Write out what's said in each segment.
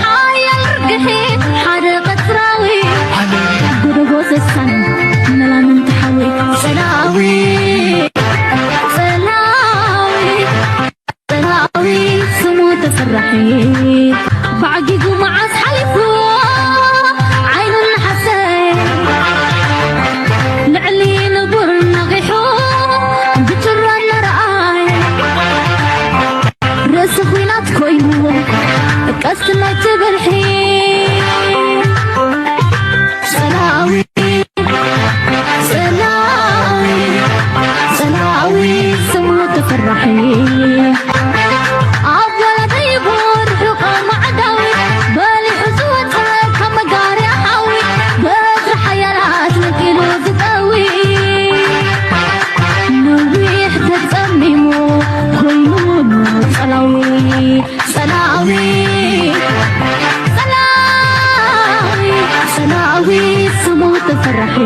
ሓያል ርግሒ ሓደ ቀጽራዊ፣ ጎደቦ ሰሳን መላምንቲ ሓዊ። ጸላዊ፣ ጸላዊ፣ ጸላዊ ስሙ ተፈራሒ። ባዕጊጉ መዓስ ሓሊፉ ዓይኑ ነሓሰ፣ ልዕሊ ንቡር ነቒሑ ብጭራ እናረኣየ። ርእሲ ኲናት ኮይኑ ቀስቲ ናይ ትብርሒ። ጸላዊ፣ ጸላዊ፣ ጸላዊ ስሙ ተፈራሒ። ኣብ ወለደይ ርሑቕ ማዕዳዊ በሊሑ ዝወጸ ካብ መጋርያ ሓዊ። በትሪ ሓያላት ነቂሉ ዝጠዊ። ነዊሕ ተጸሚሙ ኮይኑ ጸላዊ፣ ጸላዊ፣ ጸላዊ፣ ጸላዊ ስሙ ተፈራሒ።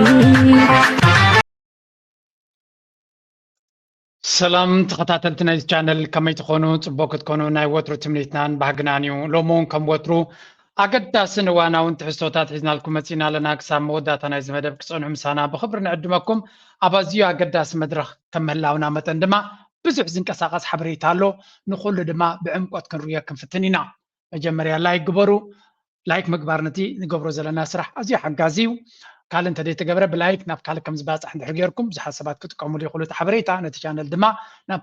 ሰላም ተኸታተልቲ ናይዚ ቻነል፣ ከመይ ትኾኑ? ጽቡቕ ክትኮኑ ናይ ወትሩ ትምኒትናን ባህግናን እዩ። ሎሚ እውን ከም ወትሩ ኣገዳስን እዋናውን ትሕዝቶታት ሒዝናልኩም መጺና ኣለና። ክሳብ መወዳእታ ናይዚ መደብ ክጸንሑ ምሳና ብኽብሪ ንዕድመኩም። ኣብ ኣዝዩ ኣገዳሲ መድረኽ ከም ምህላውና መጠን ድማ ብዙሕ ዝንቀሳቐስ ሓበሬታ ኣሎ። ንኹሉ ድማ ብዕምቆት ክንርእዮ ክንፍትን ኢና። መጀመርያ ላይክ ግበሩ። ላይክ ምግባር ነቲ ንገብሮ ዘለና ስራሕ ኣዝዩ ሓጋዚ እዩ። ካልእ እንተደይተገብረ ብላይክ ናብ ካልእ ከም ዝባፃሕ እንድሕር ጌርኩም ብዙሓት ሰባት ክጥቀሙሉ ይኽእሉ እቲ ሓበሬታ። ነቲ ቻነል ድማ ናብ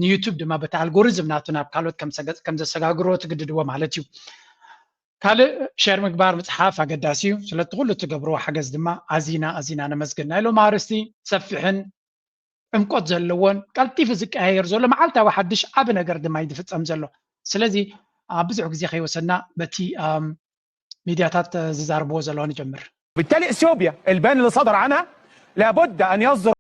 ንዩቱብ ድማ በቲ ኣልጎሪዝም ናቱ ናብ ካልኦት ከም ዘሰጋግርዎ ትግድድዎ ማለት እዩ። ካልእ ሸር ምግባር ምፅሓፍ ኣገዳሲ እዩ። ስለቲ ኩሉ እትገብርዎ ሓገዝ ድማ ኣዚና ኣዚና ነመስግን። ናይ ሎም ኣርእስቲ ሰፊሕን ዕምቆት ዘለዎን ቀልጢፉ ዝቀያየር ዘሎ መዓልታዊ ሓድሽ ዓቢ ነገር ድማ እዩ ዝፍጸም ዘሎ። ስለዚ ኣብ ብዙሕ ግዜ ከይወሰድና በቲ ሚድያታት ዝዛርብዎ ዘለዋ ንጀምር። وبالتالي اثيوبيا البيان اللي صدر عنها لابد ان يصدر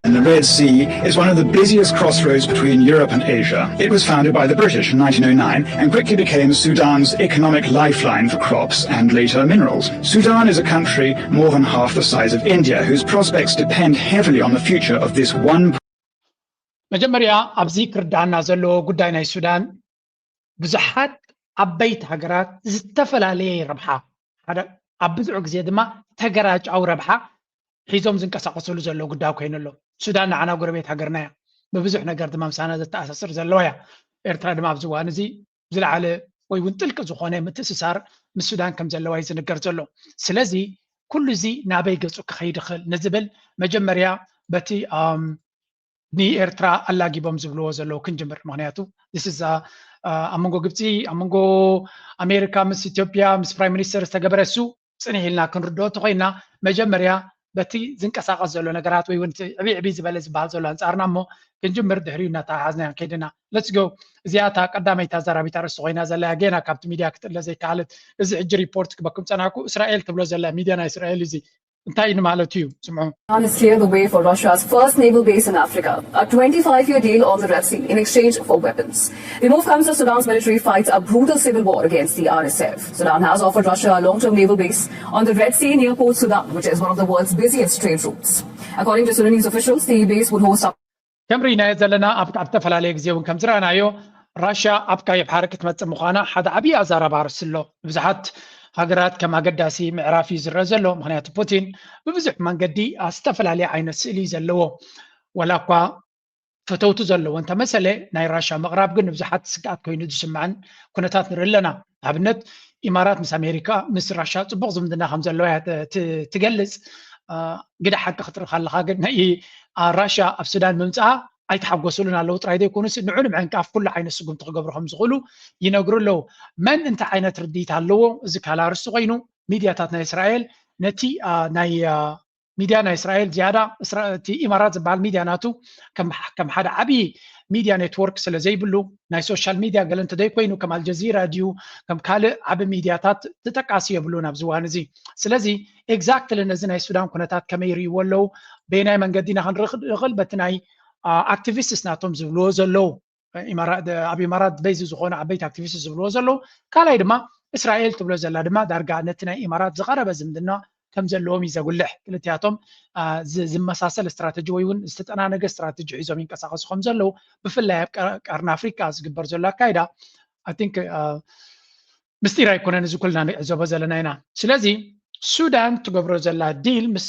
And the Red Sea is one of the busiest crossroads between Europe and Asia. It was founded by the British in nineteen oh nine and quickly became Sudan's economic lifeline for crops and later minerals. Sudan is a country more than half the size of India, whose prospects depend heavily on the future of this one. መጀመርያ ኣብዚ ክርዳና ዘለዎ ጉዳይ ናይ ሱዳን ብዙሓት ዓበይቲ ሃገራት ዝተፈላለየ ረብሓ ሓደ ኣብ ብዙሕ ግዜ ድማ ተገራጫዊ ረብሓ ሒዞም ዝንቀሳቀስሉ ዘሎ ጉዳይ ኮይኑ ኣሎ። ሱዳን ንዓና ጎረቤት ሃገርና እያ። ብብዙሕ ነገር ድማ ምሳና ዘተኣሳስር ዘለዋ እያ። ኤርትራ ድማ ኣብዚ እዋን እዚ ዝለዓለ ወይ እውን ጥልቂ ዝኾነ ምትእስሳር ምስ ሱዳን ከም ዘለዋ እዩ ዝንገር ዘሎ። ስለዚ ኩሉ እዚ ናበይ ገጹ ክኸይድ ይኽእል ንዝብል መጀመርያ በቲ ንኤርትራ ኣላጊቦም ዝብልዎ ዘለዉ ክንጅምር። ምክንያቱ this is ኣብ መንጎ ግብፂ ኣብ መንጎ ኣሜሪካ ምስ ኢትዮጵያ ምስ ፕራይም ሚኒስተር ዝተገበረ እሱ ፅንሕ ኢልና ክንርድኦ ተኮይና መጀመርያ በቲ ዝንቀሳቀስ ዘሎ ነገራት ወይ እውን ዕብይ ዕብይ ዝበለ ዝበሃል ዘሎ ኣንፃርና እሞ ክንጅምር ድሕሪኡ እናተሓሓዝና ክንከይድ ኢና። Let's go። እዚኣ እታ ቀዳመይቲ ኣዛራቢት ኣርእስቲ ኮይና ዘላ እያ። ጌና ካብቲ ሚድያ ክትእለ ዘይከኣለት። እዚ ሕጂ ሪፖርት ክበኩም ፀናሕኩ። እስራኤል ትብሎ ዘላ ሚድያ ናይ እስራኤል እዚ እንታይ ንማለት እዩ? ስምዑ። Iran has cleared the way for Russia's first naval base in Africa, a twenty-five-year deal on the Red Sea in exchange for weapons. The move comes as Sudan's military fights a brutal civil war against the R S F. Sudan has offered Russia a long-term naval base on the Red Sea near Port Sudan, which is one of the world's busiest trade routes. According to Sudanese officials, the base would host up ከም ርኢናዮ ዘለና ኣብ ኣብ ዝተፈላለየ ግዜ እውን ከም ዝረኣናዮ ራሽያ ኣብ ቀይሕ ባሕሪ ክትመጽእ ምዃና ሓደ ዓብዪ ኣዛራቢ ኣርእስቲ ኣሎ። ብዙሓት ሃገራት ከም ኣገዳሲ ምዕራፍ እዩ ዝረአ ዘሎ። ምኽንያቱ ፑቲን ብብዙሕ መንገዲ ዝተፈላለየ ዓይነት ስእሊ ዘለዎ ዋላ እኳ ፈተውቲ ዘለዎ እንተመሰለ ናይ ራሽያ ምቕራብ ግን ንብዙሓት ስግኣት ኮይኑ ዝስምዐን ኩነታት ንርኢ ኣለና። ንኣብነት ኢማራት ምስ ኣሜሪካ ምስ ራሽያ ፅቡቕ ዝምድና ከም ዘለዋ እያ ትገልፅ። ግደ ሓቂ ክትርኢ ከለካ ግን ራሽያ ኣብ ሱዳን ምምፅኣ ኣይተሓጎስሉን ኣለዉ ጥራይ ዘይኮኑስ ንዑ ንምዕንቃፍ ኩሉ ዓይነት ስጉምቲ ክገብሩ ከም ዝኽእሉ ይነግሩ ኣለዉ። መን እንታይ ዓይነት ርድኢት ኣለዎ እዚ ካልእ ኣርእስቲ ኮይኑ ሚድያታት ናይ እስራኤል ነቲ ናይ ሚድያ ናይ እስራኤል ዝያዳ እቲ ኢማራት ዝበሃል ሚድያ ናቱ ከም ሓደ ዓብዪ ሚድያ ኔትወርክ ስለ ዘይብሉ ናይ ሶሻል ሚድያ ገለ እንተዘይኮይኑ ከም ኣልጀዚራ ድዩ ከም ካልእ ዓቢ ሚድያታት ተጠቃሲ የብሉን ኣብዚ እዋን እዚ። ስለዚ ኤግዛክትሊ ነዚ ናይ ሱዳን ኩነታት ከመይ ይርእይዎ ኣለዉ በየናይ መንገዲ ኢና ክንርኢ ንኽእል በቲ ናይ ኣክቲቪስትስ ናቶም ዝብልዎ ዘለዉ ኣብ ኢማራት በይዚ ዝኾነ ዓበይቲ ኣክቲቪስት ዝብልዎ ዘለዉ ካልኣይ ድማ እስራኤል ትብሎ ዘላ ድማ ዳርጋ ነቲ ናይ ኢማራት ዝቐረበ ዝምድና ከም ዘለዎም እዩ ዘጉልሕ። ክልቲኣቶም ዝመሳሰል ስትራተጂ ወይ እውን ዝተጠናነገ ስትራተጂ ሒዞም ይንቀሳቐሱ ከም ዘለዉ ብፍላይ ኣብ ቀርኒ ኣፍሪካ ዝግበር ዘሎ ኣካይዳ I think ምስጢር ኣይኮነን፣ እዚ ኩልና ንዕዘቦ ዘለና ኢና። ስለዚ ሱዳን ትገብሮ ዘላ ዲል ምስ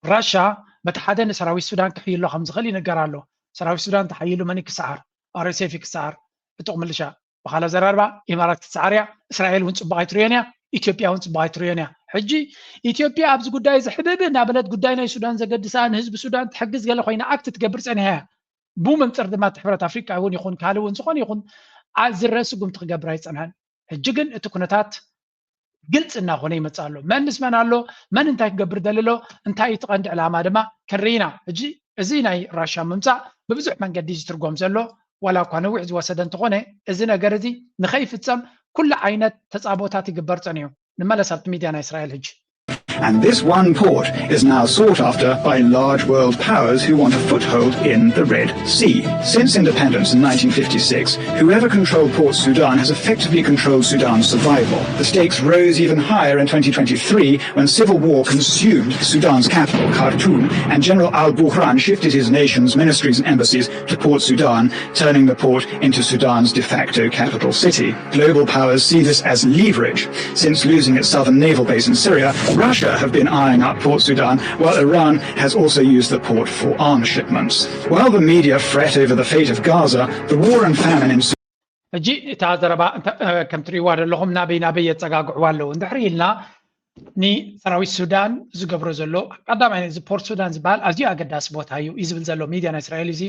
ራሻ በቲ ሓደ ንሰራዊት ሱዳን ክሕይሎ ከም ዝኽእል ይንገር ኣሎ። ሰራዊት ሱዳን ተሓይሉ መን ክሰዓር? ኣርኤስኤፍ ክሰዓር፣ ዕጡቕ ምልሻ። ብኻልእ ኣዘራርባ ኢማራት ክትሰዓር እያ። እስራኤል እውን ፅቡቕ ኣይትርእዮን እያ። ኢትዮጵያ እውን ፅቡቕ ኣይትርእዮን እያ። ሕጂ ኢትዮጵያ ኣብዚ ጉዳይ እዚ ሕብብ እናበለት ጉዳይ ናይ ሱዳን ዘገድሳ ንህዝቢ ሱዳን ትሕግዝ ገለ ኮይና ኣክት ትገብር ፀኒሓ እያ። ብኡ መንፅር ድማ እቲ ሕብረት ኣፍሪቃ እውን ይኹን ካልእ እውን ዝኾነ ይኹን ዝረስጉም ትክገብር ኣይፀንሐን። ሕጂ ግን እቲ ኩነታት ግልፂ እናኾነ ይመፅእ ኣሎ። መን ምስ መን ኣሎ፣ መን እንታይ ክገብር ደሊ ኣሎ፣ እንታይ እቲ ቀንዲ ዕላማ ድማ ክንርኢ ኢና። ሕጂ እዚ ናይ ራሻ ምምፃእ ብብዙሕ መንገዲ ዝትርጎም ዘሎ ዋላ እኳ ነዊሕ ዝወሰደ እንተኾነ፣ እዚ ነገር እዚ ንኸይፍፀም ኩሉ ዓይነት ተፃቦታት ይግበር ፀኒሑ። ንመለስ ኣብቲ ሚድያ ናይ እስራኤል ሕጂ። And this one port is now sought after by large world powers who want a foothold in the Red Sea. Since independence in nineteen fifty-six, whoever controlled Port Sudan has effectively controlled Sudan's survival. The stakes rose even higher in twenty twenty-three when civil war consumed Sudan's capital, Khartoum, and General al Burhan shifted his nation's ministries and embassies to Port Sudan, turning the port into Sudan's de facto capital city. Global powers see this as leverage. Since losing its southern naval base in Syria, Russia have been eyeing up Port Sudan, while Iran has also used the port for arms shipments. While the media fret over the fate of Gaza, the war and famine in ሕጂ እታ ዘረባ ከም ትርእይዋ ዘለኹም ናበይ ናበይ የፀጋግዕዋ ኣለዉ እንድሕር ኢልና፣ ንሰራዊት ሱዳን ዝገብሮ ዘሎ ቀዳማይ እዚ ፖርት ሱዳን ዝበሃል ኣዝዩ ኣገዳሲ ቦታ እዩ እዩ ዝብል ዘሎ ሚድያ ናይ እስራኤል እዚ።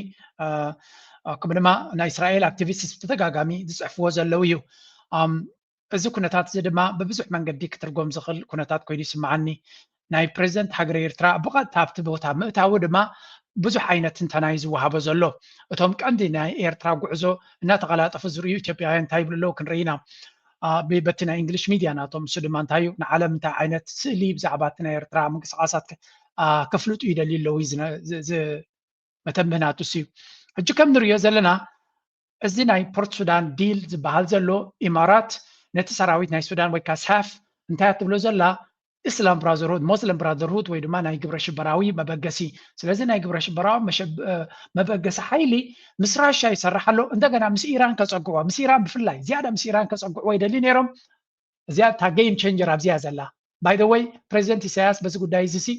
ከምኡ ድማ ናይ እስራኤል ኣክቲቪስት ብተደጋጋሚ ዝፅሕፍዎ ዘለዉ እዩ። እዚ ኩነታት እዚ ድማ ብብዙሕ መንገዲ ክትርጎም ዝኽእል ኩነታት ኮይኑ ይስምዓኒ። ናይ ፕሬዚደንት ሃገረ ኤርትራ ብቐጥታ ኣብቲ ቦታ ምእታዉ ድማ ብዙሕ ዓይነት ትንተና እዩ ዝወሃቦ ዘሎ። እቶም ቀንዲ ናይ ኤርትራ ጉዕዞ እናተቐላጠፉ ዝርእዩ ኢትዮጵያውያን እንታይ ይብሉ ኣለዉ ክንርኢ ኢና። በቲ ናይ እንግሊሽ ሚድያ ናቶም፣ እሱ ድማ እንታይ እዩ፣ ንዓለም እንታይ ዓይነት ስእሊ ብዛዕባ እቲ ናይ ኤርትራ ምንቅስቃሳት ከፍልጡ ይደልዩ ኣለዉ። መተንብህ ናቱ እዩ። ሕጂ ከም ንርእዮ ዘለና፣ እዚ ናይ ፖርት ሱዳን ዲል ዝበሃል ዘሎ፣ ኢማራት ነቲ ሰራዊት ናይ ሱዳን ወይ ካስሓፍ እንታይ ትብሎ ዘላ፣ እስላም ብራዘርሁድ፣ ሞስለም ብራዘርሁድ ወይ ድማ ናይ ግብረ ሽበራዊ መበገሲ። ስለዚ ናይ ግብረ ሽበራዊ መበገሲ ሓይሊ ምስ ራሻ ይሰርሕ ኣሎ። እንደገና ምስ ኢራን ከፀግዕዎ፣ ምስ ኢራን ብፍላይ ዝያዳ ምስ ኢራን ከፀግዕዎ ይደልዩ ነይሮም። እዚኣ እታ ጌም ቸንጀር ኣብዚያ ዘላ። ባይ ዘ ወይ ፕሬዚደንት ኢሳያስ በዚ ጉዳይ እዚ ሲ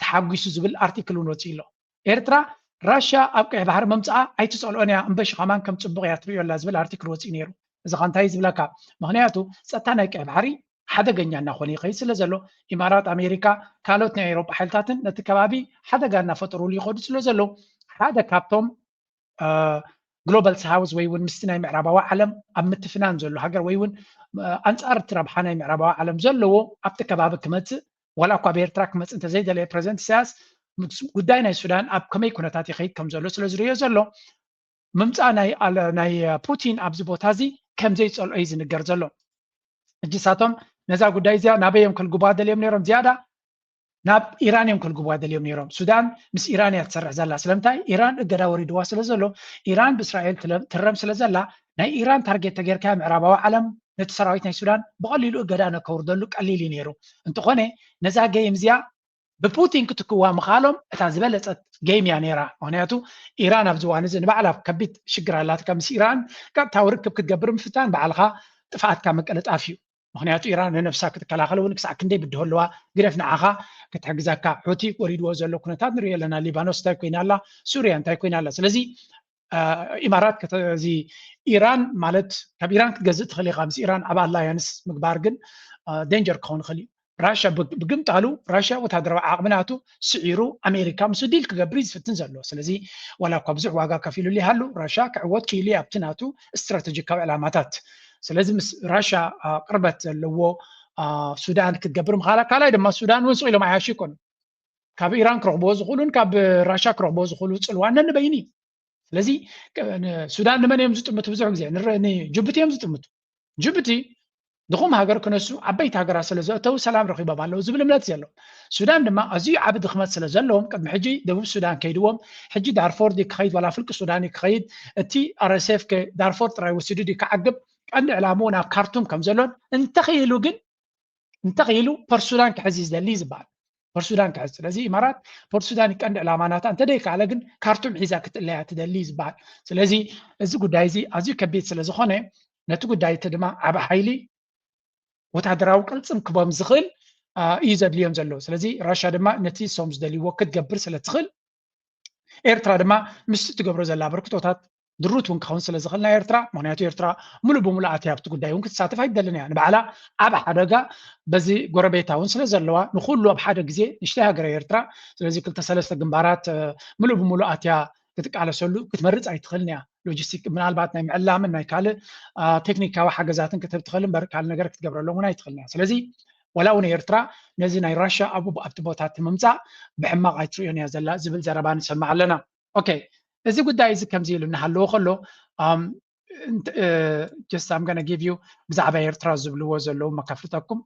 ተሓጒሱ ዝብል ኣርቲክል እውን ወፂኡ ኣሎ። ኤርትራ ራሽያ ኣብ ቀይ ባሕሪ መምፅኣ ኣይትፀልኦን እያ፣ እምበሺ ከማን ከም ፅቡቕ እያ ትርእዮ ኣላ ዝብል ኣርቲክል ወፂኡ ነይሩ። እዚ ኸ እንታይ እዩ ዝብለካ? ምኽንያቱ ፀጥታ ናይ ቀይ ባሕሪ ሓደገኛ እናኾነ ይኸይድ ስለ ዘሎ፣ ኢማራት፣ ኣሜሪካ፣ ካልኦት ናይ ኤውሮጳ ሓይልታትን ነቲ ከባቢ ሓደጋ እናፈጠሩሉ ይኸዱ ስለ ዘለዉ፣ ሓደ ካብቶም ግሎባል ሳውዝ ወይ እውን ምስቲ ናይ ምዕራባዊ ዓለም ኣብ ምትፍናን ዘሎ ሃገር ወይ እውን ኣንፃር እቲ ረብሓ ናይ ምዕራባዊ ዓለም ዘለዎ ኣብቲ ከባቢ ክመፅእ፣ ዋላ እኳ ኣብ ኤርትራ ክመፅእ እንተዘይደለየ፣ ፕሬዚደንት ኢሳያስ ጉዳይ ናይ ሱዳን ኣብ ከመይ ኩነታት ይኸይድ ከም ዘሎ ስለ ዝርእዮ ዘሎ፣ ምምፃእ ናይ ፑቲን ኣብዚ ቦታ እዚ ከም ዘይፀልኦ እዩ ዝንገር ዘሎ። ሕጂ ሳቶም ነዛ ጉዳይ እዚኣ ናበይ እዮም ከልግቡዋ ደልዮም ነይሮም? ዝያዳ ናብ ኢራን እዮም ከልግቡዋ ደልዮም ነይሮም። ሱዳን ምስ ኢራን እያ ትሰርሕ ዘላ። ስለምንታይ? ኢራን እገዳ ወሪድዋ ስለ ዘሎ፣ ኢራን ብእስራኤል ትረም ስለ ዘላ፣ ናይ ኢራን ታርጌት ተጌርካ ምዕራባዊ ዓለም ነቲ ሰራዊት ናይ ሱዳን ብቐሊሉ እገዳ ነከውርደሉ ቀሊል እዩ ነይሩ። እንተኾነ ነዛ ገይም እዚኣ ብፑቲን ክትክዋ ምኻሎም እታ ዝበለፀት ገይም እያ ነይራ። ምክንያቱ ኢራን ኣብዚ እዋን እዚ ንባዕላ ከቢድ ሽግር ኣላትካ። ምስ ኢራን ቀጥታዊ ርክብ ክትገብር ምፍታን ባዕልኻ ጥፍኣትካ ምቅልጣፍ እዩ። ምክንያቱ ኢራን ንነብሳ ክትከላኸል እውን ክሳዕ ክንደይ ብድሆ ኣለዋ። ግደፍ ንዓኻ ክትሕግዛካ። ሑቲ ወሪድዎ ዘሎ ኩነታት ንሪኦ ኣለና። ሊባኖስ እንታይ ኮይና ኣላ? ሱርያ እንታይ ኮይና ኣላ? ስለዚ ኢማራት እዚ ኢራን ማለት ካብ ኢራን ክትገዝእ ትኽእል ኢኻ። ምስ ኢራን ኣብ ኣላያንስ ምግባር ግን ደንጀር ክኸውን ይኽእል እዩ። ራሽያ ብግምጣሉ ራሽያ ወታደራዊ ዓቕሚ ናቱ ስዒሩ ኣሜሪካ ምስ ዲል ክገብር እዩ ዝፍትን ዘሎ። ስለዚ ዋላ እኳ ብዙሕ ዋጋ ከፊሉሉ ይሃሉ፣ ራሽያ ክዕወት ክኢሉ እዩ ኣብቲ ናቱ ስትራተጂካዊ ዕላማታት። ስለዚ ምስ ራሽያ ቅርበት ዘለዎ ሱዳን ክትገብር ምኻላ፣ ካልኣይ ድማ ሱዳን እውን ስቕ ኢሎም ኣይሓሹ ይኮኑ። ካብ ኢራን ክረኽብዎ ዝኽእሉን ካብ ራሽያ ክረኽብዎ ዝኽእሉ ፅልዋ ነንበይኑ እዩ። ስለዚ ሱዳን ንመን እዮም ዝጥምቱ? ብዙሕ ግዜ ንጅቡቲ እዮም ዝጥምቱ። ጅቡቲ ድኹም ሃገር ክነሱ ዓበይቲ ሃገራት ስለ ዘእተው ሰላም ረኺቦም ኣለዉ ዝብል እምነት ዘሎ። ሱዳን ድማ ኣዝዩ ዓቢ ድኽመት ስለ ዘለዎም ቅድሚ ሕጂ ደቡብ ሱዳን ከይድዎም፣ ሕጂ ዳርፎር ድዩ ክኸይድ ዋላ ፍልቂ ሱዳን እዩ ክኸይድ፣ እቲ ኣርኤስኤፍ ዳርፎር ጥራይ ወሲዱ ድዩ ክዓግብ፣ ቀንዲ ዕላምኡ ናብ ካርቱም ከም ዘሎን እንተኽኢሉ ግን እንተኽኢሉ ፖርት ሱዳን ክሕዝ እዩ ዝደሊ ዝበሃል። ፖርት ሱዳን ክሕዝ። ስለዚ ኢማራት ፖርት ሱዳን ቀንዲ ዕላማ ናታ እንተደይከኣለ ግን ካርቱም ሒዛ ክትእለያ ትደሊ ዝበሃል። ስለዚ እዚ ጉዳይ እዚ ኣዝዩ ከቢድ ስለ ዝኾነ ነቲ ጉዳይ እቲ ድማ ዓብ ሓይሊ ወታደራዊ ቅልፅም ክቦም ዝኽእል እዩ ዘድልዮም ዘሎ። ስለዚ ራሻ ድማ ነቲ ሶም ዝደልይዎ ክትገብር ስለትኽእል ኤርትራ ድማ ምስቲ ትገብሮ ዘላ ኣበርክቶታት ድሩት እውን ክኸውን ስለ ዝኽእል ናይ ኤርትራ፣ ምክንያቱ ኤርትራ ሙሉእ ብሙሉእ ኣትያ ኣብቲ ጉዳይ እውን ክትሳተፍ ኣይትደልን እያ። ንባዕላ ኣብ ሓደጋ በዚ ጎረቤታ እውን ስለ ዘለዋ ንኩሉ ኣብ ሓደ ግዜ ንሽተይ ሃገር ኤርትራ። ስለዚ ክልተ ሰለስተ ግንባራት ሙሉእ ብሙሉእ ኣትያ ክትቃለሰሉ ክትመርፅ ኣይትኽእልን እያ። ሎጂስቲክ ምናልባት ናይ ምዕላምን ናይ ካልእ ቴክኒካዊ ሓገዛትን ክትህብ ትኽእል እምበር ካልእ ነገር ክትገብረሎም እውን ኣይትኽእልን እያ። ስለዚ ዋላ እውን ኤርትራ ነዚ ናይ ራሻ ኣብቲ ቦታ እቲ ምምፃእ ብሕማቕ ኣይትርእዮን እያ ዘላ ዝብል ዘረባ ንሰማዕ ኣለና። ኦኬ፣ እዚ ጉዳይ እዚ ከምዚ ኢሉ እናሃለዎ ከሎ just I'm gonna give you ብዛዕባ ኤርትራ ዝብልዎ ዘለዉ መካፍልተኩም።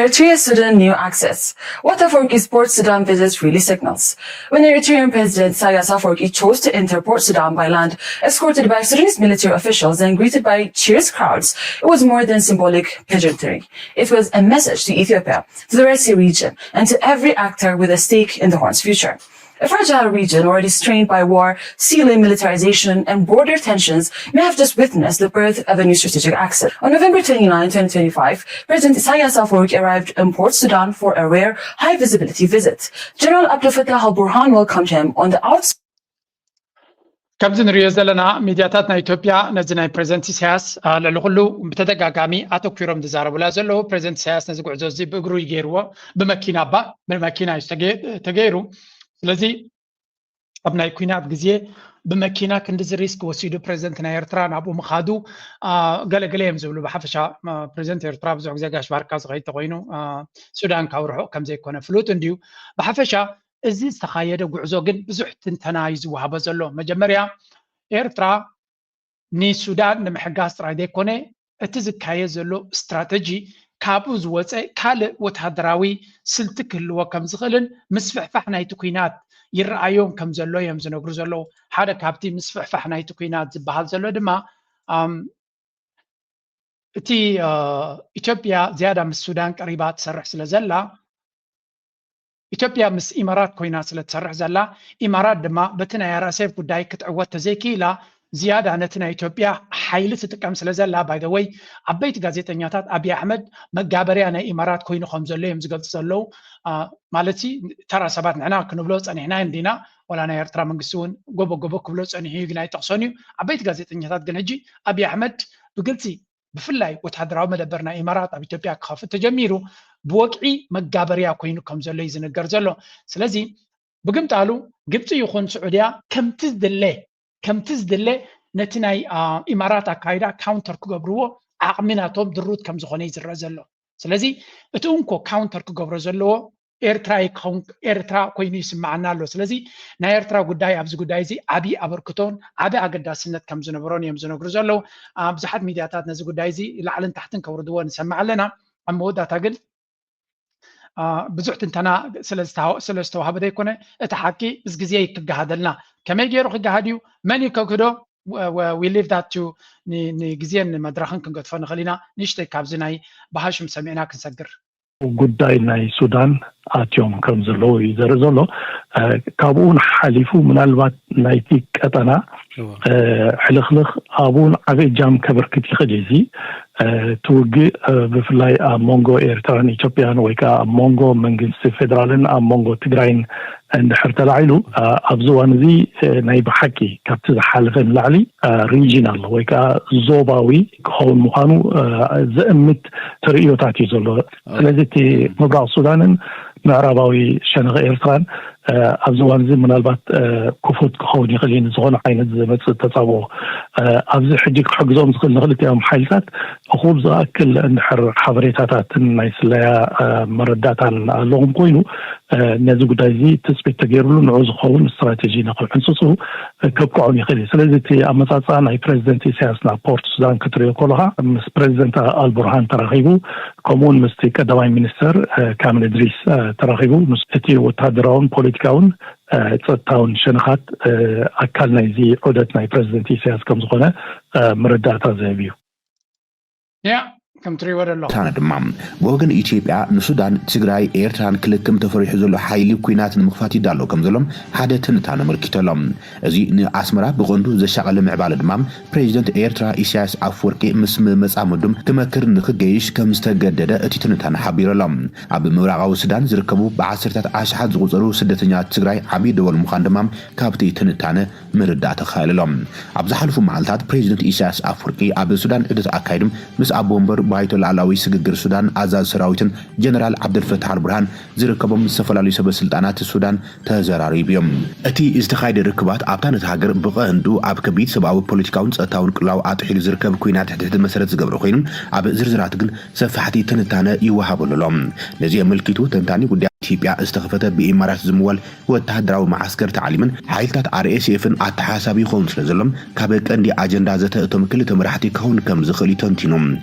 Eritrea Sudan new access. What Afwerki's Port Sudan visit really signals. When Eritrean President Isaias Afwerki chose to enter Port Sudan by land, escorted by Sudanese military officials and greeted by cheers crowds, it was more than symbolic pageantry. It was a message to Ethiopia, to the Red Sea region, and to every actor with a stake in the Horn's future. A fragile region already strained by war, sea lane militarization, and border tensions may have just witnessed the birth of a new strategic axis. On November twenty-ninth, twenty twenty-five, President Isaias Afwerki arrived in Port Sudan for a rare, high visibility visit. General Abdel Fattah al Burhan welcomed him on the outside. ከምዚ ንሪኦ ዘለና ሚዲያታት ናይ ኢትዮጵያ ነዚ ናይ ፕሬዚደንት ኢሳያስ ልዕሊ ኩሉ ብተደጋጋሚ ኣተኪሮም ዝዛረቡላ ዘለዉ። ፕሬዚደንት ኢሳያስ ነዚ ጉዕዞ እዚ ብእግሩ እዩ ገይርዎ፣ ብመኪና እባ ብመኪና እዩ ተገይሩ። ስለዚ ኣብ ናይ ኩናት ግዜ ብመኪና ክንድዚ ሪስክ ወሲዱ ፕሬዚደንት ናይ ኤርትራ ናብኡ ምኻዱ ገለገለ እዮም ዝብሉ። ብሓፈሻ ፕሬዚደንት ኤርትራ ብዙሕ ግዜ ጋሽ ባርካ ዝኸይድ ተኮይኑ ሱዳን ካብ ርሑቕ ከምዘይኮነ ፍሉጥ እንድዩ። ብሓፈሻ እዚ ዝተኻየደ ጉዕዞ ግን ብዙሕ ትንተና እዩ ዝወሃቦ ዘሎ። መጀመርያ ኤርትራ ንሱዳን ንምሕጋዝ ጥራይ ዘይኮነ እቲ ዝካየድ ዘሎ ስትራተጂ ካብኡ ዝወፀ ካልእ ወተሃደራዊ ስልቲ ክህልዎ ከም ዝኽእልን ምስፍሕፋሕ ናይቲ ኩናት ይረኣዮም ከም ዘሎ እዮም ዝነግሩ ዘለዉ። ሓደ ካብቲ ምስፍሕፋሕ ናይቲ ኩናት ዝበሃል ዘሎ ድማ እቲ ኢትዮጵያ ዝያዳ ምስ ሱዳን ቀሪባ ትሰርሕ ስለ ዘላ ኢትዮጵያ ምስ ኢማራት ኮይና ስለ ትሰርሕ ዘላ ኢማራት ድማ በቲ ናይ ኣርኤስኤፍ ጉዳይ ክትዕወት ተዘይክኢላ ዝያዳ ነቲ ናይ ኢትዮጵያ ሓይሊ ትጥቀም ስለ ዘላ። ባይደወይ ዓበይቲ ጋዜጠኛታት ኣብዪ ኣሕመድ መጋበርያ ናይ ኢማራት ኮይኑ ከም ዘሎ እዮም ዝገልፁ ዘለዉ። ማለት ተራ ሰባት ንሕና ክንብሎ ፀኒሕና እንዲና ዋላ ናይ ኤርትራ መንግስቲ እውን ጎቦ ጎቦ ክብሎ ፀኒሑ እዩ ግን ኣይጠቕሶን እዩ። ዓበይቲ ጋዜጠኛታት ግን ሕጂ ኣብዪ ኣሕመድ ብግልፂ ብፍላይ ወተሃደራዊ መደበር ናይ ኢማራት ኣብ ኢትዮጵያ ክኸፍት ተጀሚሩ ብወግዒ መጋበርያ ኮይኑ ከም ዘሎ እዩ ዝነገር ዘሎ። ስለዚ ብግምጣሉ ግብፂ ይኹን ስዑድያ ከምቲ ዝድለ ከምቲ ዝድለ ነቲ ናይ ኢማራት ኣካይዳ ካውንተር ክገብርዎ ዓቕሚ ናቶም ድሩት ከም ዝኾነ እዩ ዝረአ ዘሎ። ስለዚ እቲ እንኮ ካውንተር ክገብሮ ዘለዎ ኤርትራ ክኸውን ኤርትራ ኮይኑ ይስምዓና ኣሎ። ስለዚ ናይ ኤርትራ ጉዳይ ኣብዚ ጉዳይ እዚ ዓብዪ ኣበርክቶን ዓብዪ ኣገዳስነት ከም ዝነበሮን እዮም ዝነግሩ ዘለዉ። ብዙሓት ሚድያታት ነዚ ጉዳይ እዚ ላዕልን ታሕትን ከውርድዎ ንሰምዕ ኣለና። ኣብ መወዳእታ ግን ብዙሕ ትንተና ስለ ዝተዋሃበ ዘይኮነ እቲ ሓቂ ምስ ግዜ ክገሃደልና። ከመይ ገይሩ ክገሃድ እዩ? መን እዩ ከግህዶ? We leave that to ንግዜን ንመድረኽን ክንገድፎ ንኽእል ኢና። ንእሽተይ ካብዚ ናይ ብሃሽም ሰሚዕና ክንሰግር። ጉዳይ ናይ ሱዳን ኣትዮም ከም ዘለዉ እዩ ዘርኢ ዘሎ። ካብኡ ንሓሊፉ ምናልባት ናይቲ ቀጠና ሕልኽልኽ ኣብኡን ዓብ እጃም ከበርክት ይኽእል እዩ። እዚ እቲ ውግእ ብፍላይ ኣብ መንጎ ኤርትራን ኢትዮጵያን ወይ ከዓ ኣብ መንጎ መንግስቲ ፌደራልን ኣብ መንጎ ትግራይን እንድሕር ተላዒሉ ኣብዚ እዋን እዚ ናይ ብሓቂ ካብቲ ዝሓለፈ ንላዕሊ ሪጂናል ወይ ከዓ ዞባዊ ክኸውን ምዃኑ ዘእምት ተርእዮታት እዩ ዘሎ። ስለዚ እቲ ምብራቕ ሱዳንን ምዕራባዊ ሸነኽ ኤርትራን ኣብዚ እዋን እዚ ምናልባት ክፉት ክኸውን ይኽእል እዩ ንዝኾነ ዓይነት ዝመፅእ ተፃብኦ። ኣብዚ ሕጂ ክሕግዞም ዝኽእል ንክልቲኦም ሓይልታት እኹል ዝኣክል እንድሕር ሓበሬታታትን ናይ ስለያ መረዳእታን ኣለዎም ኮይኑ ነዚ ጉዳይ እዚ ትፅቢት ተገይርሉ ንዑ ዝኸውን ስትራቴጂ ንክሕንፅፁ ከብቅዖም ይኽእል እዩ። ስለዚ እቲ ኣመፃፅኣ ናይ ፕሬዚደንት ኢሳያስ ናብ ፖርት ሱዳን ክትሪኦ ከለካ ምስ ፕሬዚደንት ኣልቡርሃን ተራኺቡ ከምኡውን ምስቲ ቀዳማይ ሚኒስተር ካሚል እድሪስ ተራኺቡ እቲ ወታደራውን ፖለቲካውን ፀጥታውን ሸነኻት ኣካል ናይዚ ዑደት ናይ ፕሬዚደንት ኢሳያስ ከም ዝኾነ መረዳእታ ዝህብ እዩ። ያ ከም ትሪእዎ ዘለኹም። ትንታነ ድማ ብወገን ኢትዮጵያ ንሱዳን፣ ትግራይ፣ ኤርትራን ክልክም ተፈሪሑ ዘሎ ሓይሊ ኲናት ንምኽፋት ይዳሎ ከም ዘሎ ሓደ ትንታነ ኣመልኪቱ ኣሎ። እዚ ንኣስመራ ብቐንዱ ዘሻቐለ ምዕባለ ድማ ፕሬዚደንት ኤርትራ ኢሳያስ ኣፍወርቂ ምስ መጻምዱም ክመክር ንክገይሽ ከም ዝተገደደ እቲ ትንታነ ሓቢሩ ኣሎ። ኣብ ምብራቓዊ ሱዳን ዝርከቡ ብዓሰርታት ኣሽሓት ዝቑጸሩ ስደተኛታት ትግራይ ዓብዪ ደወል ምዃን ድማ ካብቲ ትንታነ ምርዳእ ተኻኢሉ ኣሎ። ኣብ ዝሓለፉ መዓልታት ፕሬዚደንት ኢሳያስ ኣፍወርቂ ኣብ ሱዳን ዑደት ኣካይዱ ምስ ኣቦ ወንበር ባይቶ ላዕላዊ ስግግር ሱዳን ኣዛዚ ሰራዊትን ጀነራል ዓብደልፈታሕ ኣልቡርሃን ዝርከቦም ዝተፈላለዩ ሰበ ስልጣናት ሱዳን ተዘራሪቡ እዮም። እቲ ዝተኻየደ ርክባት ኣብታ ነቲ ሃገር ብቐንዱ ኣብ ከቢድ ሰብኣዊ፣ ፖለቲካውን ጸጥታውን ቅልውላው ኣጥሒሉ ዝርከብ ኲናት ትሕቲ መሰረት ዝገብረ ኮይኑ ኣብ ዝርዝራት ግን ሰፋሕቲ ትንታነ ይወሃበሉ ኣሎ። ነዚ ኣመልኪቱ ተንታኒ ጉዳይ ኢትዮጵያ ዝተኸፈተ ብኢማራት ዝምወል ወተሃደራዊ መዓስከር ተዓሊምን ሓይልታት ኣርኤስኤፍን ኣተሓሳቢ ይኸውን ስለ ዘሎ ካብ ቀንዲ ኣጀንዳ ዘተ እቶም ክልተ መራሕቲ ክኸውን ከም ዝኽእል እዩ ተንቲኑ።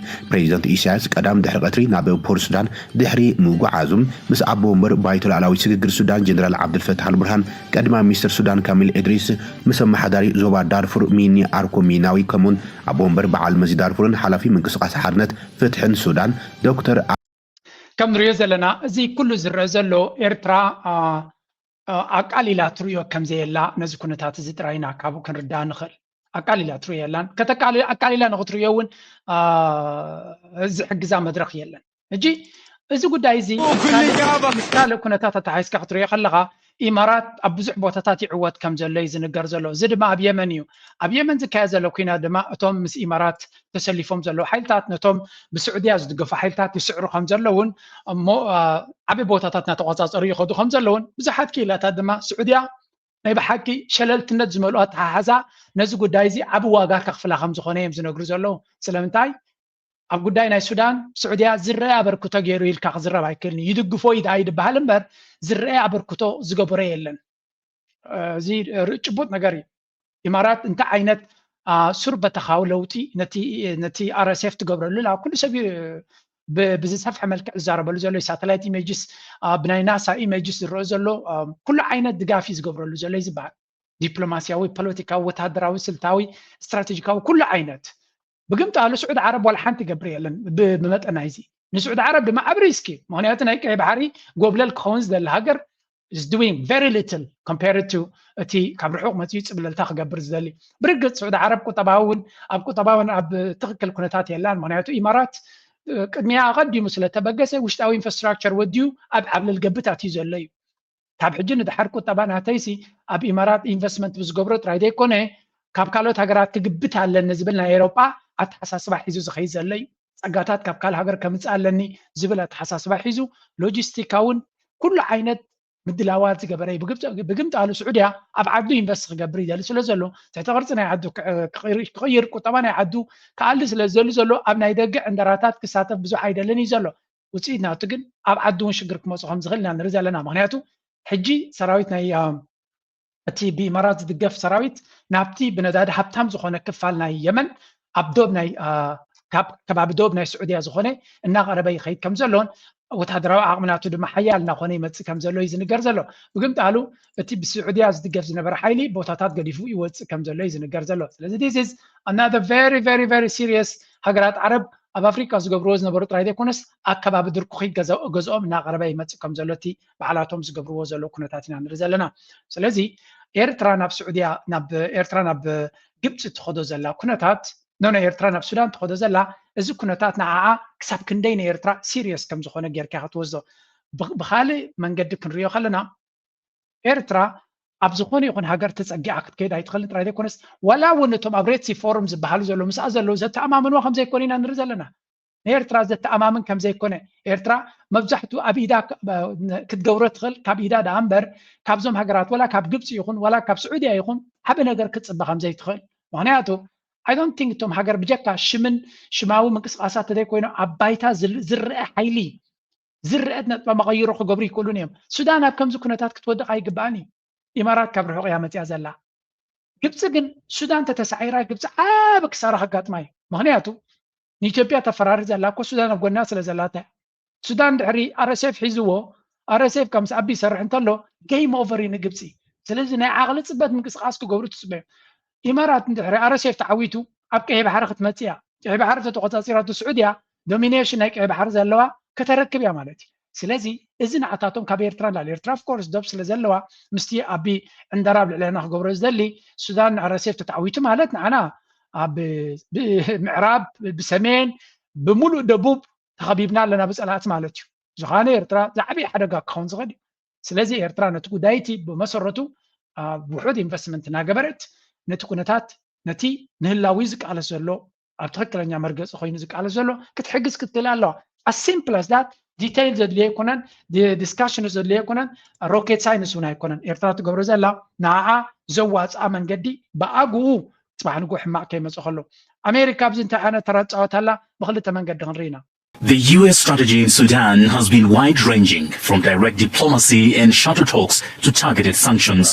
ፕሬዚደንት ኢሳያስ ቀዳም ድሕሪ ቀትሪ ናብ ፖርት ሱዳን ድሕሪ ምጉዓዙ ምስ ኣቦ ወንበር ባይቶ ላዕላዊ ስግግር ሱዳን ጀነራል ዓብደልፈታሕ ኣልቡርሃን፣ ቀዳማይ ሚኒስትር ሱዳን ካሚል እድሪስ፣ ምስ ኣመሓዳሪ ዞባ ዳርፉር ሚኒ ኣርኮ ሚናዊ ከምኡውን ኣቦ ወንበር በዓል መዚ ዳርፉርን ሓላፊ ምንቅስቃስ ሓርነት ፍትሕን ሱዳን ዶክተር ከም ንሪኦ ዘለና እዚ ኩሉ ዝረአ ዘሎ ኤርትራ አ፣ አ፣ ኣቃሊላ ትሪኦ ከም ዘየላ ነዚ ኩነታት እዚ ጥራይ ኢና ካብኡ ክንርዳእ ንኽእል። ኣቃሊላ ትሪኦ የላን። ከተቃሊ-፣ ኣቃሊላ ንኽትሪኦ እውን አ፣ ዝሕግዛ መድረኽ የለን። ሕጂ እዚ ጉዳይ እዚ ምስ ካልእ፣ ምስ ካልእ ኩነታት ኣተሓሒዝካ ክትሪኦ ከለኻ ኢማራት ኣብ ብዙሕ ቦታታት ይዕወት ከም ዘሎ እዩ ዝንገር ዘሎ። እዚ ድማ ኣብ የመን እዩ። ኣብ የመን ዝካየድ ዘሎ ኩናት ድማ እቶም ምስ ኢማራት ተሰሊፎም ዘለዉ ሓይልታት ነቶም ብስዑድያ ዝድገፉ ሓይልታት ይስዕሩ ከም ዘለውን እሞ አ፣ ዓቢ ቦታታት እናተቆጻጸሩ ይኸዱ ከም ዘለውን ብዙሓት ክኢላታት ድማ ስዑድያ ናይ ብሓቂ ሸለልትነት ዝመልኦ ኣተሓሕዛ ነዚ ጉዳይ እዚ ዓቢ ዋጋ ከኽፍላ ከም ዝኾነ እዮም ዝነግሩ ዘለዉ። ስለምንታይ ኣብ ጉዳይ ናይ ሱዳን ስዑድያ ዝረአ ኣበርክቶ ገይሩ ኢልካ ክዝረብ ኣይክእልን እዩ። ይድግፎ እዩ ደኣ ይድበሃል እምበር ዝረአ ኣበርክቶ ዝገበሮ የለን። እ፣ እዚ ር-፣ ጭቡጥ ነገር እዩ። ኢማራት እንታይ ዓይነት አ፣ ሱር በተኻዊ ለውጢ ነቲ፣ ነቲ ኣር ኤስ ኤፍ ትገብረሉ ኢላ ኩሉ ሰብ እዩ ብ-፣ ብዝሰፍሐ መልክዕ ዝዛረበሉ ዘሎ እዩ። ሳተላይት ኢሜጅስ፣ አ፣ ብናይ ናሳ ኢሜጅስ ዝረአ ዘሎ አ፣ ኩሉ ዓይነት ድጋፍ እዩ ዝገብረሉ ዘሎ እዩ ዝበሃል። ዲፕሎማስያዊ፣ ፖለቲካዊ፣ ወተሃደራዊ፣ ስልታዊ፣ ስትራቴጂካዊ ኩሉ ዓይነት። ብግምጣሉ ስዑድ ዓረብ ዋላ ሓንቲ ይገብር የለን ብ-፣ ብመጠን ናይዚ። ንስዑድ ዓረብ ድማ ዓቢ ሪስክ እዩ። ምኽንያቱ ናይ ቀይ ባሕሪ ጎብለል ክኸውን ዝደሊ ሃገር is doing very little compared to እቲ ካብ ርሑቕ መጺኡ ጽብለልታ ክገብር ዝደሊ። ብርግጽ ስዑድ ዓረብ ቁጠባዊ እውን ኣብ ቁጠባዊ እውን ኣብ ትኽክል ኩነታት የላን። ምኽንያቱ ኢማራት እ፣ ቅድሚያ ኣቐዲሙ ስለ ተበገሰ ውሽጣዊ ኢንፍራስትራክቸር ወዲኡ ኣብ ዓብለል ገብት ኣትዩ ዘሎ እዩ። ካብ ሕጂ ንድሓር ቁጠባ ናተይሲ ኣብ ኢማራት ኢንቨስትመንት ብዝገብሮ ጥራይ ዘይኮነ ካብ ካልኦት ሃገራት ክግብት ኣለኒ ዝብል ናይ ኤውሮጳ ኣተሓሳስባ ሒዙ ዝኸይድ ዘሎ እዩ። ጸጋታት ካብ ካልእ ሃገር ከምጽእ ኣለኒ ዝብል ኣተሓሳስባ ሒዙ ሎጂስቲካውን ኩሉ ዓይነት ምድላዋት ዝገበረ እዩ። ብግብጠ-፣ ብግምጣሉ ስዑድያ ኣብ ዓዱ ኢንቨስት ክገብር ይደሊ ስለ ዘሎ ትሕቲ ቅርጺ ናይ ዓዱ ክቕይር፣ ክቕይር ቁጠባ ናይ ዓዱ ክኣሊ ስለ ዝደሊ ዘሎ ኣብ ናይ ደገ ዕንደራታት ክሳተፍ ብዙሕ ኣይደልን እዩ ዘሎ። ውፅኢት ናቱ ግን ኣብ ዓዲ እውን ሽግር ክመፁ ከም ዝኽእል ኢና ንርኢ ዘለና። ምክንያቱ ሕጂ ሰራዊት ናይ እቲ ብኢማራት ዝድገፍ ሰራዊት ናብቲ ብነዳዲ ሃብታም ዝኾነ ክፋል ናይ የመን ኣብ ዶብ ናይ ካብ ከባቢ ዶብ ናይ ስዑድያ ዝኾነ እናቐረበ ይኸይድ ከም ዘሎን ወታደራዊ ዓቕሚ ናቱ ድማ ሓያል እናኾነ ይመፅእ ከም ዘሎ እዩ ዝንገር ዘሎ። ብግምጣሉ እቲ ብስዑድያ ዝድገፍ ዝነበረ ሓይሊ ቦታታት ገዲፉ ይወፅእ ከም ዘሎ እዩ ዝንገር ዘሎ። ስለዚ this is another very very very serious። ሃገራት ዓረብ ኣብ ኣፍሪቃ ዝገብርዎ ዝነበሩ ጥራይ ዘይኮነስ ኣብ ከባቢ ድርኩኺ ገዝኦም እናቐረበ ይመፅእ ከም ዘሎ እቲ ባዕላቶም ዝገብርዎ ዘለዉ ኩነታት ኢና ንርኢ ዘለና። ስለዚ ኤርትራ ናብ ስዑድያ ናብ ኤርትራ ናብ ግብፂ ትኸዶ ዘላ ኩነታት ኖ ኖ ኤርትራ ናብ ሱዳን ትኸዶ ዘላ እዚ ኩነታት ንዓዓ ክሳብ ክንደይ ንኤርትራ ሲሪየስ ከም ዝኾነ ጌርካ ክትወስዶ። ብኻልእ መንገዲ ክንሪኦ ከለና ኤርትራ ኣብ ዝኾነ ይኹን ሃገር ተፀጊዓ ክትከይድ ኣይትኽእልን ጥራይ ዘይኮነስ ዋላ እውን እቶም ኣብ ሬድሲ ፎርም ዝበሃሉ ዘለዉ ምስኣ ዘለዉ ዘተኣማምንዋ ከም ዘይኮነ ኢና ንርኢ ዘለና። ንኤርትራ ዘተኣማምን ከም ዘይኮነ ኤርትራ መብዛሕትኡ ኣብ ኢዳ ክትገብሮ ትኽእል ካብ ኢዳ ደኣ እምበር ካብዞም ሃገራት ዋላ ካብ ግብፂ ይኹን ዋላ ካብ ስዑድያ ይኹን ዓቢ ነገር ክትፅበ ከም ዘይትኽእል። ምክንያቱ I don't think እቶም ሃገር ብጀካ ሽምን ሽማዊ ምንቅስቃሳት ተዘይኮይኑ ኣብ ባይታ ዝርአ ሓይሊ ዝርአት ነጥበ መቐይሮ ክገብሩ ይክእሉን እዮም። ሱዳን ኣብ ከምዚ ኩነታት ክትወድቕ ኣይግባእን እዩ። ኢማራት ካብ ርሑቕ እያ መፅያ ዘላ። ግብፂ ግን ሱዳን ተተሳዒራ ግብፂ ዓቢ ክሳራ ከጋጥማ እዩ። ምክንያቱ ንኢትዮጵያ ተፈራሪ ዘላ እኮ ሱዳን ኣብ ጎና ስለ ዘላታ እያ። ሱዳን ድሕሪ ኣረሴፍ ሒዝዎ ኣረሴፍ ከም ኣቢ ይሰርሕ እንተሎ ጌም ኦቨር እዩ ንግብፂ። ስለዚ ናይ ዓቕሊ ፅበት ምንቅስቃስ ክገብሩ ትፅበዮም። ኢማራት እንድሕሪ ኣረሴፍ ተዓዊቱ ኣብ ቀይሕ ባሕሪ ክትመፅእ እያ። ቀይሕ ባሕሪ ተተቆፃፂራቱ ስዑድያ ዶሚኔሽን ናይ ቀይ ባሕሪ ዘለዋ ከተረክብ እያ ማለት እዩ። ስለዚ እዚ ንዓታቶም ካብ ኤርትራ ንላዕሊ፣ ኤርትራ of course ዶብ ስለ ዘለዋ ምስቲ ኣቢ ዕንደራ ኣብ ልዕሌና ክገብሮ ዝደሊ ሱዳን ንዕረሴፍ ተተዓዊቱ ማለት ንዓና ኣብ ምዕራብ ብሰሜን ብምሉእ ደቡብ ተኸቢብና ኣለና ብፀላእቲ ማለት እዩ። ዝኾነ ኤርትራ ዝዓበየ ሓደጋ ክኸውን ዝኽእል እዩ። ስለዚ ኤርትራ ነቲ ጉዳይ እቲ ብመሰረቱ ውሑድ ኢንቨስትመንት እናገበረት ነቲ ኩነታት ነቲ ንህላዊ ዝቃለስ ዘሎ ኣብ ትኽክለኛ መርገፂ ኮይኑ ዝቃለስ ዘሎ ክትሕግዝ ክትክእል ኣለዋ። As simple as that። ዲቴይል ዘድልዮ ኣይኮነን፣ ዲስካሽን ዘድልዮ ኣይኮነን፣ ሮኬት ሳይንስ እውን ኣይኮነን። ኤርትራ ትገብሮ ዘላ ንዓኣ ዘዋፅኣ መንገዲ ብኣግኡ ፅባሕ ንግሆ ሕማቕ ከይመፅእ ከሎ ኣሜሪካ ኣብዚ እንታይ ዓይነት ተራ ትፃወት ኣላ ብክልተ መንገዲ ክንርኢ ኢና። The U S strategy in Sudan has been wide ranging, from direct diplomacy and shutter talks to targeted sanctions.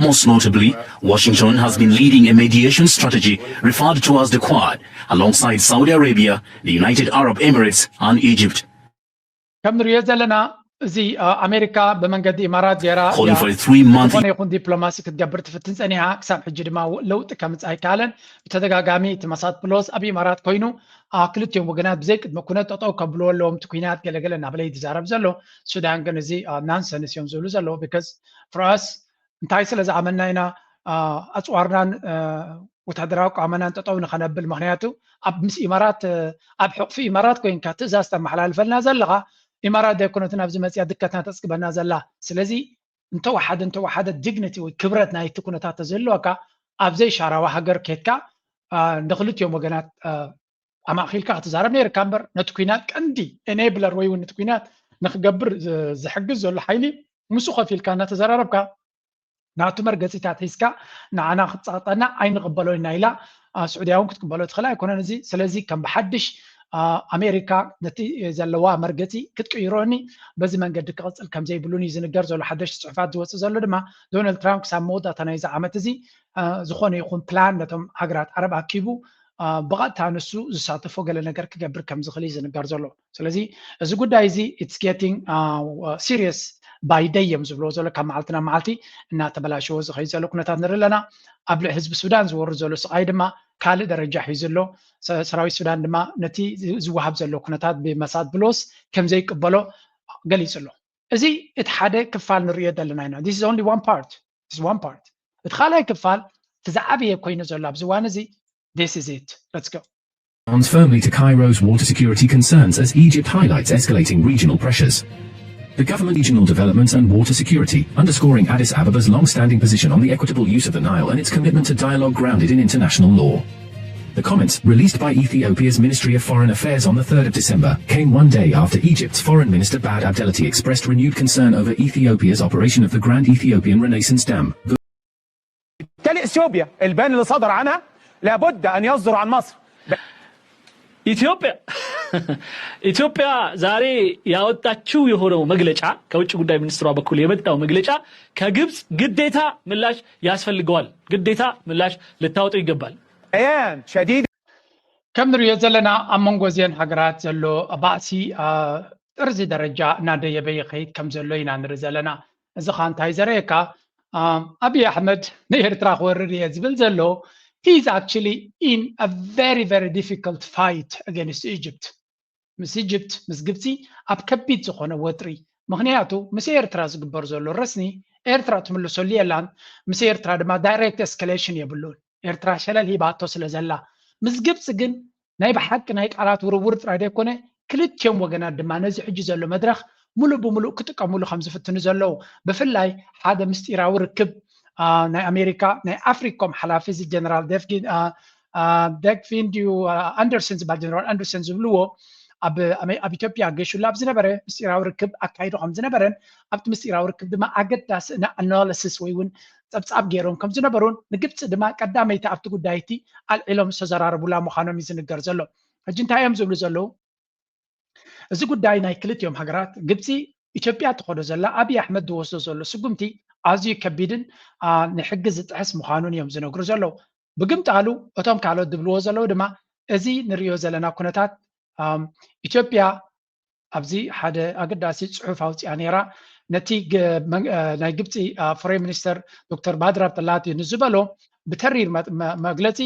Most notably, Washington has been leading a mediation strategy referred to as the Quad, alongside Saudi Arabia, the United Arab Emirates, and Egypt. ከም ንሪኦ ዘለና እዚ ኣሜሪካ ብመንገዲ ኢማራት ገይራ Calling for a three-month ዝኾነ ይኹን ዲፕሎማሲ ክትገብር ትፍትን ፀኒሓ፣ ክሳብ ሕጂ ድማ ለውጢ ከምፅእ ኣይከኣለን። ብተደጋጋሚ እቲ መሳድ ፕሎስ ኣብ ኢማራት ኮይኑ ክልቲኦም ወገናት ብዘይ ቅድመ ኩነት ጠጠው ከብልዎ ኣለዎም እቲ ኩናት ገለገለ እናበለ ይዛረብ ዘሎ። ሱዳን ግን እዚ ናንሰንስ እዮም ዝብሉ ዘለዉ። Because for us እንታይ ስለ ዝኣመና ኢና ኣፅዋርናን ወታደራዊ ኣቋመናን ጠጠው ንኸነብል? ምክንያቱ ኣብ ምስ ኢማራት ኣብ ሕቕፊ ኢማራት ኮይንካ ትእዛዝ ተመሓላልፈልና ዘለኻ ኢማራት ዘይኮነትን ኣብዚ መፅያ ድከትና ተፅግበና ዘላ። ስለዚ እንተወሓደ እንተወሓደ ዲግኒቲ ወይ ክብረት ናይቲ ኩነታት ተዘህልወካ ኣብ ዘይሻራዊ ሃገር ኬድካ ንክልቲኦም ወገናት ኣማእኪልካ ክትዛረብ ነይርካ እምበር ነቲ ኩናት ቀንዲ ኤኔብለር ወይ እውን ነቲ ኩናት ንክገብር ዝሕግዝ ዘሎ ሓይሊ ምስኡ ከፊልካ እናተዘራረብካ ናቱ መርገፂታት ሒዝካ ንዓና ክትፀቕጠና ኣይንቕበሎ ኢና ኢላ። ስዑድያ እውን ክትቅበሎ ትኽእል ኣይኮነን። እዚ ስለዚ ከም ብሓድሽ ኣሜሪካ ነቲ ዘለዋ መርገፂ ክትቅይሮ እኒ በዚ መንገዲ ክቕፅል ከምዘይብሉን እዩ ዝንገር ዘሎ። ሓደሽቲ ፅሑፋት ዝወፅእ ዘሎ ድማ ዶናልድ ትራምፕ ክሳብ መወዳእታ ናይዚ ዓመት እዚ ዝኾነ ይኹን ፕላን ነቶም ሃገራት ዓረብ ኣኪቡ ብቐጥታ ንሱ ዝሳተፎ ገለ ነገር ክገብር ከም ዝኽእል እዩ ዝንገር ዘሎ። ስለዚ እዚ ጉዳይ እዚ it's getting serious by day እዮም ዝብልዎ ዘሎ። ካብ መዓልቲ ናብ መዓልቲ እናተበላሸወ ዝኸይድ ዘሎ ኩነታት ንርኢ ኣለና። ኣብ ልዕ ህዝቢ ሱዳን ዝወርድ ዘሎ ስቓይ ድማ ካልእ ደረጃ ሒዙ ኣሎ። ሰራዊት ሱዳን ድማ ነቲ ዝወሃብ ዘሎ ኩነታት ብመሳድ ብሎስ ከም ዘይቅበሎ ገሊጹ ኣሎ። እዚ እቲ ሓደ ክፋል ንርእዮ ዘለና ኢና። This is only one part. This is one part. እቲ ካልኣይ ክፋል እቲ ዝዓበየ ኮይኑ ዘሎ ኣብዚ እዋን እዚ this is it. Let's go. Firmly to Cairo's water security concerns as Egypt highlights escalating regional pressures. The government regional developments and water security, underscoring Addis Abeba's long-standing position on the equitable use of the Nile and its commitment to dialogue grounded in international law. The comments, released by Ethiopia's Ministry of Foreign Affairs on the third of December, came one day after Egypt's Foreign Minister Bad Abdelati expressed renewed concern over Ethiopia's operation of the Grand Ethiopian Renaissance Dam. بالتالي اثيوبيا البيان اللي صدر عنها لابد ان يصدر عن مصر. ኢትዮጵያ ኢትዮጵያ ዛሬ ያወጣችው የሆነው መግለጫ ከውጭ ጉዳይ ሚኒስትሯ በኩል የመጣው መግለጫ ከግብፅ ግዴታ ምላሽ ያስፈልገዋል። ግዴታ ምላሽ ልታወጡ ይገባል። بيان شديد ከም ንሪኦ ዘለና ኣብ መንጎ እዚአን ሃገራት ዘሎ ባእሲ ጥርዚ ደረጃ እናደየበ ይኸይድ ከም ዘሎ ኢና ንርኢ ዘለና። እዚ ኸ እንታይ ዘርእየካ? ኣብይ ኣሕመድ ንኤርትራ ክወርር እየ ዝብል ዘሎ he is actually in a very very difficult fight against Egypt. ምስ ኢጅፕት ምስ ግብፂ ኣብ ከቢድ ዝኾነ ወጥሪ፣ ምክንያቱ ምስ ኤርትራ ዝግበር ዘሎ ረስኒ ኤርትራ ትምልሰሉ የላን። ምስ ኤርትራ ድማ ዳይሬክት ኤስካሌሽን የብሉን። ኤርትራ ሸለል ሂባቶ ስለ ዘላ። ምስ ግብፂ ግን ናይ ብሓቂ ናይ ቃላት ውርውር ጥራይ ዘይኮነ ክልቲኦም ወገናት ድማ ነዚ ሕጂ ዘሎ መድረኽ ሙሉእ ብሙሉእ ክጥቀሙሉ ከም ዝፍትኑ ዘለዉ፣ ብፍላይ ሓደ ምስጢራዊ ርክብ ናይ ኣሜሪካ ናይ ኣፍሪኮም ሓላፊ እዚ ጀነራል ደፍጊን ደግፊን ድዩ ኣንደርሰን ዝበሃል ጀነራል ኣንደርሰን ዝብልዎ ኣብ ኢትዮጵያ ገሹላ ኣብ ዝነበረ ምስጢራዊ ርክብ ኣካይዱ ከም ዝነበረን ኣብቲ ምስጢራዊ ርክብ ድማ ኣገዳሲ ኣናሊሲስ ወይ እውን ፀብፃብ ገይሮም ከም ዝነበሩን ንግብፂ ድማ ቀዳመይቲ ኣብቲ ጉዳይ እቲ ኣልዒሎም ዝተዘራረቡላ ምዃኖም እዩ ዝንገር ዘሎ። ሕጂ እንታይ እዮም ዝብሉ ዘለዉ? እዚ ጉዳይ ናይ ክልቲኦም ሃገራት ግብፂ ኢትዮጵያ ትኸዶ ዘላ ኣብይ ኣሕመድ ዝወስዶ ዘሎ ስጉምቲ ኣዝዩ ከቢድን ንሕጊ ዝጥሕስ ምዃኑን እዮም ዝነግሩ ዘለዉ። ብግምጣሉ እቶም ካልኦት ዝብልዎ ዘለዉ ድማ እዚ ንሪኦ ዘለና ኩነታት ኢትዮጵያ ኣብዚ ሓደ ኣገዳሲ ፅሑፍ ኣውፅኣ ነይራ። ነቲ ናይ ግብፂ ፎሬን ሚኒስተር ዶክተር ባድር ኣብደላቲ ንዝበሎ ብተሪር መግለፂ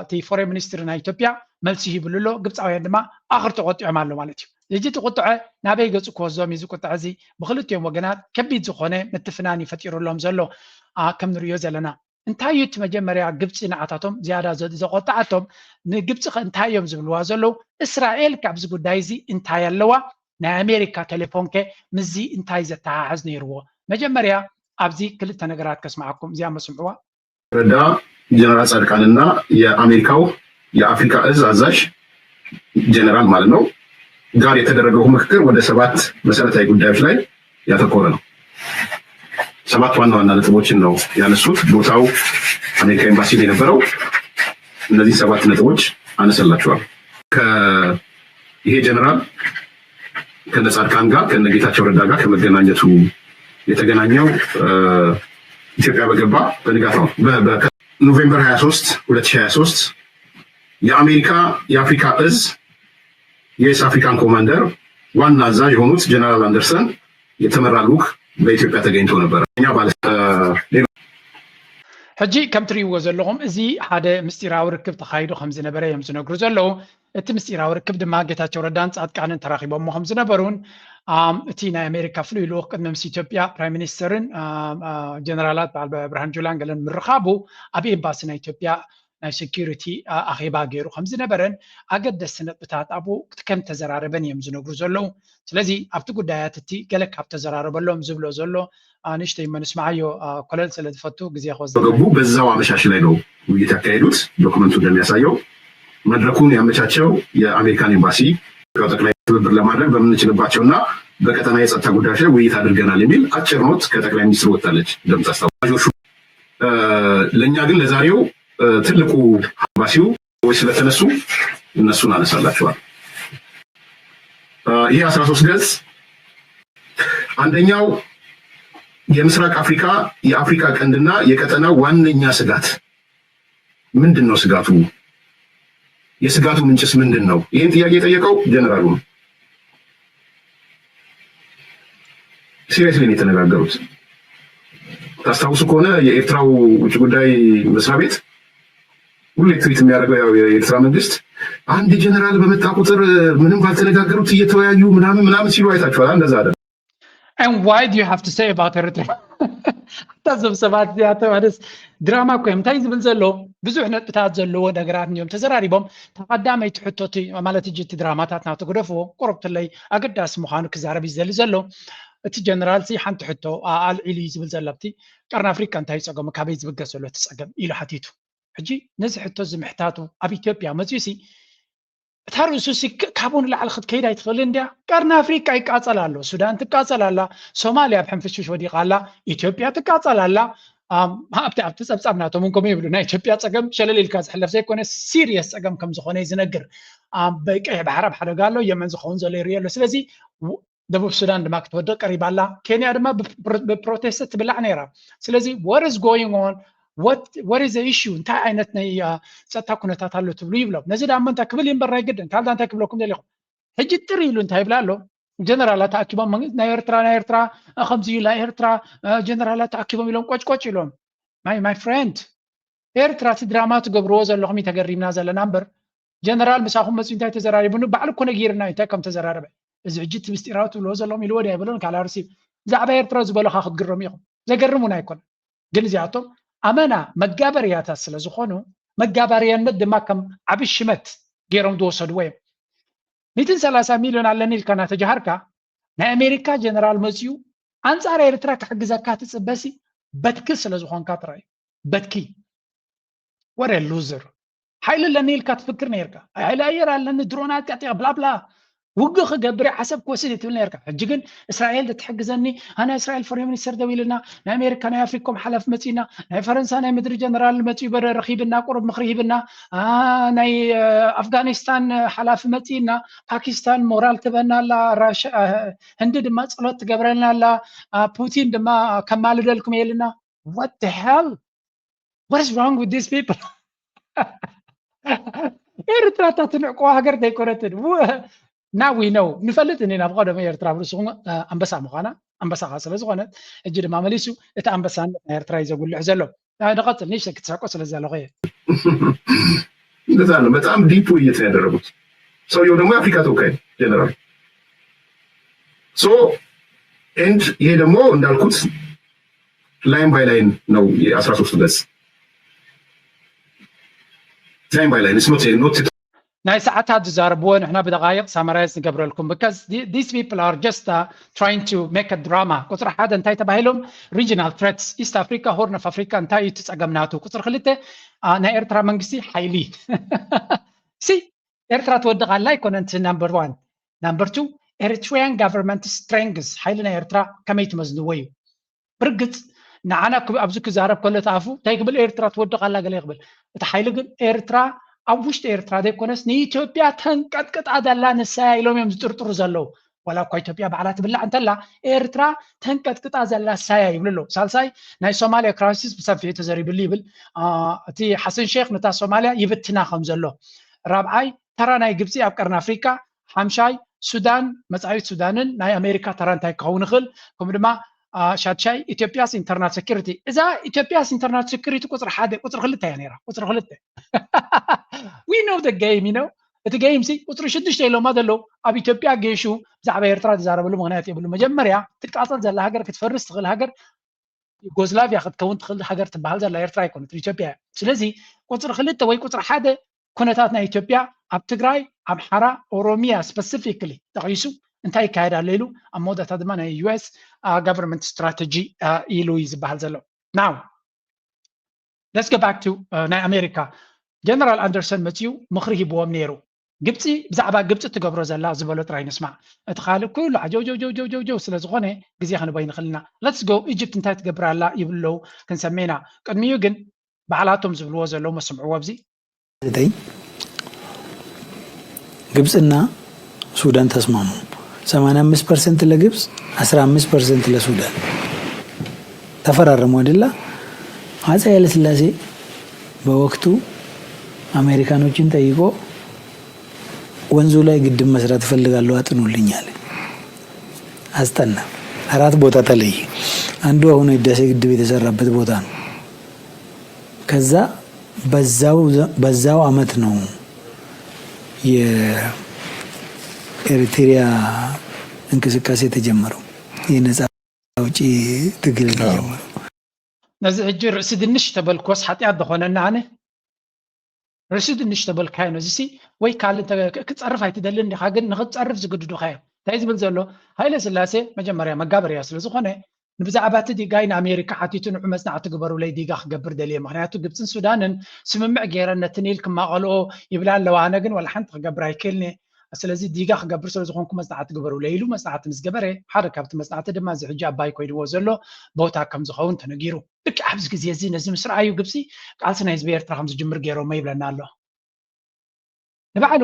እቲ ፎሬን ሚኒስትሪ ናይ ኢትዮጵያ መልሲ ሂብሉ ኣሎ። ግብፃውያን ድማ ኣኽር ተቆጢዖም ኣሎ ማለት እዩ። እዚ እቲ ቁጥዐ ናበይ ገፁ ክወስዶም እዩ? እዚ ቁጥዐ እዚ ብክልቲኦም ወገናት ከቢድ ዝኾነ ምትፍናን እዩ ፈጢሩሎም ዘሎ። ከም ንሪኦ ዘለና እንታይ እዩ እቲ መጀመርያ ግብፂ ንዓታቶም ዝያዳ ዘቆጣዓቶም? ንግብፂ ከ እንታይ እዮም ዝብልዋ ዘለዉ? እስራኤል ካብዚ ጉዳይ እዚ እንታይ ኣለዋ? ናይ ኣሜሪካ ቴሌፎን ከ ምስዚ እንታይ ዘተሓሕዝ ነይርዎ? መጀመርያ ኣብዚ ክልተ ነገራት ከስምዓኩም፣ እዚኣ መስምዕዋ። ረዳ፣ ጀነራል ጻድቃንና የአሜሪካው የአፍሪካ እዝ አዛዥ ጀነራል ማለት ነው ጋር የተደረገው ምክክር ወደ ሰባት መሰረታዊ ጉዳዮች ላይ ያተኮረ ነው። ሰባት ዋና ዋና ነጥቦችን ነው ያነሱት። ቦታው አሜሪካ ኤምባሲ ነው የነበረው። እነዚህ ሰባት ነጥቦች አነሰላችኋል። ይሄ ጀነራል ከነ ጻድቃን ጋር ከነ ጌታቸው ረዳ ጋር ከመገናኘቱ የተገናኘው ኢትዮጵያ በገባ በንጋታው ኖቬምበር ሀያ ሶስት ሁለት ሺህ ሀያ ሶስት የአሜሪካ የአፍሪካ እዝ የኤስ አፍሪካን ኮማንደር ዋና አዛዥ የሆኑት ጀነራል አንደርሰን የተመራ ልዑክ በኢትዮጵያ ተገኝቶ ነበረ። እኛ ባለ ሕጂ ከም ትርእይዎ ዘለኹም እዚ ሓደ ምስጢራዊ ርክብ ተኻይዱ ከም ዝነበረ እዮም ዝነግሩ ዘለዉ። እቲ ምስጢራዊ ርክብ ድማ ጌታቸው ረዳን ጻድቃንን ተራኺቦሞ ከም ዝነበሩን እቲ ናይ ኣሜሪካ ፍሉይ ልኡኽ ቅድሚ ምስ ኢትዮጵያ ፕራይም ሚኒስተርን ጀነራላት በዓል ብርሃን ጁላን ገለን ምርኻቡ ኣብ ኤምባሲ ናይ ኢትዮጵያ ናይ ሴኪሪቲ ኣኼባ ገይሩ ከም ዝነበረን ኣገደስቲ ነጥብታት ኣብኡ ከም ተዘራረበን እዮም ዝነግሩ ዘለዉ። ስለዚ ኣብቲ ጉዳያት እቲ ገለ ካብ ተዘራረበሎም ዝብሎ ዘሎ ንእሽተይ እሞ ንስምዓዮ። ኮለል ስለ ዝፈቱ ግዜ ክወስድ በገቡ በዛው አመሻሽ ላይ ነው ውይይት ያካሄዱት። ዶክመንቱ እንደሚያሳየው መድረኩን ያመቻቸው የአሜሪካን ኤምባሲ ጠቅላይ ትብብር ለማድረግ በምንችልባቸውና በቀጠና የጸጥታ ጉዳዮች ላይ ውይይት አድርገናል የሚል አጭር ኖት ከጠቅላይ ሚኒስትሩ ወጥታለች። እንደምታስታውሱ ለእኛ ግን ለዛሬው ትልቁ ኤምባሲው ስለተነሱ እነሱን አነሳላችኋል። ይህ አስራ ሶስት ገጽ አንደኛው የምስራቅ አፍሪካ የአፍሪካ ቀንድና የቀጠና ዋነኛ ስጋት ምንድን ነው? ስጋቱ የስጋቱ ምንጭስ ምንድን ነው? ይህን ጥያቄ የጠየቀው ጀነራሉ ነው። ሲሪየስሊ ነው የተነጋገሩት። ታስታውሱ ከሆነ የኤርትራው ውጭ ጉዳይ መስሪያ ቤት ሁሌ ትዊት የሚያደርገው ያው የኤርትራ መንግስት አንድ ጀነራል በመጣ ቁጥር ምንም ባልተነጋገሩት እየተወያዩ ምናምን ምናምን ሲሉ አይታችኋል። እንደዛ አይደለም። And why do you have to say about Eritrea? እታ እዞም ሰባት እዚኣቶም ኣነስ ድራማ እኮ እዮም። እንታይ ዝብል ዘሎ ብዙሕ ነጥብታት ዘለዎ ነገራት እዮም ተዘራሪቦም። ተቐዳመይቲ ሕቶ ማለት እጂ እቲ ድራማታት ናቱ ግደፍዎ፣ ቁሩብ ትለይ ኣገዳሲ ምዃኑ ክዛረብ እዩ ዝደሊ ዘሎ። እቲ ጀነራል ሲ ሓንቲ ሕቶ ኣልዒሉ እዩ ዝብል ዘሎ ኣብቲ ቀርኒ ኣፍሪቃ እንታይ እዩ ጸገሙ፣ ካበይ ዝብገስ ዘሎ እቲ ጸገም ኢሉ ሓቲቱ። ሕጂ ነዚ ሕቶ እዚ ምሕታቱ ኣብ ኢትዮጵያ መፅዩ ሲ እታ ርእሱ ሲ ካብኡ ንላዕሊ ክትከይድ ኣይትኽእልን እንድያ። ቀርኒ ኣፍሪቃ ይቃፀል ኣሎ፣ ሱዳን ትቃፀል ኣላ፣ ሶማልያ ኣብ ሕንፍሽፍሽ ወዲቓ ኣላ፣ ኢትዮጵያ ትቃፀል ኣላ። ኣብቲ ኣብቲ ፀብፃብ ናቶም እውን ከምኡ ይብሉ። ናይ ኢትዮጵያ ፀገም ሸለል ኢልካ ዝሕለፍ ዘይኮነ ሲሪየስ ፀገም ከም ዝኾነ እዩ ዝነግር። ኣብ ቀይሕ ባሕሪ ኣብ ሓደጋ ኣሎ፣ የመን ዝኸውን ዘሎ ይርኢ ኣሎ። ስለዚ ደቡብ ሱዳን ድማ ክትወድቕ ቀሪባ ኣላ። ኬንያ ድማ ብፕሮቴስት ትብላዕ ነይራ። ስለዚ what is going on? What is the issue? እንታይ ዓይነት ናይ ፀጥታ ኩነታት ኣሎ ትብሉ ይብሎም። ነዚ ዳሞ እንታይ ክብል እምበር ናይ ግድን ካልዳ እንታይ ክብለኩም ደሊኹም? ሕጂ ጥር ኢሉ እንታይ ይብላ ኣሎ? ጀነራላት ተኣኪቦም ናይ ኤርትራ ናይ ኤርትራ ከምዚ ኢላ ኤርትራ ጀነራላት ተኣኪቦም ኢሎም ቆጭቆጭ ኢሎም። My my friend ኤርትራ እቲ ድራማ ትገብርዎ ዘለኹም እዩ ተገሪምና ዘለና እምበር ጀነራል ምሳኹም መፅዩ እንታይ ተዘራሪቡኒ ባዕሉ እኮ ነጊርና እዩ እንታይ ከም ተዘራረበ። እዚ ሕጂ እቲ ምስጢራዊ ትብልዎ ዘለኹም ኢልዎ ድያ ይበሎን ካልኣርሲ ብዛዕባ ኤርትራ ዝበለኻ ክትግረሙ ኢኹም። ዘገርም እውን ኣይኮነ። ግን እዚኣቶም ኣመና መጋበርያታት ስለ ዝኾኑ መጋበርያነት ድማ ከም ዓብዪ ሽመት ገይሮም ዝወሰድዎ እዮም። ሚእትን ሰላሳ ሚልዮን ኣለኒ ኢልካ እናተጃሃርካ ናይ ኣሜሪካ ጀነራል መፅዩ ኣንፃር ኤርትራ ክሕግዘካ ትፅበሲ በትኪ ስለ ዝኾንካ ጥራይ በትኪ ወረ ሉዘር ሓይሊ ኣለኒ ኢልካ ትፍክር ነርካ። ሓይሊ ኣየር ኣለኒ ድሮናት ቀጢቕ ብላብላ ውግእ ክገብር ዓሰብ ክወስድ ትብል ነርካ። ሕጂ ግን እስራኤል ትሕግዘኒ ኣነ እስራኤል ፎሬን ሚኒስተር ደው ኢልና ናይ ኣሜሪካ ናይ ኣፍሪኮም ሓላፍ መፂና ናይ ፈረንሳ ናይ ምድሪ ጀነራል መፂኡ በረ ረኺብና ቁሩብ ምኽሪ ሂብና ናይ ኣፍጋኒስታን ሓላፊ መፂና ፓኪስታን ሞራል ትበና ኣላ ህንዲ ድማ ፀሎት ትገብረልና ኣላ ፑቲን ድማ ከማልደልኩም የልና what the hell what is wrong with these people ኤርትራ እታ ትንዕቆ ሃገር ዘይኮነትን now we know ንፈልጥ እኒ ናብ ቀደም ኤርትራ ብርእስኹም ኣንበሳ ምዃና ኣንበሳ ከዓ ስለ ዝኾነት ሕጂ ድማ መሊሱ እቲ ኣንበሳነት ናይ ኤርትራ እዩ ዘጉልሕ ዘሎ ንቐፅል ንእሽተ ክትስሕቆ ስለ ዘለኹ እየ እንደዛ ነው። በጣም deep ውይይት ነው ያደረጉት። ሰውየው ደግሞ የአፍሪካ ተወካይ ጀነራል። So and ይሄ ደግሞ እንዳልኩት line by line ነው የአስራ ሶስቱ ገጽ። Line by line it's not not ናይ ሰዓታት ዝዛረብዎ ንሕና ብደቃይቕ summarize ንገብረልኩም because these people are just uh, trying to make a drama። ቁፅሪ ሓደ እንታይ ተባሂሎም? Regional threats, East Africa, Horn of Africa እንታይ እዩ እቲ ፀገም ናቱ? ቁፅሪ ክልተ ናይ ኤርትራ መንግስቲ ሓይሊ ሲ ኤርትራ ትወድቕ ኣላ ኣይኮነን እቲ number one። Number two Eritrean government strength ሓይሊ ናይ ኤርትራ ከመይ ትመዝንዎ እዩ? ብርግፅ ንዓና ኣብዚ ክዛረብ ከሎ ተኣፉ እንታይ ክብል ኤርትራ ትወድቕ ኣላ ገለ ይክብል። እቲ ሓይሊ ግን ኤርትራ ኣብ ውሽጢ ኤርትራ ዘይኮነስ ንኢትዮጵያ ተንቀጥቅጣ ዘላ ንሳያ ኢሎም እዮም ዝጥርጥሩ ዘለዉ። ዋላ እኳ ኢትዮጵያ ባዕላ ትብላዕ እንተላ ኤርትራ ተንቀጥቅጣ ዘላ ሳያ ይብሉ ኣለዉ። ሳልሳይ ናይ ሶማሊያ crisis ብሰፊሑ ተዘሪብሉ ይብል። እቲ ሓሰን ሼክ ነታ ሶማሊያ ይብትና ከም ዘሎ። ራብዓይ ተራ ናይ ግብፂ ኣብ ቀርኒ ኣፍሪካ። ሓምሻይ ሱዳን መፃኢት ሱዳንን ናይ ኣሜሪካ ተራ እንታይ ክኸውን ይኽእል? ከምኡ ድማ ሻድሻይ ኢትዮጵያስ internal security። እዛ ኢትዮጵያስ internal security ቁፅሪ ሓደ ቁፅሪ ክልተ እያ ነይራ። ቁፅሪ ክልተ we know the game you know። እቲ game ሲ ቁፅሪ ሽዱሽተ ኢሎማ ዘለዉ ኣብ ኢትዮጵያ ጌሹ ብዛዕባ ኤርትራ ዝዛረበሉ ምክንያት የብሉ። መጀመርያ ትቃፀል ዘላ ሃገር ክትፈርስ ትኽእል ሃገር ዩጎዝላቪያ ክትከውን ትኽእል ሃገር ትበሃል ዘላ ኤርትራ ኣይኮነት ኢትዮጵያ እያ። ስለዚ ቁፅሪ ክልተ ወይ ቁፅሪ ሓደ ኩነታት ናይ ኢትዮጵያ ኣብ ትግራይ ኣምሓራ ኦሮሚያ specifically ጠቒሱ እንታይ ይካየድ ኣሎ ኢሉ ኣብ መወዳእታ ድማ ናይ US government strategy ኢሉ እዩ ዝበሃል ዘሎ። Now let's go back to ናይ ኣሜሪካ ጀነራል ኣንደርሰን መፅዩ ምኽሪ ሂብዎም ነይሩ። ግብፂ ብዛዕባ ግብፂ ትገብሮ ዘላ ዝበሎ ጥራይ ንስማዕ። እቲ ካልእ ኩሉ ዓጀውጀውጀውጀውጀው ስለ ዝኾነ ግዜ ክንቦ ይንኽልና። Let's go ኢጅፕት እንታይ ትገብር ኣላ ይብሉ ኣለዉ ክንሰሜና። ቅድሚኡ ግን ባዕላቶም ዝብልዎ ዘለዉ መስምዕዎ ኣብዚ ዘጠኝ ግብፅና ሱዳን ተስማሙ። ሰማንያ አምስት ፐርሰንት ለግብፅ፣ አስራ አምስት ፐርሰንት ለሱዳን ተፈራረሙ አይደላ። አፄ ኃይለሥላሴ በወቅቱ አሜሪካኖችን ጠይቆ ወንዙ ላይ ግድብ መስራት እፈልጋለሁ አጥኑልኝ አለ። አስጠና። አራት ቦታ ተለየ። አንዱ አሁን ህዳሴ ግድብ የተሰራበት ቦታ ነው። ከዛ በዛው አመት ነው የኤሪትሪያ እንቅስቃሴ የተጀመረው፣ የነጻ አውጪ ትግል የተጀመረው። ነዚ ሕጂ ርእሲ ድንሽ ተበልኮስ ሓጢኣት ዝኾነና ኣነ ርእሲ ድንሽ ተበልካዮ ነዚ ሲ ወይ ካልእ ክትፀርፍ ኣይትደልን ዲኻ? ግን ንክትፀርፍ ዝግድዱካ እዮም። እንታይ ዝብል ዘሎ? ሃይለ ስላሴ መጀመርያ መጋበርያ ስለ ዝኾነ ንብዛዕባ እቲ ዲጋይ ንኣሜሪካ ሓቲቱ ንዑ መፅናዕቲ ግበሩለይ ዲጋ ክገብር ደልየ። ምክንያቱ ግብፅን ሱዳንን ስምምዕ ገይረን ነቲ ኒል ክማቐልኦ ይብላ ኣለዋ። ኣነ ግን ዋላ ሓንቲ ክገብር ኣይክእልንየ። ስለዚ ዲጋ ክገብር ስለ ዝኾንኩ መፅናዕቲ ግበሩለይ ኢሉ መፅናዕቲ ምስ ገበረ ሓደ ካብቲ መፅናዕቲ ድማ እዚ ሕጂ ኣባይ ኮይንዎ ዘሎ ቦታ ከም ዝኸውን ተነጊሩ። ልክዕ ኣብዚ ግዜ እዚ ነዚ ምስ ረኣዩ ግብፂ ቃልሲ ናይ ህዝቢ ኤርትራ ከም ዝጅምር ገይሮሞ ይብለና ኣሎ። ንባዕሉ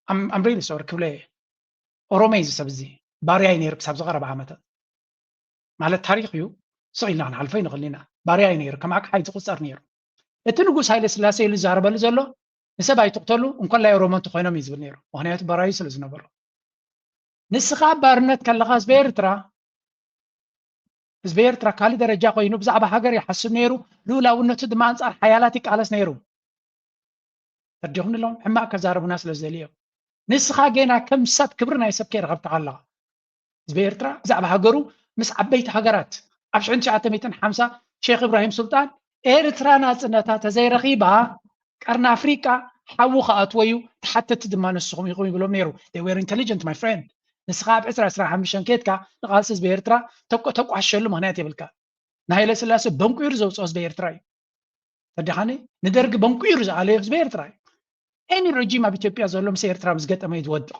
I'm really sorry ክብለ እየ። ኦሮሞ እዩ እዚ ሰብ እዚ። ባርያ እዩ ነይሩ ክሳብ ዝቐረበ ዓመታት። ማለት ታሪኽ እዩ። ስቕ ኢልና ክንሓልፎ ይንኽእል ኢና። ባርያ እዩ ነይሩ። ከም ኣቅሓ እዩ ዝቑጸር ነይሩ። እቲ ንጉስ ሃይለ ስላሴ ኢሉ ዝዛረበሉ ዘሎ ንሰብ ኣይትቕተሉ እንኮላይ ኦሮሞ እንተኾይኖም እዩ ዝብል ነይሩ። ምኽንያቱ ባራዩ ስለ ዝነበሩ። ንስኻ ኣብ ባርነት ከለኻ ህዝቢ ኤርትራ ህዝቢ ኤርትራ ካልእ ደረጃ ኮይኑ ብዛዕባ ሃገር ይሓስብ ነይሩ። ልኡላውነቱ ድማ ኣንጻር ሓያላት ይቃለስ ነይሩ። ተርዲኹም ንሎም ሕማቕ ከዛረቡና ስለ ዝደልዩ እዮም። ንስኻ ጌና ከም ሰብ ክብሪ ናይ ሰብ ከይረኸብካ ከለኻ ህዝቢ ኤርትራ ብዛዕባ ሃገሩ ምስ ዓበይቲ ሃገራት ኣብ ሽሕን ትሽዓተ ሚእትን ሓምሳ ሼክ ኢብራሂም ሱልጣን ኤርትራ ናጽነታ ተዘይረኺባ ቀርኒ ኣፍሪቃ ሓዊ ክኣትዎ እዩ፣ ተሓተቲ ድማ ንስኹም ኢኹም ይብሎም ነይሩ። They were intelligent my friend። ንስኻ ኣብ ዕስራ ዕስራን ሓሙሽተን ኬድካ ንቃልሲ ህዝቢ ኤርትራ ተቋሽሸሉ ምኽንያት የብልካ። ንሃይለ ስላሴ በንቁይሩ ዘውፅኦ ህዝቢ ኤርትራ እዩ። ተዲኻኒ ንደርጊ በንቁይሩ ዝኣለዮ ህዝቢ ኤርትራ እዩ። Any regime ኣብ ኢትዮጵያ ዘሎ ምስ ኤርትራ ምስ ገጠመ እዩ ዝወድቕ።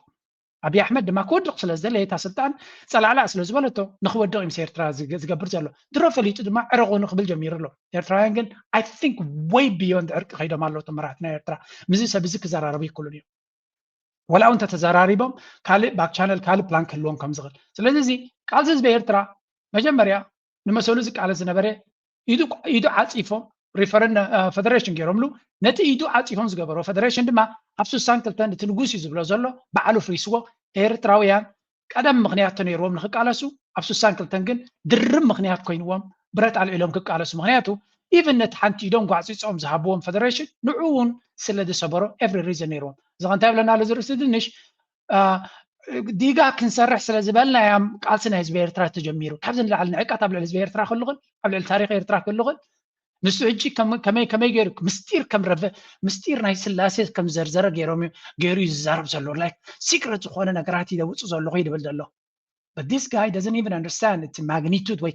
ኣብይ ኣሕመድ ድማ ክወድቕ ስለ ዝደለየ እታ ስልጣን ፀላዕላዕ ስለ ዝበለቶ ንክወድቕ እዩ ምስ ኤርትራ ዝገብር ዘሎ። ድሮ ፈሊጡ ድማ ዕረቑ ንክብል ጀሚሩ ኣሎ። ኤርትራውያን ግን I think way beyond ዕርቂ ከይዶም ኣለዉ እቶም መራሕቲ ናይ ኤርትራ። ምስዚ ሰብ እዚ ክዘራረቡ ይክእሉን እዮም። ወላ እውን እንተተዘራሪቦም ካልእ back channel ካልእ plan ክህልዎም ከም ዝኽእል። ስለዚ እዚ ቃልሲ ህዝቢ ኤርትራ መጀመርያ ንመሰሉ ዝቃለስ ዝነበረ ኢዱ ዓፂፎም ሪፈረን ፈደሬሽን ገይሮምሉ። ነቲ ኢዱ ዓፂፎም ዝገበርዎ ፈደሬሽን ድማ ኣብ ስሳን ክልተን እቲ ንጉስ እዩ ዝብሎ ዘሎ ባዕሉ ፍሪስዎ። ኤርትራውያን ቀደም ምኽንያት ተነይርዎም ንክቃለሱ ኣብ ስሳን ክልተን ግን ድርብ ምኽንያት ኮይንዎም ብረት ኣልዒሎም ክቃለሱ። ምኽንያቱ ኢቨን ነቲ ሓንቲ ኢዶም ጓዕፂፆም ዝሃብዎም ፈደሬሽን ንዑ እውን ስለ ዝሰበሮ every reason ነይርዎም። እዚ ከ እንታይ ይብለና ኣሎ ዝርእሲ ድንሽ? ዲጋ ክንሰርሕ ስለ ዝበልና ያም ቃልሲ ናይ ህዝቢ ኤርትራ ተጀሚሩ። ካብዚ ንላዕሊ ንዕቀት ኣብ ልዕሊ ህዝቢ ኤርትራ ክህሉ ክል ኣብ ልዕሊ ታሪክ ኤርትራ ክህሉ ክል ንሱ ሕጂ ከመይ ከመይ ገይሩ ምስጢር ከም ረበ ምስጢር ናይ ስላሴ ከም ዘርዘረ ገይሮም ገይሩ እዩ ዝዛረብ ዘሎ። ላይክ ሲክረት ዝኾነ ነገራት ይደውፅ ዘለኹ ይድብል ዘሎ። But this guy doesn't even understand እቲ ማግኒቱድ ወይ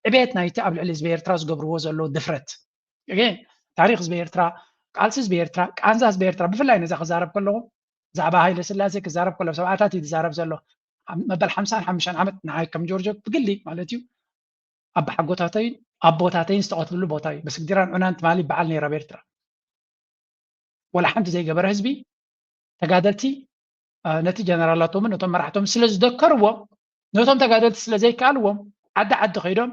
ዕቤት ናይቲ ኣብ ልዕሊ ህዝቢ ኤርትራ ዝገብርዎ ዘለዉ ድፍረት። ታሪክ ህዝቢ ኤርትራ፣ ቃልሲ ህዝቢ ኤርትራ፣ ቃንዛ ህዝቢ ኤርትራ ብፍላይ ነዛ ክዛረብ ከለኹ ብዛዕባ ሃይለ ስላሴ ክዛረብ ከሎ ሰብዓታት እዩ ዝዛረብ ዘሎ። መበል ሓምሳን ሓሙሽተን ዓመት ንዓይ ከም ጆርጆ ብግሊ ማለት እዩ ኣባሓጎታተይን ኣቦታተይን ዝተቐትልሉ ቦታ እዩ። በስግዲራን ዑናን ትማሊ በዓል ነይራ ኣብ ኤርትራ። ወላ ሓንቲ ዘይገበረ ህዝቢ ተጋደልቲ ነቲ ጀነራላቶምን ነቶም መራሕቶም ስለ ዝደከርዎም ነቶም ተጋደልቲ ስለ ዘይከኣልዎም ዓዲ ዓዲ ከይዶም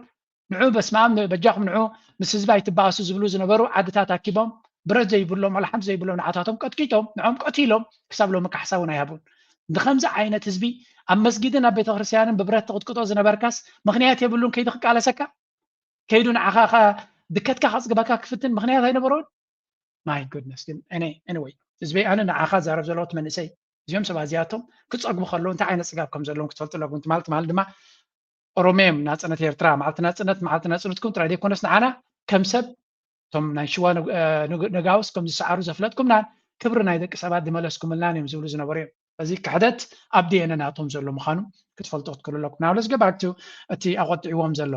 ንዑ በስማም በጃኹም ንዑ ምስ ህዝቢ ኣይትበኣሱ ዝብሉ ዝነበሩ ዓድታት ኣኪቦም ብረት ዘይብሎም ወላ ሓንቲ ዘይብሎም ንዓታቶም ቀጥቂጦም ንዖም ቀቲሎም ክሳብ ሎሚ ካሕሳ እውን ኣይሃቡን። ንከምዚ ዓይነት ህዝቢ ኣብ መስጊድን ኣብ ቤተክርስትያንን ብብረት ትቕጥቅጦ ዝነበርካስ ምክንያት የብሉን ከይዲ ክቃለሰካ ከይዱ ንዓኻ ድከትካ ከፅግበካ ክፍትን ምክንያት ኣይነበሮን። My goodness ግን anyway ህዝበይ ኣነ ንዓኻ ዛረብ ዘለኹ መንእሰይ እዚኦም ሰባት እዚኣቶም ክፀግቡ ከለዉ እንታይ ዓይነት ፅጋብ ከም ዘለዎም ክትፈልጡ ኣለኩም። ትማሊ ትማሊ ድማ ኦሮሜም ናፅነት ኤርትራ መዓልቲ ናፅነት መዓልቲ ናፅነትኩም ጥራይ ዘይኮነስ ንዓና ከም ሰብ እቶም ናይ ሽዋ ነጋውስ ከም ዝሰዓሩ ዘፍለጥኩምናን ክብሪ ናይ ደቂ ሰባት ዝመለስኩምልናን እዮም ዝብሉ ዝነበሩ እዮም። እዚ ክሕደት ኣብ ዲኤንኤ ናቶም ዘሎ ምዃኑ ክትፈልጡ ክትክእሉ ኣለኩም። Now let's go back to እቲ ኣቆጢዕዎም ዘሎ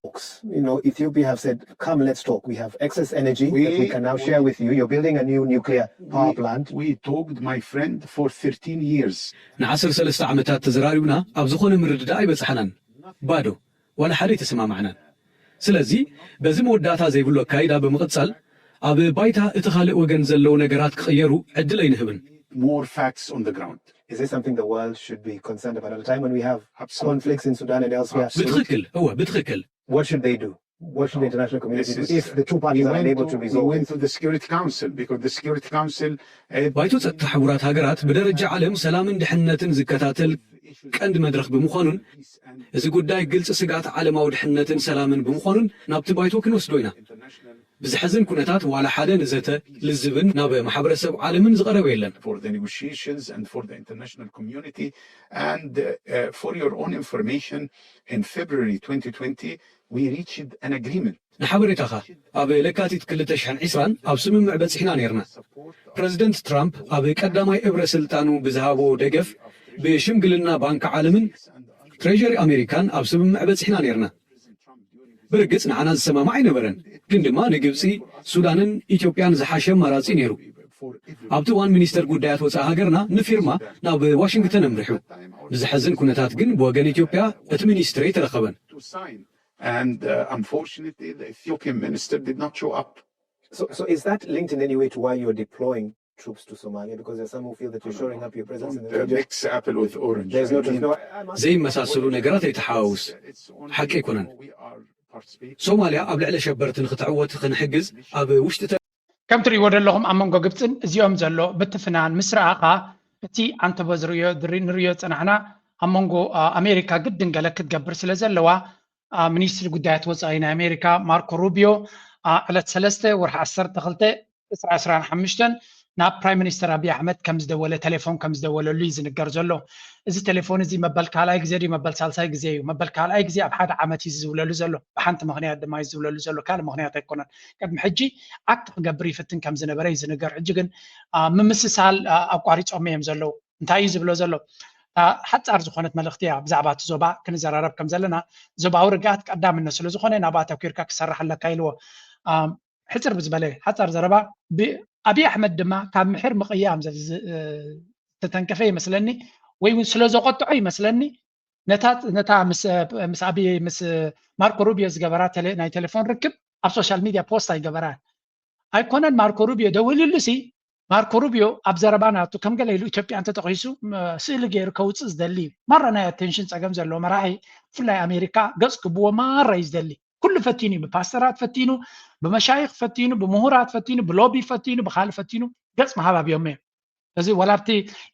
talks. You know, Ethiopia have said, come, let's talk. We have excess energy we, that we can now we, share with you. You're building a new nuclear power we, plant. We talked, my friend, for thirteen years. ንዓሰርተ ሰለስተ ዓመታት ተዘራሪብና ኣብ ዝኾነ ምርድዳእ ኣይበጻሕናን። ባዶ ዋላ ሓደ ኣይተሰማማዕናን። ስለዚ በዚ መወዳእታ ዘይብሉ ኣካይዳ ብምቕጻል ኣብ ባይታ እቲ ካልእ ወገን ዘለዉ ነገራት ክቕየሩ ዕድል ኣይንህብን። More facts on the ground. Is this something the world should be concerned about at a time when we have Absolutely. conflicts in Sudan and elsewhere? ብትኽክል እወ ብትኽክል። What should they do? What should the international community do if the two parties are unable to resolve it? Went to the Security Council because the Security Council ባይቶ ጸጥታ ሕቡራት ሃገራት ብደረጃ ዓለም ሰላምን ድሕነትን ዝከታተል ቀንዲ መድረኽ ብምዃኑን እዚ ጉዳይ ግልፂ ስግኣት ዓለማዊ ድሕነትን ሰላምን ብምዃኑን ናብቲ ባይቶ ክንወስዶ ኢና። ብዘሕዝን ኩነታት ዋላ ሓደ ንዘተ ልዝብን ናብ ማሕበረሰብ ዓለምን ዝቐረበ የለን። ንሓበሬታኻ ኣብ ለካቲት ክልተ ሽሕን ዕስራን ኣብ ስምምዕ በጺሕና ነይርና። ፕረዚደንት ትራምፕ ኣብ ቀዳማይ እብረ ስልጣኑ ብዝሃቦ ደገፍ ብሽምግልና ባንኪ ዓለምን ትሬጀሪ ኣሜሪካን ኣብ ስምምዕ በጺሕና ነይርና። ብርግጽ ንዓና ዝሰማማዕ ኣይነበረን፣ ግን ድማ ንግብጺ፣ ሱዳንን ኢትዮጵያን ዝሓሸ ኣማራጺ ነይሩ። ኣብቲ እዋን ሚኒስተር ጉዳያት ወጻኢ ሃገርና ንፊርማ ናብ ዋሽንግተን ኣምሪሑ። ብዘሕዝን ኩነታት ግን ብወገን ኢትዮጵያ እቲ ሚኒስትሪ ኣይተረኸበን። And uh, unfortunately, the Ethiopian minister did not show up. So, so is that linked in any way to why you're deploying troops to Somalia? Because there's some who feel that you're shoring up your presence in the region. Mix apple with orange. There's no, there's no. ዘይመሳሰሉ ነገራት ኣይተሓዋውስ። ሓቂ ኣይኮነን። ሶማልያ ኣብ ልዕሊ ሸበርቲ ንክትዕወት ክንሕግዝ ኣብ ውሽጢ ከም ትርእይዎ ዘለኹም ኣብ መንጎ ግብፅን እዚኦም ዘሎ ምትፍናን ምስ ረኣኻ እቲ ኣንተቦ ዝርእዮ ንርእዮ ዝፀናሕና ኣብ መንጎ ኣሜሪካ ግድን ገለ ክትገብር ስለ ዘለዋ ሚኒስትሪ ጉዳያት ወፃኢ ናይ ኣሜሪካ ማርኮ ሩቢዮ ዕለት ሰለስተ ወርሒ ዓሰርተ ክልተ ዕስራ ዕስራን ሓሙሽተን ናብ ፕራይም ሚኒስተር ኣብይ ኣሕመድ ከም ዝደወለ ቴሌፎን ከም ዝደወለሉ እዩ ዝንገር ዘሎ። እዚ ቴሌፎን እዚ መበል ካልኣይ ግዜ ድዩ መበል ሳልሳይ ግዜ እዩ? መበል ካልኣይ ግዜ ኣብ ሓደ ዓመት እዩ ዝዝውለሉ ዘሎ። ብሓንቲ ምኽንያት ድማ እዩ ዝዝውለሉ ዘሎ፣ ካልእ ምኽንያት ኣይኮነን። ቅድሚ ሕጂ ኣክት ክገብር ይፍትን ከም ዝነበረ እዩ ዝንገር። ሕጂ ግን ምምስሳል ኣቋሪፆም እዮም ዘለዉ። እንታይ እዩ ዝብሎ ዘሎ? ሓፃር ዝኾነት መልእኽቲ እያ ብዛዕባ እቲ ዞባ ክንዘራረብ ከም ዘለና። ዞባዊ ርግኣት ቀዳምነት ስለ ዝኾነ ናብኣ ተኪርካ ክሰርሕ ኣለካ ኢልዎ። ሕፅር ብዝበለ ሓፃር ዘረባ ኣብይ ኣሕመድ ድማ ካብ ምሕር ምቕያም ዝተተንከፈ ይመስለኒ ወይ እውን ስለ ዘቆጥዖ ይመስለኒ ነታ ምስ ኣብይ ምስ ማርኮ ሩቢዮ ዝገበራ ናይ ቴሌፎን ርክብ ኣብ ሶሻል ሚድያ ፖስት ኣይገበራን ኣይኮነን ማርኮ ሩቢዮ ደዊሉሉሲ ማርኮ ሩቢዮ ኣብ ዘረባ ናቱ ከም ገለ ኢሉ ኢትዮጵያ እንተጠቂሱ ስእሊ ገይሩ ከውፅእ ዝደሊ እዩ ማራ ናይ ኣቴንሽን ፀገም ዘለዎ መራሒ ብፍላይ ኣሜሪካ ገፅ ክብዎ ማራ እዩ ዝደሊ ኩሉ ፈቲኑ እዩ ብፓስተራት ፈቲኑ ብመሻይክ ፈቲኑ ብምሁራት ፈቲኑ ብሎቢ ፈቲኑ ብካልእ ፈቲኑ ገፅ ምሃብ ኣብዮም እዮም እዚ ወላ ኣብቲ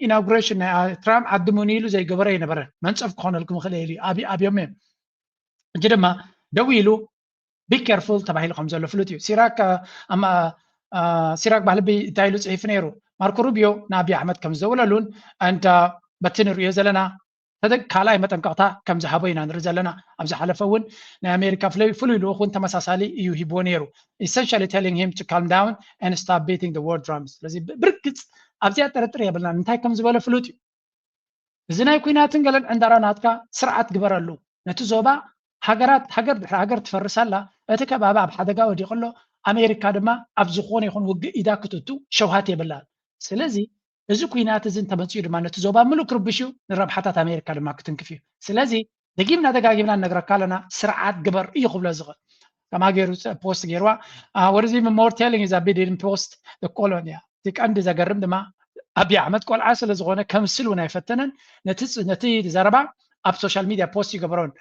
ኢናጉሬሽን ናይ ትራምፕ ዓዲ ሙን ኢሉ ዘይገበረ ኣይነበረን መንፀፍ ክኾነልኩም ይኽእል ኢሉ ኣብዮም እዮም ሕጂ ድማ ደው ኢሉ be careful ተባሂሉ ከም ዘሎ ፍሉጥ እዩ። ሲራክ ሲራክ ባህልቢ እንታይ ኢሉ ፅሒፉ ነይሩ? ማርኮ ሩቢዮ ንኣብይ ኣሕመድ ከም ዝደወለሉን and በቲ ንሪኦ ዘለና ካልኣይ መጠንቀቕታ ከም ዝሃቦ ኢና ንርኢ ዘለና። ኣብ ዝሓለፈ እውን ናይ ኣሜሪካ ፍሉይ ልኡኽ እውን ተመሳሳሊ እዩ ሂብዎ ነይሩ። Essentially telling him to calm down and stop beating the war drums። ስለዚ ብርግፅ ኣብዚኣ ጥርጥር የብልናን እንታይ ከም ዝበለ ፍሉጥ እዩ። እዚ ናይ ኩናትን ገለን ዕንዳራ ናትካ ስርዓት ግበረሉ። ነቲ ዞባ ሃገራት ሃገር ድሕሪ ሃገር ትፈርስ ኣላ። እቲ ከባቢ ኣብ ሓደጋ ወዲቑ ኣሎ። ኣሜሪካ ድማ ኣብ ዝኾነ ይኹን ውግእ ኢዳ ክትእቱ ሸውሃት የብላን። ስለዚ እዚ ኩናት እዚ እንተመፅኡ ድማ ነቲ ዞባ ምሉእ ክርብሽ እዩ፣ ንረብሓታት ኣሜሪካ ድማ ክትንክፍ እዩ። ስለዚ ደጊምና ደጋጊምና ንነግረካ ኣለና፣ ስርዓት ግበር እዩ ክብሎ ዝኽእል። ከማ ገይሩ ፖስት ገይርዋ። What is even more telling is that he didn't post the colon እያ። እቲ ቀንዲ ዘገርም ድማ ኣብይ ኣሕመድ ቆልዓ ስለ ዝኾነ ከምስል እውን ኣይፈተነን። ነቲ ዘረባ ኣብ ሶሻል ሚድያ ፖስት ይገብሮን።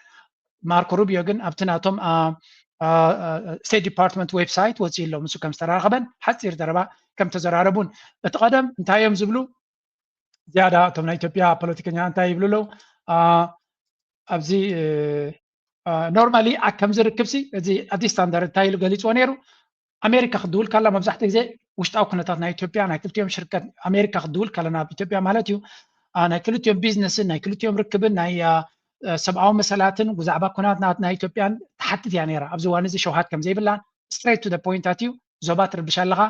ማርኮ ሩቢዮ ግን ኣብቲ ናቶም ስቴት ዲፓርትመንት ዌብሳይት ወፂኡ ኣሎ፣ ምስ ከም ዝተራኸበን ሓፂር ዘረባ ከም ተዘራረቡን። እቲ ቀደም እንታይ እዮም ዝብሉ? ዝያዳ እቶም ናይ ኢትዮጵያ ፖለቲከኛ እንታይ ይብሉ ኣለዉ? ኣብዚ normally ከምዚ ርክብሲ እዚ ኣዲስ ስታንዳርድ እንታይ ኢሉ ገሊፅዎ ነይሩ? ኣሜሪካ ክትድውል ካላ መብዛሕትኡ ግዜ ውሽጣዊ ኩነታት ናይ ኢትዮጵያ ናይ ክልቲኦም ሽርክት ኣሜሪካ ክትድውል ካላ ናብ ኢትዮጵያ ማለት እዩ ናይ ክልቲኦም ቢዝነስን ናይ ክልቲኦም ርክብን ናይ ሰብኣዊ መሰላትን ብዛዕባ ኩናት ናይ ኢትዮጵያን ትሓትት እያ ነይራ። ኣብዚ እዋን እዚ ሸውሃት ከም ዘይብላን straight to the point ኣትዩ ዞባ ትርብሽ ኣለኻ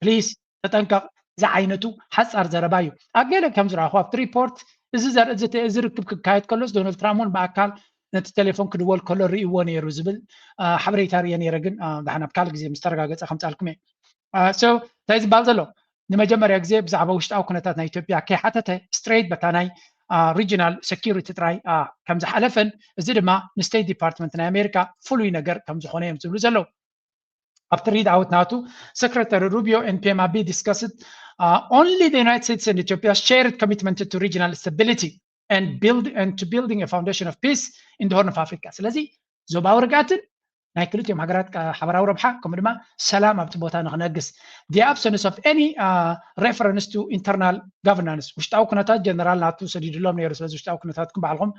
please ተጠንቀቕ ዝዓይነቱ ሓፃር ዘረባ እዩ። ኣብ ገለ ከም ዝረኣኹ ኣብቲ ሪፖርት እዚ ርክብ ክካየድ ከሎስ ዶናልድ ትራምፕ እውን ብኣካል ነቲ ቴሌፎን ክድወል ከሎ ርእይዎ ነይሩ ዝብል ሓበሬታ ርእየ ነይረ። ግን ደሓን ኣብ ካልእ ግዜ ምስ ተረጋገፀ ከምፃልኩም እየ። እንታይ ዝበሃል ዘሎ ንመጀመርያ ግዜ ብዛዕባ ውሽጣዊ ኩነታት ናይ ኢትዮጵያ ከይሓተተ straight በታ ናይ regional security ጥራይ ከም ዝሓለፈን እዚ ድማ ንስቴት ዲፓርትመንት ናይ ኣሜሪካ ፍሉይ ነገር ከም ዝኾነ እዮም ዝብሉ ዘለዉ። ኣብቲ ሪድ ኣውት ናቱ Secretary Rubio and P M Abe discussed only the United States and Ethiopia's shared commitment to regional stability and build and to building a foundation of peace in the Horn of Africa። ስለዚ ዞባዊ ርግኣትን ናይ ክልቲኦም ሃገራት ሓበራዊ ረብሓ ከምኡ ድማ ሰላም ኣብቲ ቦታ ንክነግስ the absence of any reference to internal governance ውሽጣዊ ኩነታት ጀነራል ናቱ ሰዲድሎም ነይሩ። ስለዚ ውሽጣዊ ኩነታትኩም ባዕልኩም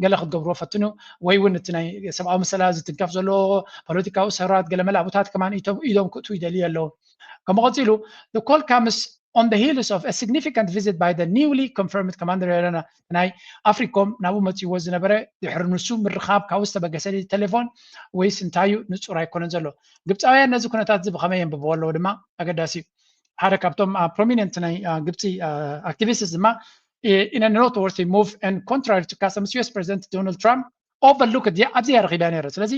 ገለ ክትገብርዎ ፈትኑ ወይ እውን እቲ ናይ ሰብኣዊ መሰላት ዝትንከፍ ዘሎ ፖለቲካዊ ሰራት ገለመለ ኣብታት ከማን ኢዶም ክእትዉ ይደልዩ ኣለዉ። ከምኡ ቀፂሉ the call comes on the heels of a significant visit by the newly confirmed commander የለና ናይ ኣፍሪኮም ናብኡ መፅዎ ዝነበረ ድሕሪ ንሱ ምርኻብ ካብኡ ዝተበገሰ ቴሌፎን ወይስ እንታዩ ንፁር ኣይኮነን ዘሎ። ግብፃውያን ነዚ ኩነታት እዚ ብኸመይ የንብብዎ ኣለዎ ድማ ኣገዳሲ እዩ። ሓደ ካብቶም prominent ናይ ግብፂ activists ድማ in a noteworthy move and contrary to customs U S President Donald Trump overlooked እያ ኣብዚ እያ ረኺባ ነረ። ስለዚ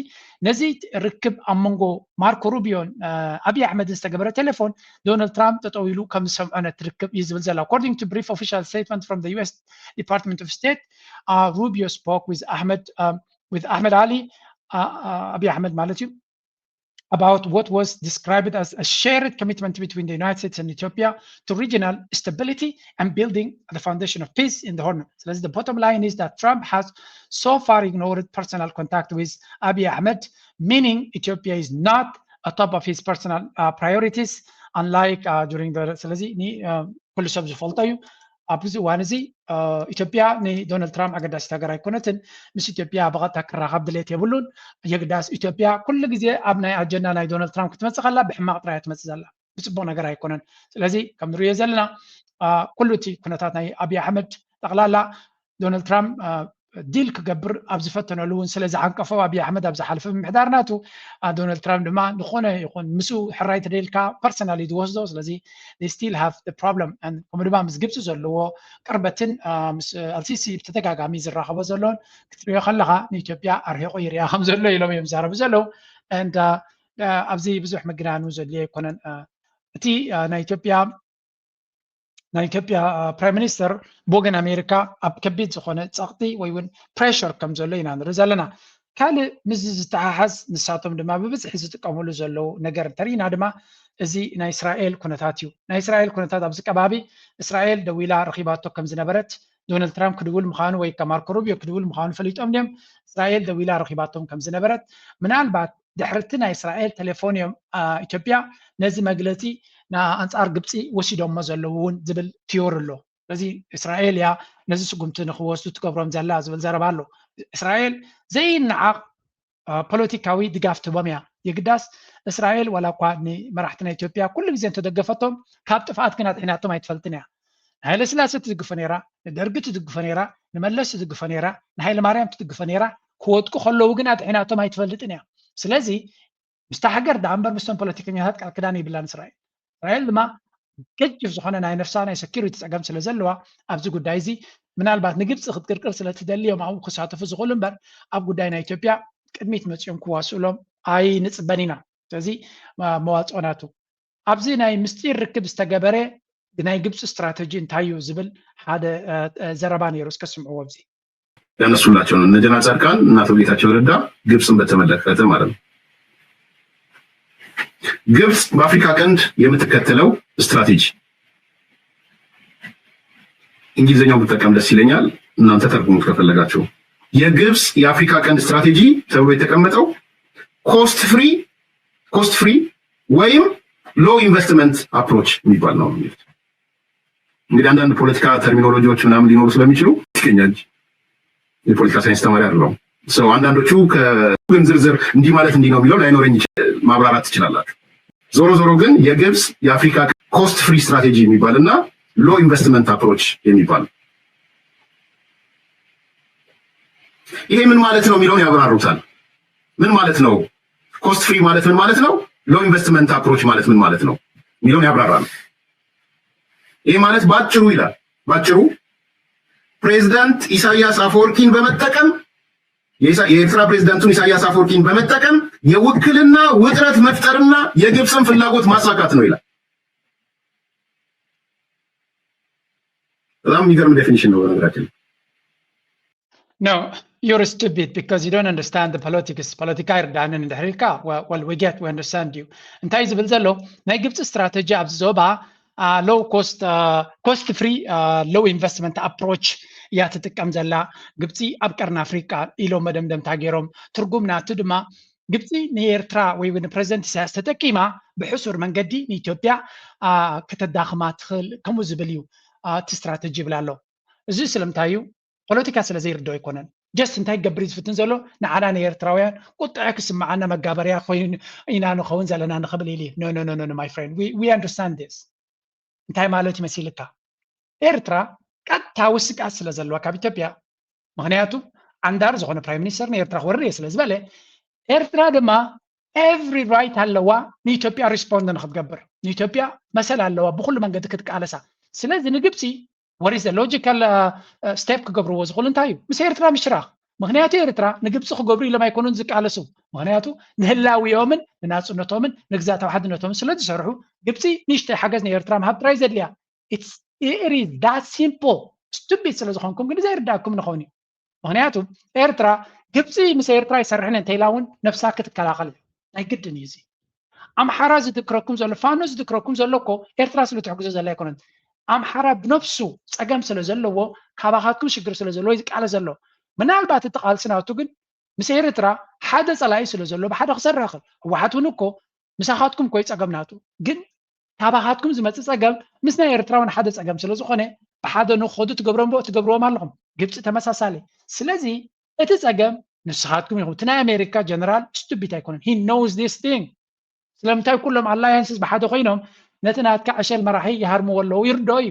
ነዚ ርክብ ኣብ መንጎ ማርኮ ሩቢዮን ኣብይ ኣሕመድን ዝተገበረ ቴሌፎን ዶናልድ ትራምፕ ጠጠው ኢሉ ከም ዝሰምዖ ነቲ ርክብ እዩ ዝብል ዘሎ። According to brief official statement from the U S Department of State, Rubio spoke with Ahmed with Ahmed Ali ኣብይ ኣሕመድ ማለት እዩ about what was described as a shared commitment between the United States and Ethiopia to regional stability and building the foundation of peace in the Horn. ስለዚ the bottom line is that Trump has so far ignored personal contact with Abiy Ahmed, meaning Ethiopia is not atop of his personal uh, priorities, unlike uh, during the ስለዚ ኩሉ ሰብ ዝፈልጦ እዩ። ኣብዚ እዋን እዚ ኢትዮጵያ ንዶናልድ ትራምፕ ኣገዳሲት ሃገር ኣይኮነትን። ምስ ኢትዮጵያ ብቐጥታ ክራኸብ ድሌት የብሉን። የግዳስ ኢትዮጵያ ኩሉ ግዜ ኣብ ናይ ኣጀንዳ ናይ ዶናልድ ትራምፕ ክትመፅእ ከላ ብሕማቕ ጥራይ እያ ትመፅእ ዘላ፣ ብፅቡቕ ነገር ኣይኮነን። ስለዚ ከም ንሪኦ ዘለና ኩሉ እቲ ኩነታት ናይ ኣብይ ኣሕመድ ጠቕላላ ዶናልድ ትራምፕ ዲል ክገብር ኣብ ዝፈተነሉ እውን ስለ ዝዓንቀፎ ኣብይ ኣሕመድ ኣብ ዝሓለፈ ምምሕዳር ናቱ ዶናልድ ትራምፕ ድማ ዝኾነ ይኹን ምስኡ ሕራይ ተደልካ ፐርሰናሊ ዝወስዶ። ስለዚ still have problem ከምኡ ድማ ምስ ግብፂ ዘለዎ ቅርበትን ምስ ኣልሲሲ ብተደጋጋሚ ዝራኸቦ ዘለውን ክትሪኦ ከለካ ንኢትዮጵያ ኣርሒቑ ይሪኣ ከም ዘሎ ኢሎም እዮም ዝዛረቡ ዘለዉ። And ኣብዚ ብዙሕ ምግናኑ ዘድልዮ ኣይኮነን። እቲ ናይ ኢትዮጵያ ናይ ኢትዮጵያ ፕራይም ሚኒስተር ብወገን ኣሜሪካ ኣብ ከቢድ ዝኾነ ፀቕጢ ወይ እውን ፕሬሸር ከም ዘሎ ኢና ንርኢ ዘለና። ካልእ ምስዚ ዝተሓሓዝ ንሳቶም ድማ ብብዝሒ ዝጥቀምሉ ዘለዉ ነገር እንተሪኢና ድማ እዚ ናይ እስራኤል ኩነታት እዩ። ናይ እስራኤል ኩነታት ኣብዚ ከባቢ እስራኤል ደዊላ ረኺባቶ ከም ዝነበረት ዶናልድ ትራምፕ ክድውል ምዃኑ ወይ ማርኮ ሩቢዮ ክድውል ምዃኑ ፈሊጦም ድዮም? እስራኤል ደዊላ ረኺባቶም ከም ዝነበረት ምናልባት ድሕርቲ ናይ እስራኤል ቴሌፎን እዮም ኢትዮጵያ ነዚ መግለፂ ንኣንፃር ግብፂ ወሲዶሞ ዘለዉ እውን ዝብል ቲዮሪ ኣሎ። ስለዚ እስራኤል እያ ነዚ ስጉምቲ ንክወስዱ ትገብሮም ዘላ ዝብል ዘረባ ኣሎ። እስራኤል ዘይነዓቕ ፖለቲካዊ ድጋፍ ትህቦም እያ። የግዳስ እስራኤል ዋላ እኳ ንመራሕቲ ናይ ኢትዮጵያ ኩሉ ግዜ እንተደገፈቶም ካብ ጥፍኣት ግን ኣድሒናቶም ኣይትፈልጥን እያ። ንሃይለስላሴ ትድግፎ ነይራ፣ ንደርጊ ትድግፎ ነይራ፣ ንመለስ ትድግፎ ነይራ፣ ንሃይለ ማርያም ትድግፎ ነይራ። ክወድቁ ከለዉ ግን ኣድሒናቶም ኣይትፈልጥን እያ። ስለዚ ምስታ ሃገር ደኣ እምበር ምስቶም ፖለቲከኛታት ቃል ክዳን የብላን እስራኤል። እስራኤል ድማ ገጅፍ ዝኾነ ናይ ነፍሳ ናይ ሰኪሪቲ ፀገም ስለ ዘለዋ ኣብዚ ጉዳይ እዚ ምናልባት ንግብፂ ክትቅርቅር ስለ ትደሊ እዮም ኣብኡ ክሳተፉ ዝኽእሉ እምበር ኣብ ጉዳይ ናይ ኢትዮጵያ ቅድሚት መፂኦም ክዋስእሎም ኣይንፅበን ኢና። ስለዚ መዋፅኦ ናቱ ኣብዚ ናይ ምስጢር ርክብ ዝተገበረ ናይ ግብፂ ስትራተጂ እንታይ እዩ ዝብል ሓደ ዘረባ ነይሩ። እስከ ስምዕዎ ኣብዚ ያነሱላቸው ነው። እነ ጀነራል ጻድቃን እና አቶ ጌታቸው ረዳ ግብፅን በተመለከተ ማለት ነው። ግብፅ በአፍሪካ ቀንድ የምትከተለው ስትራቴጂ እንግሊዝኛው ብጠቀም ደስ ይለኛል፣ እናንተ ተርጉሙት ከፈለጋችሁ። የግብፅ የአፍሪካ ቀንድ ስትራቴጂ ተብሎ የተቀመጠው cost free cost free ወይም low investment approach የሚባል ነው የሚሉት። እንግዲህ አንዳንድ ፖለቲካ ተርሚኖሎጂዎች ምናምን ሊኖሩ ስለሚችሉ ይገኛል። የፖለቲካ ሳይንስ ተማሪ አይደለሁም። ሰው አንዳንዶቹ ግን ዝርዝር እንዲህ ማለት እንዲህ ነው የሚለው ላይኖረኝ ማብራራት ትችላላችሁ። ዞሮ ዞሮ ግን የግብፅ የአፍሪካ cost free strategy የሚባል እና low investment approach የሚባል ይሄ ምን ማለት ነው የሚለውን ያብራሩታል። ምን ማለት ነው cost free ማለት ምን ማለት ነው? Low investment approach ማለት ምን ማለት ነው የሚለውን ያብራራል። ይህ ማለት ባጭሩ ይላል ባጭሩ ፕሬዚዳንት ኢሳያስ አፈወርቂን በመጠቀም የኤርትራ ፕሬዚዳንቱን ኢሳያስ አፈወርቂን በመጠቀም የውክልና ውጥረት መፍጠርና የግብፅን ፍላጎት ማሳካት ነው ይላል። በጣም የሚገርም definition ነው በነገራችን። No, you're stupid because you don't understand the politics. ፖለቲካ ይርዳንን እንድሕር ኢልካ well we get we understand you። እንታይ ዝብል ዘሎ ናይ ግብፂ ስትራተጂ ኣብዚ ዞባ low cost cost free low investment approach እያ ትጥቀም ዘላ ግብፂ ኣብ ቀርኒ ኣፍሪቃ ኢሎም መደምደምታ ገይሮም። ትርጉም ናቱ ድማ ግብፂ ንኤርትራ ወይ ንፕሬዚደንት ኢሳያስ ተጠቂማ ብሕሱር መንገዲ ንኢትዮጵያ ከተዳኽማ ትኽእል ከምኡ ዝብል እዩ እቲ ስትራተጂ ይብል ኣሎ። እዚ ስለምንታይ እዩ? ፖለቲካ ስለ ዘይርድኦ ኣይኮነን። just እንታይ ክገብር እዩ ዝፍትን ዘሎ ንዓና ንኤርትራውያን ቁጥዐ ክስምዓና መጋበርያ ኮይኑ ኢና ንኸውን ዘለና ንኽብል ኢሉ እዩ። No no no no my friend we understand this እንታይ ማለት እዩ መሲልካ? ኤርትራ ቀጥታዊ ስግኣት ስለ ዘለዋ ካብ ኢትዮጵያ ምኽንያቱ ዓንዳር ዝኾነ ፕራይም ሚኒስተር ንኤርትራ ክወርር እየ ስለ ዝበለ ኤርትራ ድማ every right ኣለዋ ንኢትዮጵያ respond ንክትገብር ንኢትዮጵያ መሰል ኣለዋ ብኩሉ መንገዲ ክትቃለሳ። ስለዚ ንግብፂ what is the logical step ክገብርዎ ዝኽእሉ እንታይ እዩ? ምስ ኤርትራ ምሽራኽ። ምኽንያቱ ኤርትራ ንግብፂ ክገብሩ ኢሎም ኣይኮኑን ዝቃለሱ። ምኽንያቱ ንህላዊኦምን ንናፅነቶምን ንግዛታዊ ሓድነቶምን ስለ ዝሰርሑ ግብፂ ንእሽተይ ሓገዝ ንኤርትራ ምሃብ ጥራይ ዘድልያ። It is that simple። Stupid ስለ ዝኾንኩም ግን ዘይርዳእኩም ንኸውን እዩ። ምኽንያቱ ኤርትራ ግብፂ ምስ ኤርትራ ይሰርሕን እንተኢላ እውን ነብሳ ክትከላኸል ናይ ግድን እዩ እዚ። ኣምሓራ ዝድክረኩም ዘሎ ፋኖ ዝድክረኩም ዘሎ እኮ ኤርትራ ስለ ትሕግዞ ዘላ ኣይኮነን። ኣምሓራ ብነብሱ ፀገም ስለ ዘለዎ ካባኻትኩም ሽግር ስለ ዘለዎ ዝቃለ ዘሎ። ምናልባት እቲ ቃልሲ ናቱ ግን ምስ ኤርትራ ሓደ ፀላኢ ስለ ዘሎ ብሓደ ክሰርሕ ይኽእል። ህወሓት እውን እኮ ምሳኻትኩም እኮ እዩ ፀገም ናቱ። ግን ካባኻትኩም ዝመፅእ ፀገም ምስ ናይ ኤርትራ እውን ሓደ ፀገም ስለ ዝኾነ ብሓደ ንክኸዱ ትገብሮም ትገብርዎም ኣለኹም። ግብፂ ተመሳሳሊ። ስለዚ እቲ ፀገም ንስኻትኩም ኢኹም። እቲ ናይ ኣሜሪካ ጀነራል stupid ኣይኮነን። He knows this thing። ስለምንታይ ኩሎም ኣላያንስስ ብሓደ ኮይኖም ነቲ ናትካ ዕሸል መራሒ ይሃርምዎ ኣለዉ ይርድኦ እዩ።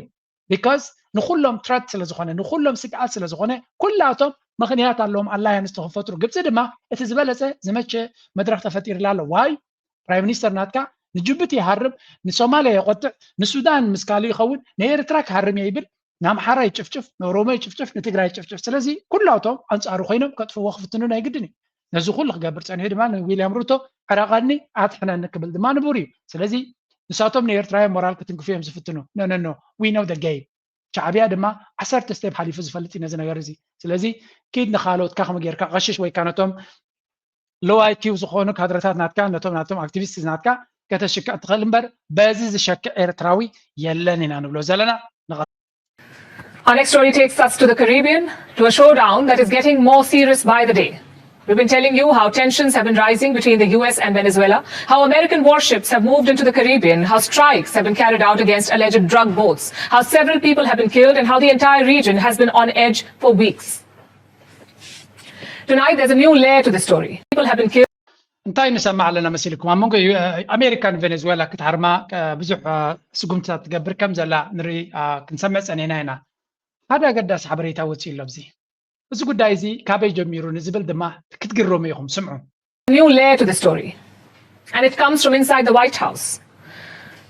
Because ንኩሎም threat ስለ ዝኾነ ንኩሎም ስግኣት ስለ ዝኾነ ኩላቶም ምኽንያት ኣለዎም ኣላያንስ ተክፈጥሩ። ግብፂ ድማ እቲ ዝበለፀ ዝመቸ መድረክ ተፈጢርላ ኣሎ። ዋይ ፕራይም ሚኒስተር ናትካ ንጅቡቲ ይሃርም፣ ንሶማልያ የቆጥዕ፣ ንሱዳን ምስ ካልእ ይኸውን፣ ንኤርትራ ክሃርም እየ ይብል፣ ንኣምሓራ ይጭፍጭፍ፣ ንኦሮሞ ይጭፍጭፍ፣ ንትግራይ ይጭፍጭፍ። ስለዚ ኩላቶም ኣንፃሩ ኮይኖም ከጥፍዎ ክፍትኑ ናይ ግድን እዩ። ነዚ ኩሉ ክገብር ፀኒሑ ድማ ንዊልያም ሩቶ ዕረቐኒ ኣድሕነኒ ክብል ድማ ንቡር እዩ። ስለዚ ንሳቶም ንኤርትራውያን ሞራል ክትንክፉ እዮም ዝፍትኑ። No no no we know the game። ሻዕብያ ድማ ዓሰርተ step ሓሊፉ ዝፈልጥ እዩ ነዚ ነገር እዚ። ስለዚ ኪድ ንካልኦትካ ከምኡ ጌርካ ቀሽሽ ወይ ከዓ ነቶም low I Q ዝኾኑ ካድረታት ናትካ ነቶም ናቶም ኣክቲቪስት ናትካ ከተሽክዕ ትኽእል እምበር በዚ ዝሸክዕ ኤርትራዊ የለን ኢና ንብሎ ዘለና። Our next story takes us to the Caribbean, to a showdown that is getting more serious by the day. We've been telling you how tensions have been rising between the U S and Venezuela, how American warships have moved into the Caribbean, how strikes have been carried out against alleged drug boats, how several people have been killed, and how the entire region has been on edge for weeks. Tonight, there's a new layer to the story. People have been killed. እንታይ ንሰማዕ ኣለና መሲልኩም? ኣብ መንጎ ዩ- ኣሜሪካን ቬኔዙዌላ ክትሃርማ እ፣ ብዙሕ እ፣ ስጉምትታት ትገብር ከም ዘላ ንርኢ እ፣ ክንሰምዕ ጸኒሕና ኢና። ሓደ ኣገዳሲ ሓበሬታ ወፂኡ ኣሎ ኣብዚ። እዚ ጉዳይ እዚ ካበይ ጀሚሩ ንዝብል ድማ ክትግረሙ ኢኹም። ስምዑ። New layer to the story, and it comes from inside the White House.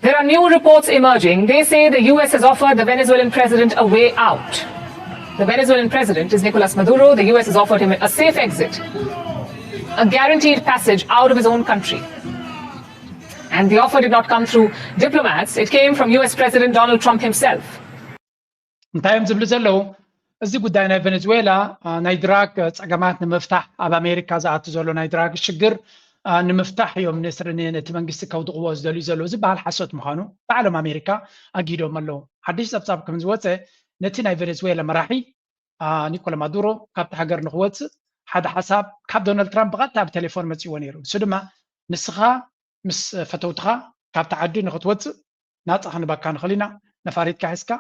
There are new reports emerging. They say the U S has offered the Venezuelan president a way out. The Venezuelan president is Nicolas Maduro. The U S has offered him a safe exit, a guaranteed passage out of his own country. And the offer did not come through diplomats, it came from U S President Donald Trump himself. እንታይ እዮም ዝብሉ ዘለዉ? እዚ ጉዳይ ናይ ቬኔዙዌላ እ፣ ናይ ድራግ እ፣ ጸገማት ንምፍታሕ፣ ኣብ ኣሜሪካ ዝኣቱ ዘሎ ናይ ድራግ ሽግር እ፣ ንምፍታሕ እዮም ንስር- ን- ነቲ መንግስቲ ከውድቕዎ ዝደልዩ ዘለዉ ዝበሃል ሓሶት ምዃኑ ባዕሎም ኣሜሪካ ኣጊዶም ኣለዉ። ሓድሽ ጸብጻብ ከም ዝወፀ፣ ነቲ ናይ ቬኔዙዌላ መራሒ እ፣ ኒኮላ ማዱሮ ካብቲ ሃገር ንክወፅእ ሓደ ሓሳብ ካብ ዶናልድ ትራምፕ ብቐጥታ ብቴሌፎን መፂዎ ነይሩ። ንሱ ድማ ንስኻ ምስ ፈተውትኻ ካብቲ ዓዲ ንክትወፅእ ናፃ ክንበካ ንኽእል ኢና፣ ነፋሪትካ ሒዝካ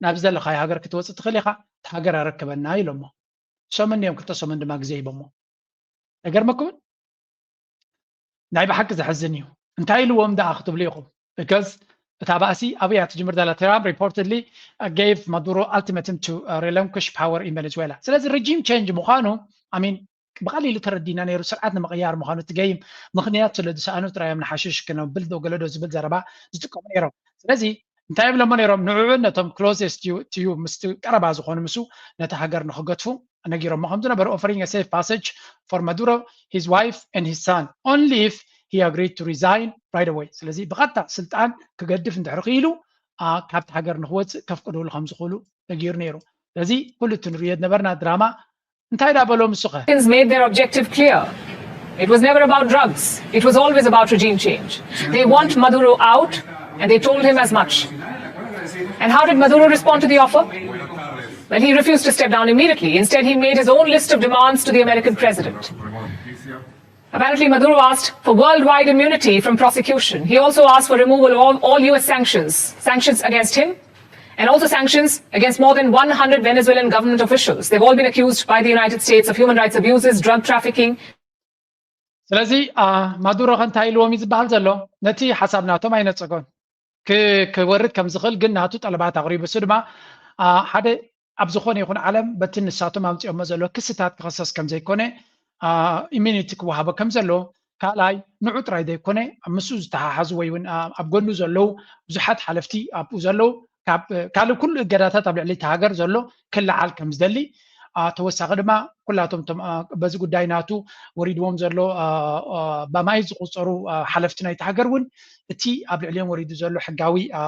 ናብ ዝደለኻዮ ሃገር ክትወፅእ ትኽእል ኢኻ፣ እቲ ሃገር ኣረክበና ኢሎሞ። ሰሙን እዮም፣ ክልተ ሰሙን ድማ ግዜ ሂቦሞ። ኣይገርመኩምን? ናይ ብሓቂ ዘሕዝን እዩ። እንታይ ኢልዎም ደኣ ክትብሉ ኢኹም? Because እታ ባእሲ ኣበይ እያ ትጅምር ዘላ? Trump reportedly gave Maduro ultimatum to relinquish power in Venezuela። ስለዚ regime change ምዃኑ I mean ብቐሊሉ ተረዲና ነይሩ። ስርዓት ንምቕያር ምዃኑ እቲ ገይም ምኽንያት ስለ ዝሰኣኑ ጥራይ እዮም ንሓሽሽ ክነብል ዶ ገለ ዶ ዝብል ዘረባ ዝጥቀሙ ነይሮም። ስለዚ እንታይ ይብለሞ ነይሮም? ንዕዑን ነቶም closest to you ምስቲ ቀረባ ዝኾኑ ምስኡ ነቲ ሃገር ንኽገድፉ ነጊሮሞ ከም ዝነበሩ offering a safe passage for Maduro, his wife and his son only if he agreed to resign right away። ስለዚ ብቐጥታ ስልጣን ክገድፍ እንድሕር ክኢሉ ኣ፣ ካብቲ ሃገር ንክወፅእ ከፍቅድሉ ከም ዝኽእሉ ነጊሩ ነይሩ። ስለዚ ኩሉ እቲ ንርእዮ ዝነበርና ድራማ እንታይ ዳ በሎ ምስኸ? Americans made their objective clear. It was never about drugs. It was always about regime change. They want Maduro out, and they told him as much. And how did Maduro respond to the offer? Well, he refused to step down immediately. Instead, he made his own list of demands to the American president. Apparently, Maduro asked for worldwide immunity from prosecution. He also asked for removal of all, all U S sanctions, sanctions against him, and also sanctions against more than one hundred Venezuelan government officials. They've all been accused by the United States of human rights abuses, drug trafficking. ስለዚ ኣ፣ ማዱሮ ከ እንታይ ኢልዎም እዩ ዝበሃል ዘሎ? ነቲ ሓሳብ ናቶም ኣይነጸጎን። ክ- ክወርድ ከም ዝኽእል ግን ናቱ ጠለባት ኣቕሪቡ። እሱ ድማ ኣ፣ ሓደ ኣብ ዝኾነ ይኹን ዓለም በቲ ንሳቶም ኣምጺኦሞ ዘሎ ክስታት ክኸሰስ ከም ዘይኮነ፣ ኣ፣ ኢሚኒቲ ክወሃቦ ከም ዘሎ፣ ካልኣይ ንዑ ጥራይ ዘይኮነ ምስኡ ዝተሓሓዙ ወይ እውን ኣ፣ ኣብ ጎኑ ዘለዉ ብዙሓት ሓለፍቲ ኣብኡ ዘለዉ ካብ ካልእ ኩሉ እገዳታት ኣብ ልዕሊ እቲ ሃገር ዘሎ ክለዓል ከም ዝደሊ፣ ኣ፣ ተወሳኺ ድማ ኩላቶም እቶም ኣ፣ በዚ ጉዳይ ናቱ ወሪድዎም ዘሎ ኣ፣ ኣ፣ በማይ ዝቑጸሩ ኣ፣ ሓለፍቲ ናይቲ ሃገር እውን እቲ ኣብ ልዕሊኦም ወሪዱ ዘሎ ሕጋዊ ኣ፣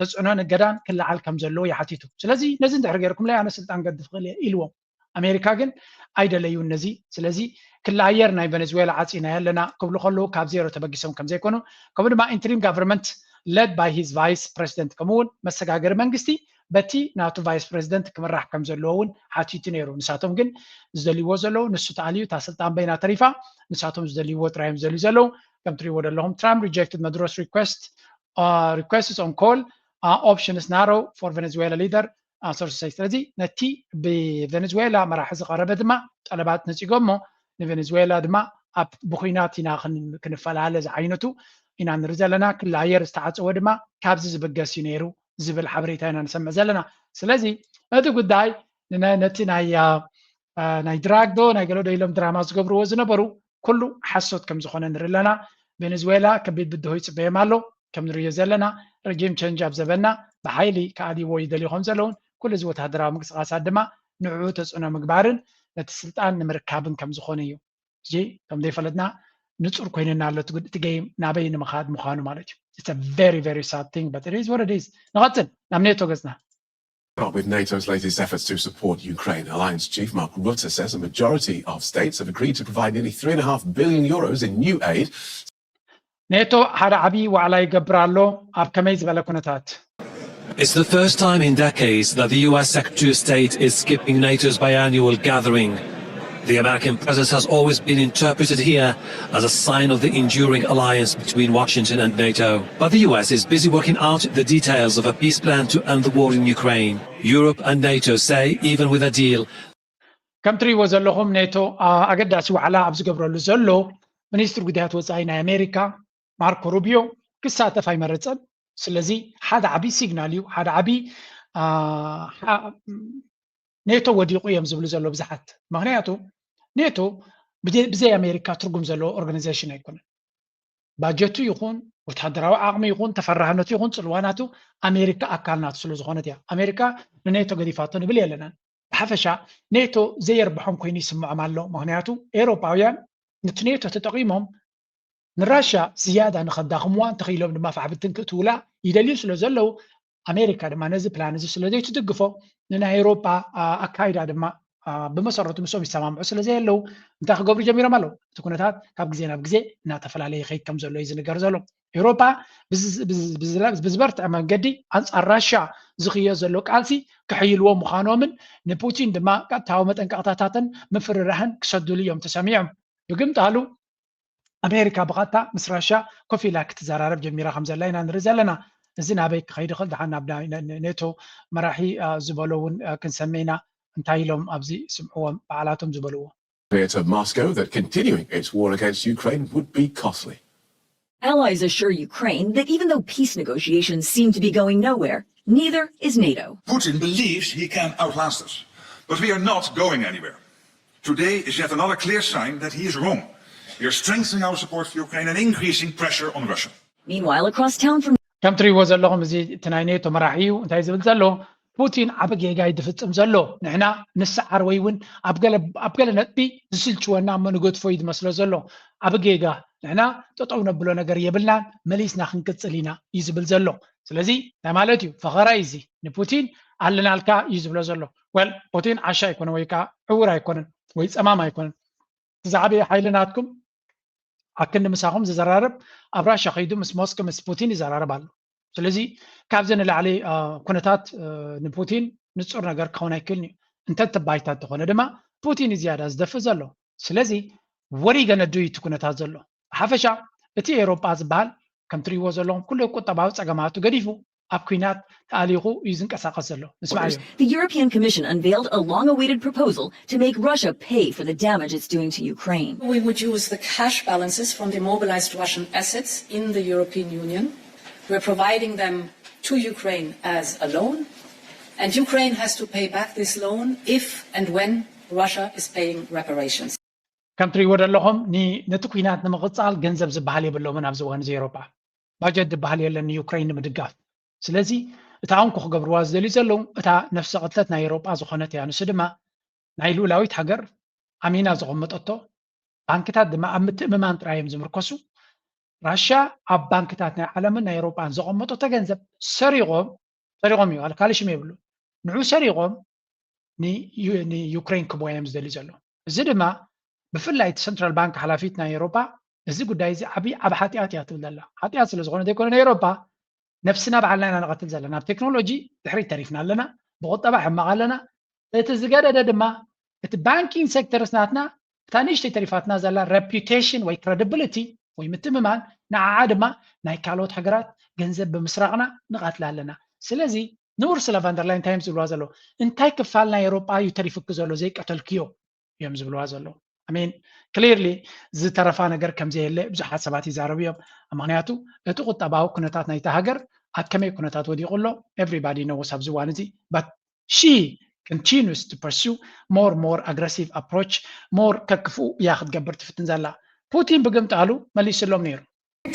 ተጽዕኖን እገዳን ክለዓል ከም ዘለዎ ይሓቲቱ። ስለዚ ነዚ እንድሕር ገይርኩምለይ ኣነ ስልጣን ገድፍ ክእል እየ ኢልዎም። ኣሜሪካ ግን ኣይደለዩን ነዚ። ስለዚ ክሊ ኣየር ናይ ቨነዝዌላ ዓፂና ኣለና ክብሉ ከለዉ ካብ ዜሮ ተበጊሶም ከም ዘይኮኑ፣ ከምኡ ድማ ኢንትሪም ጋቨርንመንት led by his vice president ከምኡ እውን መሰጋገሪ መንግስቲ በቲ ናቱ ቫይስ ፕሬዚደንት ክምራሕ ከም ዘለዎ እውን ሓቲቱ ነይሩ። ንሳቶም ግን ዝደልይዎ ዘለዉ ንሱ ተኣልዩ እታ ስልጣን በይና ተሪፋ ንሳቶም ዝደልይዎ ጥራይ እዮም ዝደልዩ ዘለዉ። ከም ትሪእዎ ዘለኹም Trump rejected Maduro's request requests on call options narrow for Venezuela leader sources say። ስለዚ ነቲ ብቬነዝዌላ መራሒ ዝቐረበ ድማ ጠለባት ነፂጎሞ ንቬነዝዌላ ድማ ኣብ ብኩናት ኢና ክን- ክንፈላለ ዝዓይነቱ ኢና ንርኢ ዘለና። ክሊ ኣየር ዝተዓፀወ ድማ ካብዚ ዝብገስ እዩ ነይሩ ዝብል ሓበሬታ ኢና ንሰምዕ ዘለና። ስለዚ ነቲ ጉዳይ ንነ- ነቲ ናይ ኣ፣ ኣ፣ ናይ ድራግ ዶ ናይ ገለ ዶ ኢሎም ድራማ ዝገብርዎ ዝነበሩ ኩሉ ሓሶት ከም ዝኾነ ንርኢ ኣለና። ቬነዝዌላ ከቢድ ብድሆ ይፅበዮም ኣሎ። ከም ንርእዮ ዘለና ረጂም ቸንጅ ኣብ ዘበና ብሓይሊ ክኣልይዎ ይደልዩ ከም ዘለውን ኩሉ እዚ ወታደራዊ ምንቅስቃሳት ድማ ንዕኡ ተፅዕኖ ምግባርን ነቲ ስልጣን ንምርካብን ከም ዝኾነ እዩ። እዚ ከም ዘይፈለጥና ንፁር ኮይንና ኣሎ እቲ ጉድ- እቲ ገይም ናበይ ንምኻድ ምዃኑ ማለት እዩ። It's a very very sad thing but it is what it is። ንቐፅል ናብ ኔቶ ገፅና። With NATO's latest efforts to support Ukraine, Alliance Chief Mark Rutte says a majority of states have agreed to provide nearly three and a half billion euros in new aid. ኔቶ ሓደ ዓብዪ ዋዕላ ይገብር ኣሎ። ኣብ ከመይ ዝበለ ኩነታት? It's the first time in decades that the U S Secretary of State is skipping NATO's biannual gathering. The American presence has always been interpreted here as a sign of the enduring alliance between Washington and NATO. But the U S is busy working out the details of a peace plan to end the war in Ukraine. Europe and NATO say, even with a deal, ከም ትሪእዎ ዘለኹም ኔቶ ኣገዳሲ ዋዕላ ኣብ ዝገብረሉ ዘሎ፣ ሚኒስትሪ ጉዳያት ወፃኢ ናይ ኣሜሪካ ማርኮ ሩቢዮ ክሳተፍ ኣይመረፀን። ስለዚ ሓደ ዓብዪ ሲግናል እዩ፣ ሓደ ዓብዪ ኔቶ ወዲቑ እዮም ዝብሉ ዘሎ ብዙሓት። ምክንያቱ ኔቶ ብዘይ ኣሜሪካ ትርጉም ዘለዎ ኦርጋናይዜሽን ኣይኮነን። ባጀቱ ይኹን ወታደራዊ ዓቕሚ ይኹን ተፈራህነቱ ይኹን ፅልዋናቱ ኣሜሪካ ኣካል ናቱ ስለ ዝኾነት እያ። ኣሜሪካ ንኔቶ ገዲፋቶ ንብል የለናን። ብሓፈሻ ኔቶ ዘየርብሖም ኮይኑ ይስምዖም ኣሎ። ምክንያቱ ኤውሮጳውያን ነቲ ኔቶ ተጠቒሞም ንራሻ ዝያዳ ንኸዳኽምዋ እንተኽኢሎም ድማ ፋሕብትን ክእትውላ ይደልዩ ስለ ዘለዉ ኣሜሪካ ድማ ነዚ ፕላን እዚ ስለ ዘይትድግፎ ንናይ ኤውሮጳ ኣካይዳ ድማ ብመሰረቱ ምስኦም ይሰማምዑ ስለ ዘየለዉ እንታይ ክገብሩ ጀሚሮም ኣለዉ። እቲ ኩነታት ካብ ግዜ ናብ ግዜ እናተፈላለየ ይኸይድ ከም ዘሎ እዩ ዝንገር ዘሎ። ኤውሮጳ ብዝበርትዐ መንገዲ ኣንፃር ራሻ ዝኽዮ ዘሎ ቃልሲ ክሕይልዎ ምዃኖምን ንፑቲን ድማ ቀጥታዊ መጠንቀቕታታትን ምፍርራህን ክሰዱሉ እዮም ተሰሚዖም። ብግምጣሉ ኣሜሪካ ብቐጥታ ምስ ራሻ ኮፍ ኢላ ክትዘራረብ ጀሚራ ከም ዘላ ኢና ንርኢ ዘለና። እዚ ናበይ ክኸይድ ይኽእል? ደሓን ናብ ኔቶ መራሒ ዝበሎ እውን ክንሰምዕ ኢና። እንታይ ኢሎም ኣብዚ ስምዕዎም ባዕላቶም ዝበልዎ። Clear to Moscow that continuing its war against Ukraine would be costly. Allies assure Ukraine that even though peace negotiations seem to be going nowhere, neither is NATO. Putin believes he can outlast us, but we are not going anywhere. Today is yet another clear sign that he is wrong. We are strengthening our support for Ukraine and increasing pressure on Russia. Meanwhile, across town from ከም ትሪእዎ ዘለኹም እዚ እቲ ናይ ኔቶ መራሒ እዩ እንታይ ዝብል ዘሎ። ፑቲን ዓቢ ጌጋ እዩ ዝፍጽም ዘሎ። ንሕና ንሰዓር ወይ እውን ኣብ ገለ ኣብ ገለ ነጥቢ ዝስልችወና እሞ ንገድፎ እዩ ዝመስሎ ዘሎ። ዓቢ ጌጋ ንሕና ጠጠው ነብሎ ነገር የብልናን፣ መሊስና ክንቅጽል ኢና እዩ ዝብል ዘሎ። ስለዚ እንታይ ማለት እዩ? ፈኸራ እዩ እዚ። ንፑቲን ኣለናልካ እዩ ዝብሎ ዘሎ። ወል ፑቲን ዓሻ ኣይኮነ ወይ ከዓ ዕውር ኣይኮነን ወይ ጸማም ኣይኮነን። እቲ ዝዓበየ ሓይሊ ናትኩም ኣክንዲ ምሳኹም ዝዘራረብ ኣብ ራሻ ከይዱ ምስ ሞስኮ ምስ ፑቲን ይዘራረብ ኣሎ። ስለዚ ካብዚ ንላዕሊ ኩነታት ንፑቲን ንፁር ነገር ክኸውን ኣይክእልን እዩ። እንተ እቲ ባይታ እንተኾነ ድማ ፑቲን እዩ ዝያዳ ዝደፍእ ዘሎ። ስለዚ ወሪገ ነዱ እዩ እቲ ኩነታት ዘሎ። ብሓፈሻ እቲ ኤውሮጳ ዝበሃል ከም ትሪእዎ ዘለኹም ኩሉ ቁጠባዊ ፀገማቱ ገዲፉ ኣብ ኲናት ተኣሊኹ እዩ ዝንቀሳቐስ ዘሎ። ንስማዓዮ። The European Commission unveiled a long-awaited proposal to make Russia pay for the damage it's doing to Ukraine. We would use the cash balances from the mobilized Russian assets in the European Union. We're providing them to Ukraine as a loan, and Ukraine has to pay back this loan if and when Russia is paying reparations. ከም ትሪእዎ ዘለኹም ነቲ ኲናት ንምቕፃል ገንዘብ ዝበሃል የብሎምን ኣብዚ እዋን እዚ ኤውሮጳ። ባጀት ዝበሃል የለን ንዩክረይን ንምድጋፍ። ስለዚ እታ እንኮ ክገብርዋ ዝደልዩ ዘለዉ እታ ነፍሰ ቅትለት ናይ ኤውሮጳ ዝኾነት እያ። ንሱ ድማ ናይ ልኡላዊት ሃገር ኣሚና ዘቐመጠቶ ባንክታት ድማ ኣብ ምትእምማን ጥራይ እዮም ዝምርኮሱ። ራሻ ኣብ ባንክታት ናይ ዓለምን ናይ ኤውሮጳን ዘቐመጠቶ ገንዘብ ሰሪቖም ሰሪቖም እዩ፣ ካልእ ሽም የብሉ። ንዑ ሰሪቖም ንዩክረይን ክቦ እዮም ዝደልዩ ዘለዉ። እዚ ድማ ብፍላይ እቲ ሰንትራል ባንክ ሓላፊት ናይ ኤውሮጳ እዚ ጉዳይ እዚ ዓብዪ ዓብ ሓጢኣት እያ ትብል ዘላ። ሓጢኣት ስለ ዝኾነ ዘይኮነ ንኤውሮጳ ነብስና ባዕልና ኢና ንቐትል ዘለና። ኣብ ቴክኖሎጂ ድሕሪት ተሪፍና ኣለና፣ ብቁጠባ ሕማቕ ኣለና። እቲ ዝገደደ ድማ እቲ ባንኪንግ ሴክተርስ ናትና እታ ንእሽተይ ተሪፋትና ዘላ ሬፒቴሽን ወይ ክረዲብሊቲ ወይ ምትምማን ንዓዓ ድማ ናይ ካልኦት ሃገራት ገንዘብ ብምስራቕና ንቐትላ ኣለና። ስለዚ ንኡርሱላ ቫንደርላይ እንታይ እዮም ዝብልዋ ዘለዉ? እንታይ ክፋል ናይ ኤውሮጳ እዩ ተሪፉኪ ዘሎ ዘይቀተልክዮ? እዮም ዝብልዋ ዘለዉ። ኣሜን ክሊርሊ ዝተረፋ ነገር ከም ዘየለ ብዙሓት ሰባት ይዛረቡ እዮም። ምክንያቱ እቲ ቁጠባዊ ኩነታት ናይቲ ሃገር ኣብ ከመይ ኩነታት ወዲቑ ኣሎ everybody knows ኣብዚ እዋን እዚ but she continues to pursue more more aggressive approach more ከክፍኡ እያ ክትገብር ትፍትን ዘላ። ፑቲን ብግምጣሉ መሊስሎም ነይሩ።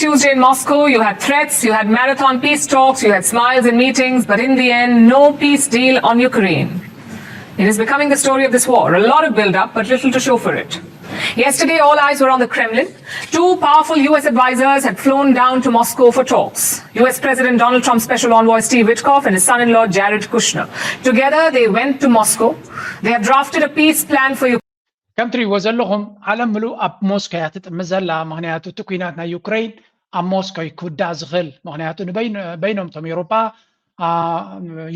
Tuesday in Moscow, you had threats, you had marathon peace talks, you had smiles in meetings, but in the end, no peace deal on Ukraine. It is becoming the story of this war. A lot of build-up, but little to show for it. Yesterday, all eyes were on the Kremlin. Two powerful U S advisors had flown down to Moscow for talks. U S President Donald Trump's special envoy Steve Witkoff and his son-in-law Jared Kushner. Together, they went to Moscow. They have drafted a peace plan for Ukraine. ከም ትሪእዎ ዘለኹም ዓለም ምሉእ ኣብ ሞስኮ እያ ትጥምት ዘላ። ምክንያቱ እቲ ኲናት ናይ ዩክረይን ኣብ ሞስኮ እዩ ክውዳእ ዝኽእል። ምክንያቱ ንበይኖም እቶም ኤውሮጳ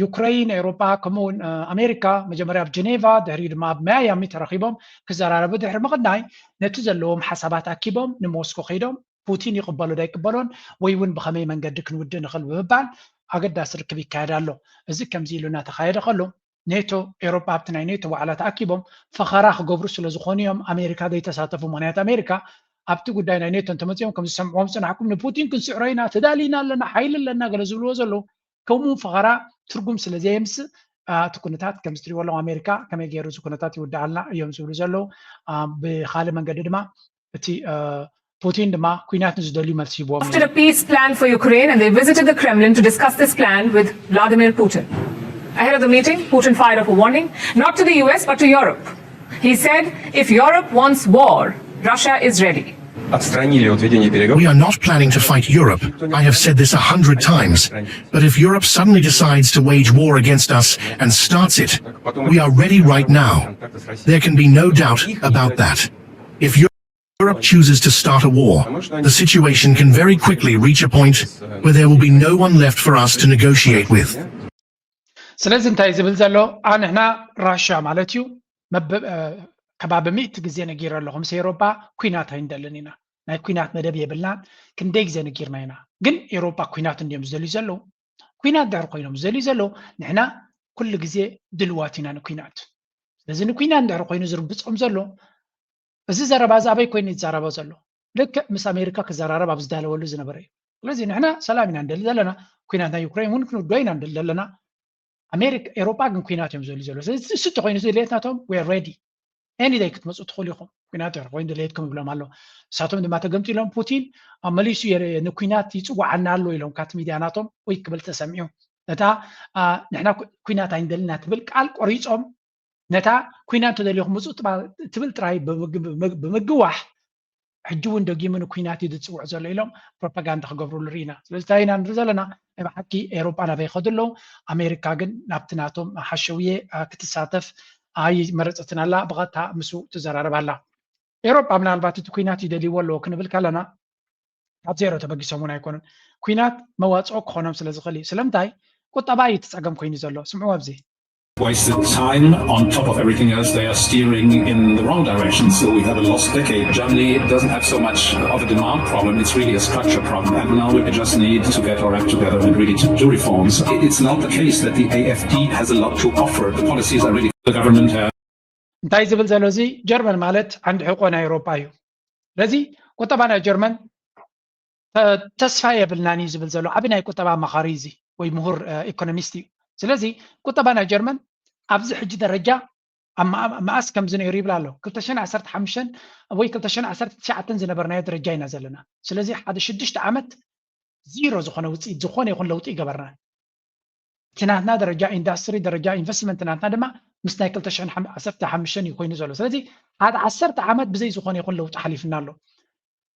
ዩክረይን፣ ኤውሮጳ ከምኡ እውን ኣሜሪካ መጀመርያ ኣብ ጀኔቫ ድሕሪኡ ድማ ኣብ ማያሚ ተረኺቦም ክዘራረቡ ድሕሪ ምቕናይ ነቲ ዘለዎም ሓሳባት ኣኪቦም ንሞስኮ ከይዶም ፑቲን ይቕበሎ ዶ ኣይቅበሎን ወይ እውን ብኸመይ መንገዲ ክንውድእ ንኽእል ብምባል ኣገዳሲ ርክብ ይካየድ ኣሎ። እዚ ከምዚ ኢሉ እናተኻየደ ከሎ ኔቶ ኤሮጳ ኣብቲ ናይ ኔቶ ዋዕላ ተኣኪቦም ፈኸራ ክገብሩ ስለ ዝኾኑ እዮም ኣሜሪካ ዘይተሳተፉ። ምክንያቱ ኣሜሪካ ኣብቲ ጉዳይ ናይ ኔቶ እንተመፂኦም ከም ዝሰምዕዎም ዝፅናሕኩም ንፑቲን ክንስዕሮ ኢና፣ ተዳሊና ኣለና፣ ሓይሊ ኣለና ገለ ዝብልዎ ዘለዉ ከምኡ ፈኸራ ትርጉም ስለ ዘየምፅእ እቲ ኩነታት ከም ዝትሪእዎ ኣለኹም ኣሜሪካ ከመይ ገይሩ እዚ ኩነታት ይውድኣልና እዮም ዝብሉ ዘለዉ። ብካልእ መንገዲ ድማ እቲ ፑቲን ድማ ኩናት ንዝደልዩ መልሲ ሂብዎም After a peace plan for Ukraine, and they visited the Kremlin to discuss this plan with Vladimir Putin. Ahead of the meeting, Putin fired off a warning, not to the U S, but to Europe. He said, if Europe wants war, Russia is ready. Отстранили от ведения переговоров. We are not planning to fight Europe. I have said this a hundred times. But if Europe suddenly decides to wage war against us and starts it, we are ready right now. There can be no doubt about that. If Europe chooses to start a war, the situation can very quickly reach a point where there will be no one left for us to negotiate with. ስለዚ እንታይ ዝብል ዘሎ ኣንሕና ራሽያ ማለት እዩ ከባቢ ሚእቲ ግዜ ነጊረ ኣለኹ ምስ ኤሮጳ ኩናት ኣይንደልን ኢና ናይ ኩናት መደብ የብልናን ክንደይ ግዜ ነጊርና ኢና ግን ኤሮጳ ኩናት እንዲዮም ዝደልዩ ዘለዉ ኩናት ድሕር ኮይኖም ዝደልዩ ዘለዉ ንሕና ኩሉ ግዜ ድልዋት ኢና ንኩናት ስለዚ ንኩናት ድሕር ኮይኑ ዝርብፆም ዘሎ እዚ ዘረባ እዚ ኣበይ ኮይኑ ይዛረቦ ዘሎ ልክዕ ምስ ኣሜሪካ ክዘራረብ ኣብ ዝዳለወሉ ዝነበረ እዩ ስለዚ ንሕና ሰላም ኢና ንደሊ ዘለና ኩናት ናይ ዩክሬን እውን ክንውዶ ኢና ንደሊ ዘለና ኣሜሪካ ኤሮጳ ግን ኩናት እዮም ዝደልዩ ዘሎ ስለዚ እሱ እንተኮይኑ ድሌት ናቶም we are ready any day ክትመፁ ትኽእሉ ኢኹም ኩናት ድሕር ኮይኑ ድሌትኩም ይብሎም ኣሎ እሳቶም ድማ ተገምጢሎም ፑቲን ኣብ መሊሱ ንኩናት ይፅዋዓና ኣሎ ኢሎም ካት ሚድያ ናቶም ወይ ክብል ተሰሚዑ ነታ ንሕና ኩናት ኣይንደልና ትብል ቃል ቆሪፆም ነታ ኩናት እንተደሊኹም ምፁ ትብል ጥራይ ብምግዋሕ ሕጂ እውን ደጊሙ ንኩናት እዩ ዝፅውዕ ዘሎ ኢሎም ፕሮፓጋንዳ ክገብሩሉ ርኢና ስለዚ እንታይ ኢና ንርኢ ዘለና ናይ ብሓቂ ኤሮጳ ናበይ ይኸዱ ኣለዉ ኣሜሪካ ግን ናብቲ ናቶም ሓሸውየ ክትሳተፍ ኣይመረፀትን ኣላ ብቐጥታ ምስኡ ትዘራረብ ኣላ ኤሮጳ ምናልባት እቲ ኩናት ይደልይዎ ኣለዎ ክንብል ከለና ካብ ዜሮ ተበጊሶም እውን ኣይኮኑን ኩናት መዋፅኦ ክኾኖም ስለ ዝኽእል እዩ ስለምንታይ ቁጠባ እዩ እቲ ፀገም ኮይኑ ዘሎ ስምዑ ኣብዚ Wasted time. On top of everything else, they are steering in the wrong direction. So we have a lost decade. Germany doesn't have so much of a demand problem. It's really a structure problem. And now we just need to get our act together and really to do reforms. It's not the case that the A F D has a lot to offer. The policies are really the government has. እንታይ ዝብል ዘሎ እዚ ጀርመን ማለት ዓንዲ ሕቆ ናይ ኤሮጳ እዩ ስለዚ ቁጠባ ናይ ጀርመን ተስፋ የብልናን እዩ ዝብል ዘሎ ዓብ ናይ ቁጠባ ኣማኻሪ እዚ ወይ ምሁር ኢኮኖሚስት እዩ ስለዚ ቁጠባ ናይ ጀርመን ኣብዚ ሕጂ ደረጃ ኣብ መኣስ ከምዚ ነይሩ ይብል ኣሎ ክልተ ሽሕን ዓሰርተ ሓሙሽተን ወይ ክልተ ሽሕን ዓሰርተ ትሽዓተን ዝነበርናዮ ደረጃ ኢና ዘለና ስለዚ ሓደ ሽዱሽተ ዓመት ዚሮ ዝኾነ ውፅኢት ዝኾነ ይኹን ለውጢ ይገበርናን እቲ ናትና ደረጃ ኢንዳስትሪ ደረጃ ኢንቨስትመንት ናትና ድማ ምስ ናይ ክልተ ሽሕን ዓሰርተ ሓሙሽተን እዩ ኮይኑ ዘሎ ስለዚ ሓደ ዓሰርተ ዓመት ብዘይ ዝኾነ ይኹን ለውጢ ሓሊፍና ኣሎ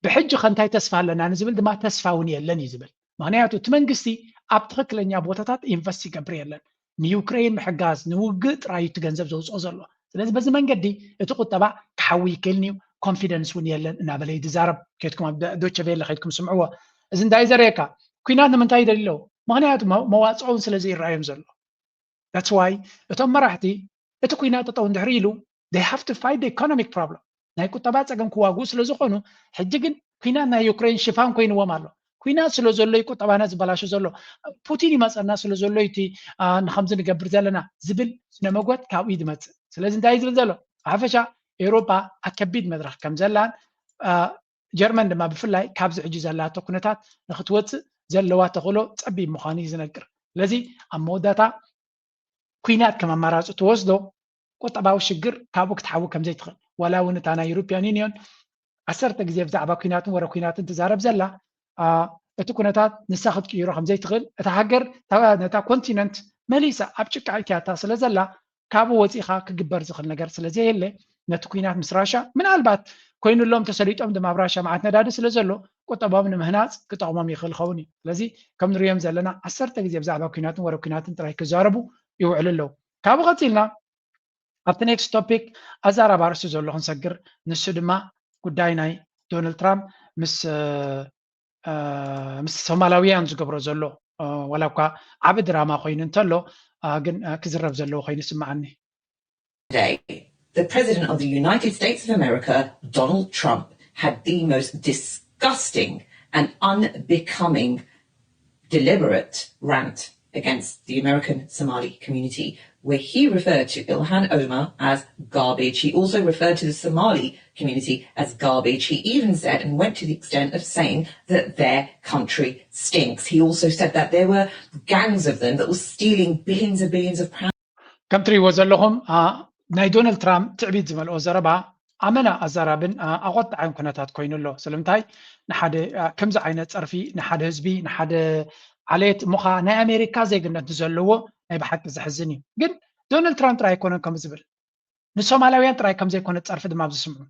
ብሕጂ ከ እንታይ ተስፋ ኣለና ንዝብል ድማ ተስፋ እውን የለን እዩ ዝብል ምክንያቱ እቲ መንግስቲ ኣብ ትኽክለኛ ቦታታት ኢንቨስት ይገብር የለን ንዩክሬን ምሕጋዝ ንውግእ ጥራይ እቲ ገንዘብ ዘውፅኦ ዘሎ ስለዚ በዚ መንገዲ እቲ ቁጠባ ክሓዊ ይክእልን እዩ ኮንፊደንስ እውን የለን እናበለ ይዛረብ ከድኩም ኣብ ዶቸ ቬለ ከድኩም ስምዕዎ እዚ እንታይ ዘርእየካ ኩናት ንምንታይ ይደልዩ ኣለዉ ምክንያቱ መዋፅኦ እውን ስለ ዘይረኣዮም ዘሎ that's why እቶም መራሕቲ እቲ ኩናት ጠጠው እንድሕር ኢሉ they have to fight the economic problem ናይ ቁጠባ ፀገም ክዋግኡ ስለ ዝኾኑ ሕጂ ግን ኩናት ናይ ዩክሬን ሽፋን ኮይንዎም ኣሎ ኩናት ስለ ዘሎ እዩ ቁጠባና ዝበላሾ ዘሎ ፑቲን ይመፀና ስለ ዘሎ እቲ ንከምዚ ንገብር ዘለና ዝብል ስነመጎት ካብኡ እዩ ዝመፅእ ስለዚ እንታይ ዝብል ዘሎ ብሓፈሻ ኤውሮጳ ኣብ ከቢድ መድረክ ከም ዘላን ጀርመን ድማ ብፍላይ ካብዚ ሕጂ ዘላቶ ኩነታት ንክትወፅእ ዘለዋ ተኽእሎ ፀቢብ ምዃኑ እዩ ዝነግር ስለዚ ኣብ መወዳእታ ኩናት ከም ኣማራፂ ትወስዶ ቁጠባዊ ሽግር ካብኡ ክትሓዊ ከም ዘይትኽእል ዋላ እውን እታ ናይ European Union ዓሰርተ ግዜ ብዛዕባ ኩናትን ወረ ኩናትን ትዛረብ ዘላ እቲ ኩነታት ንሳ ክትቅይሮ ከም ዘይትኽእል እታ ሃገር ነታ ኮንቲነንት መሊሳ ኣብ ጭቃ ኢትያታ ስለ ዘላ ካብኡ ወፂኻ ክግበር ዝኽእል ነገር ስለ ዘየለ ነቲ ኩናት ምስ ራሻ ምናልባት ኮይኑሎም ተሰሊጦም ድማ ኣብ ራሻ መዓት ነዳዲ ስለ ዘሎ ቁጠባም ንምህናፅ ክጠቕሞም ይኽእል ኸውን እዩ ስለዚ ከም ንሪኦም ዘለና ዓሰርተ ግዜ ብዛዕባ ኩናትን ወረ ኩናትን ጥራይ ክዛረቡ ይውዕሉ ኣለዉ ካብኡ ቀፂልና ኣብቲ next topic ኣዛራብ ኣርእስቲ ዘሎ ክንሰግር ንሱ ድማ ጉዳይ ናይ ዶናልድ ትራምፕ ምስ ምስ ሶማላውያን ዝገብሮ ዘሎ ዋላ እኳ ዓቢ ድራማ ኮይኑ እንተሎ ግን ክዝረብ ዘለዎ ኮይኑ ይስምዓኒ Today, the President of the United States of America, Donald Trump, had the most disgusting and unbecoming deliberate rant against the American Somali community, where he referred to Ilhan Omar as garbage. He also referred to the Somali community as garbage. He even said and went to the extent of saying that their country stinks. He also said that there were gangs of them that were stealing billions and billions of pounds. ከም ትሪእዎ ዘለኹም ናይ ዶናልድ ትራምፕ ትዕቢት ዝመልኦ ዘረባ ኣመና ኣዛራብን ኣቆጣዓን ኩነታት ኮይኑ ኣሎ። ስለምንታይ ንሓደ ከምዚ ዓይነት ፀርፊ ንሓደ ህዝቢ ንሓደ ዓሌት እሞኻ ናይ ኣሜሪካ ዜግነት ንዘለዎ ናይ ብሓቂ ዘሕዝን እዩ። ግን ዶናልድ ትራምፕ ጥራይ ኣይኮነን ከምኡ ዝብል፣ ንሶማላውያን ጥራይ ከምዘይኮነ ፀርፊ ድማ ኣብ ዝስምዑ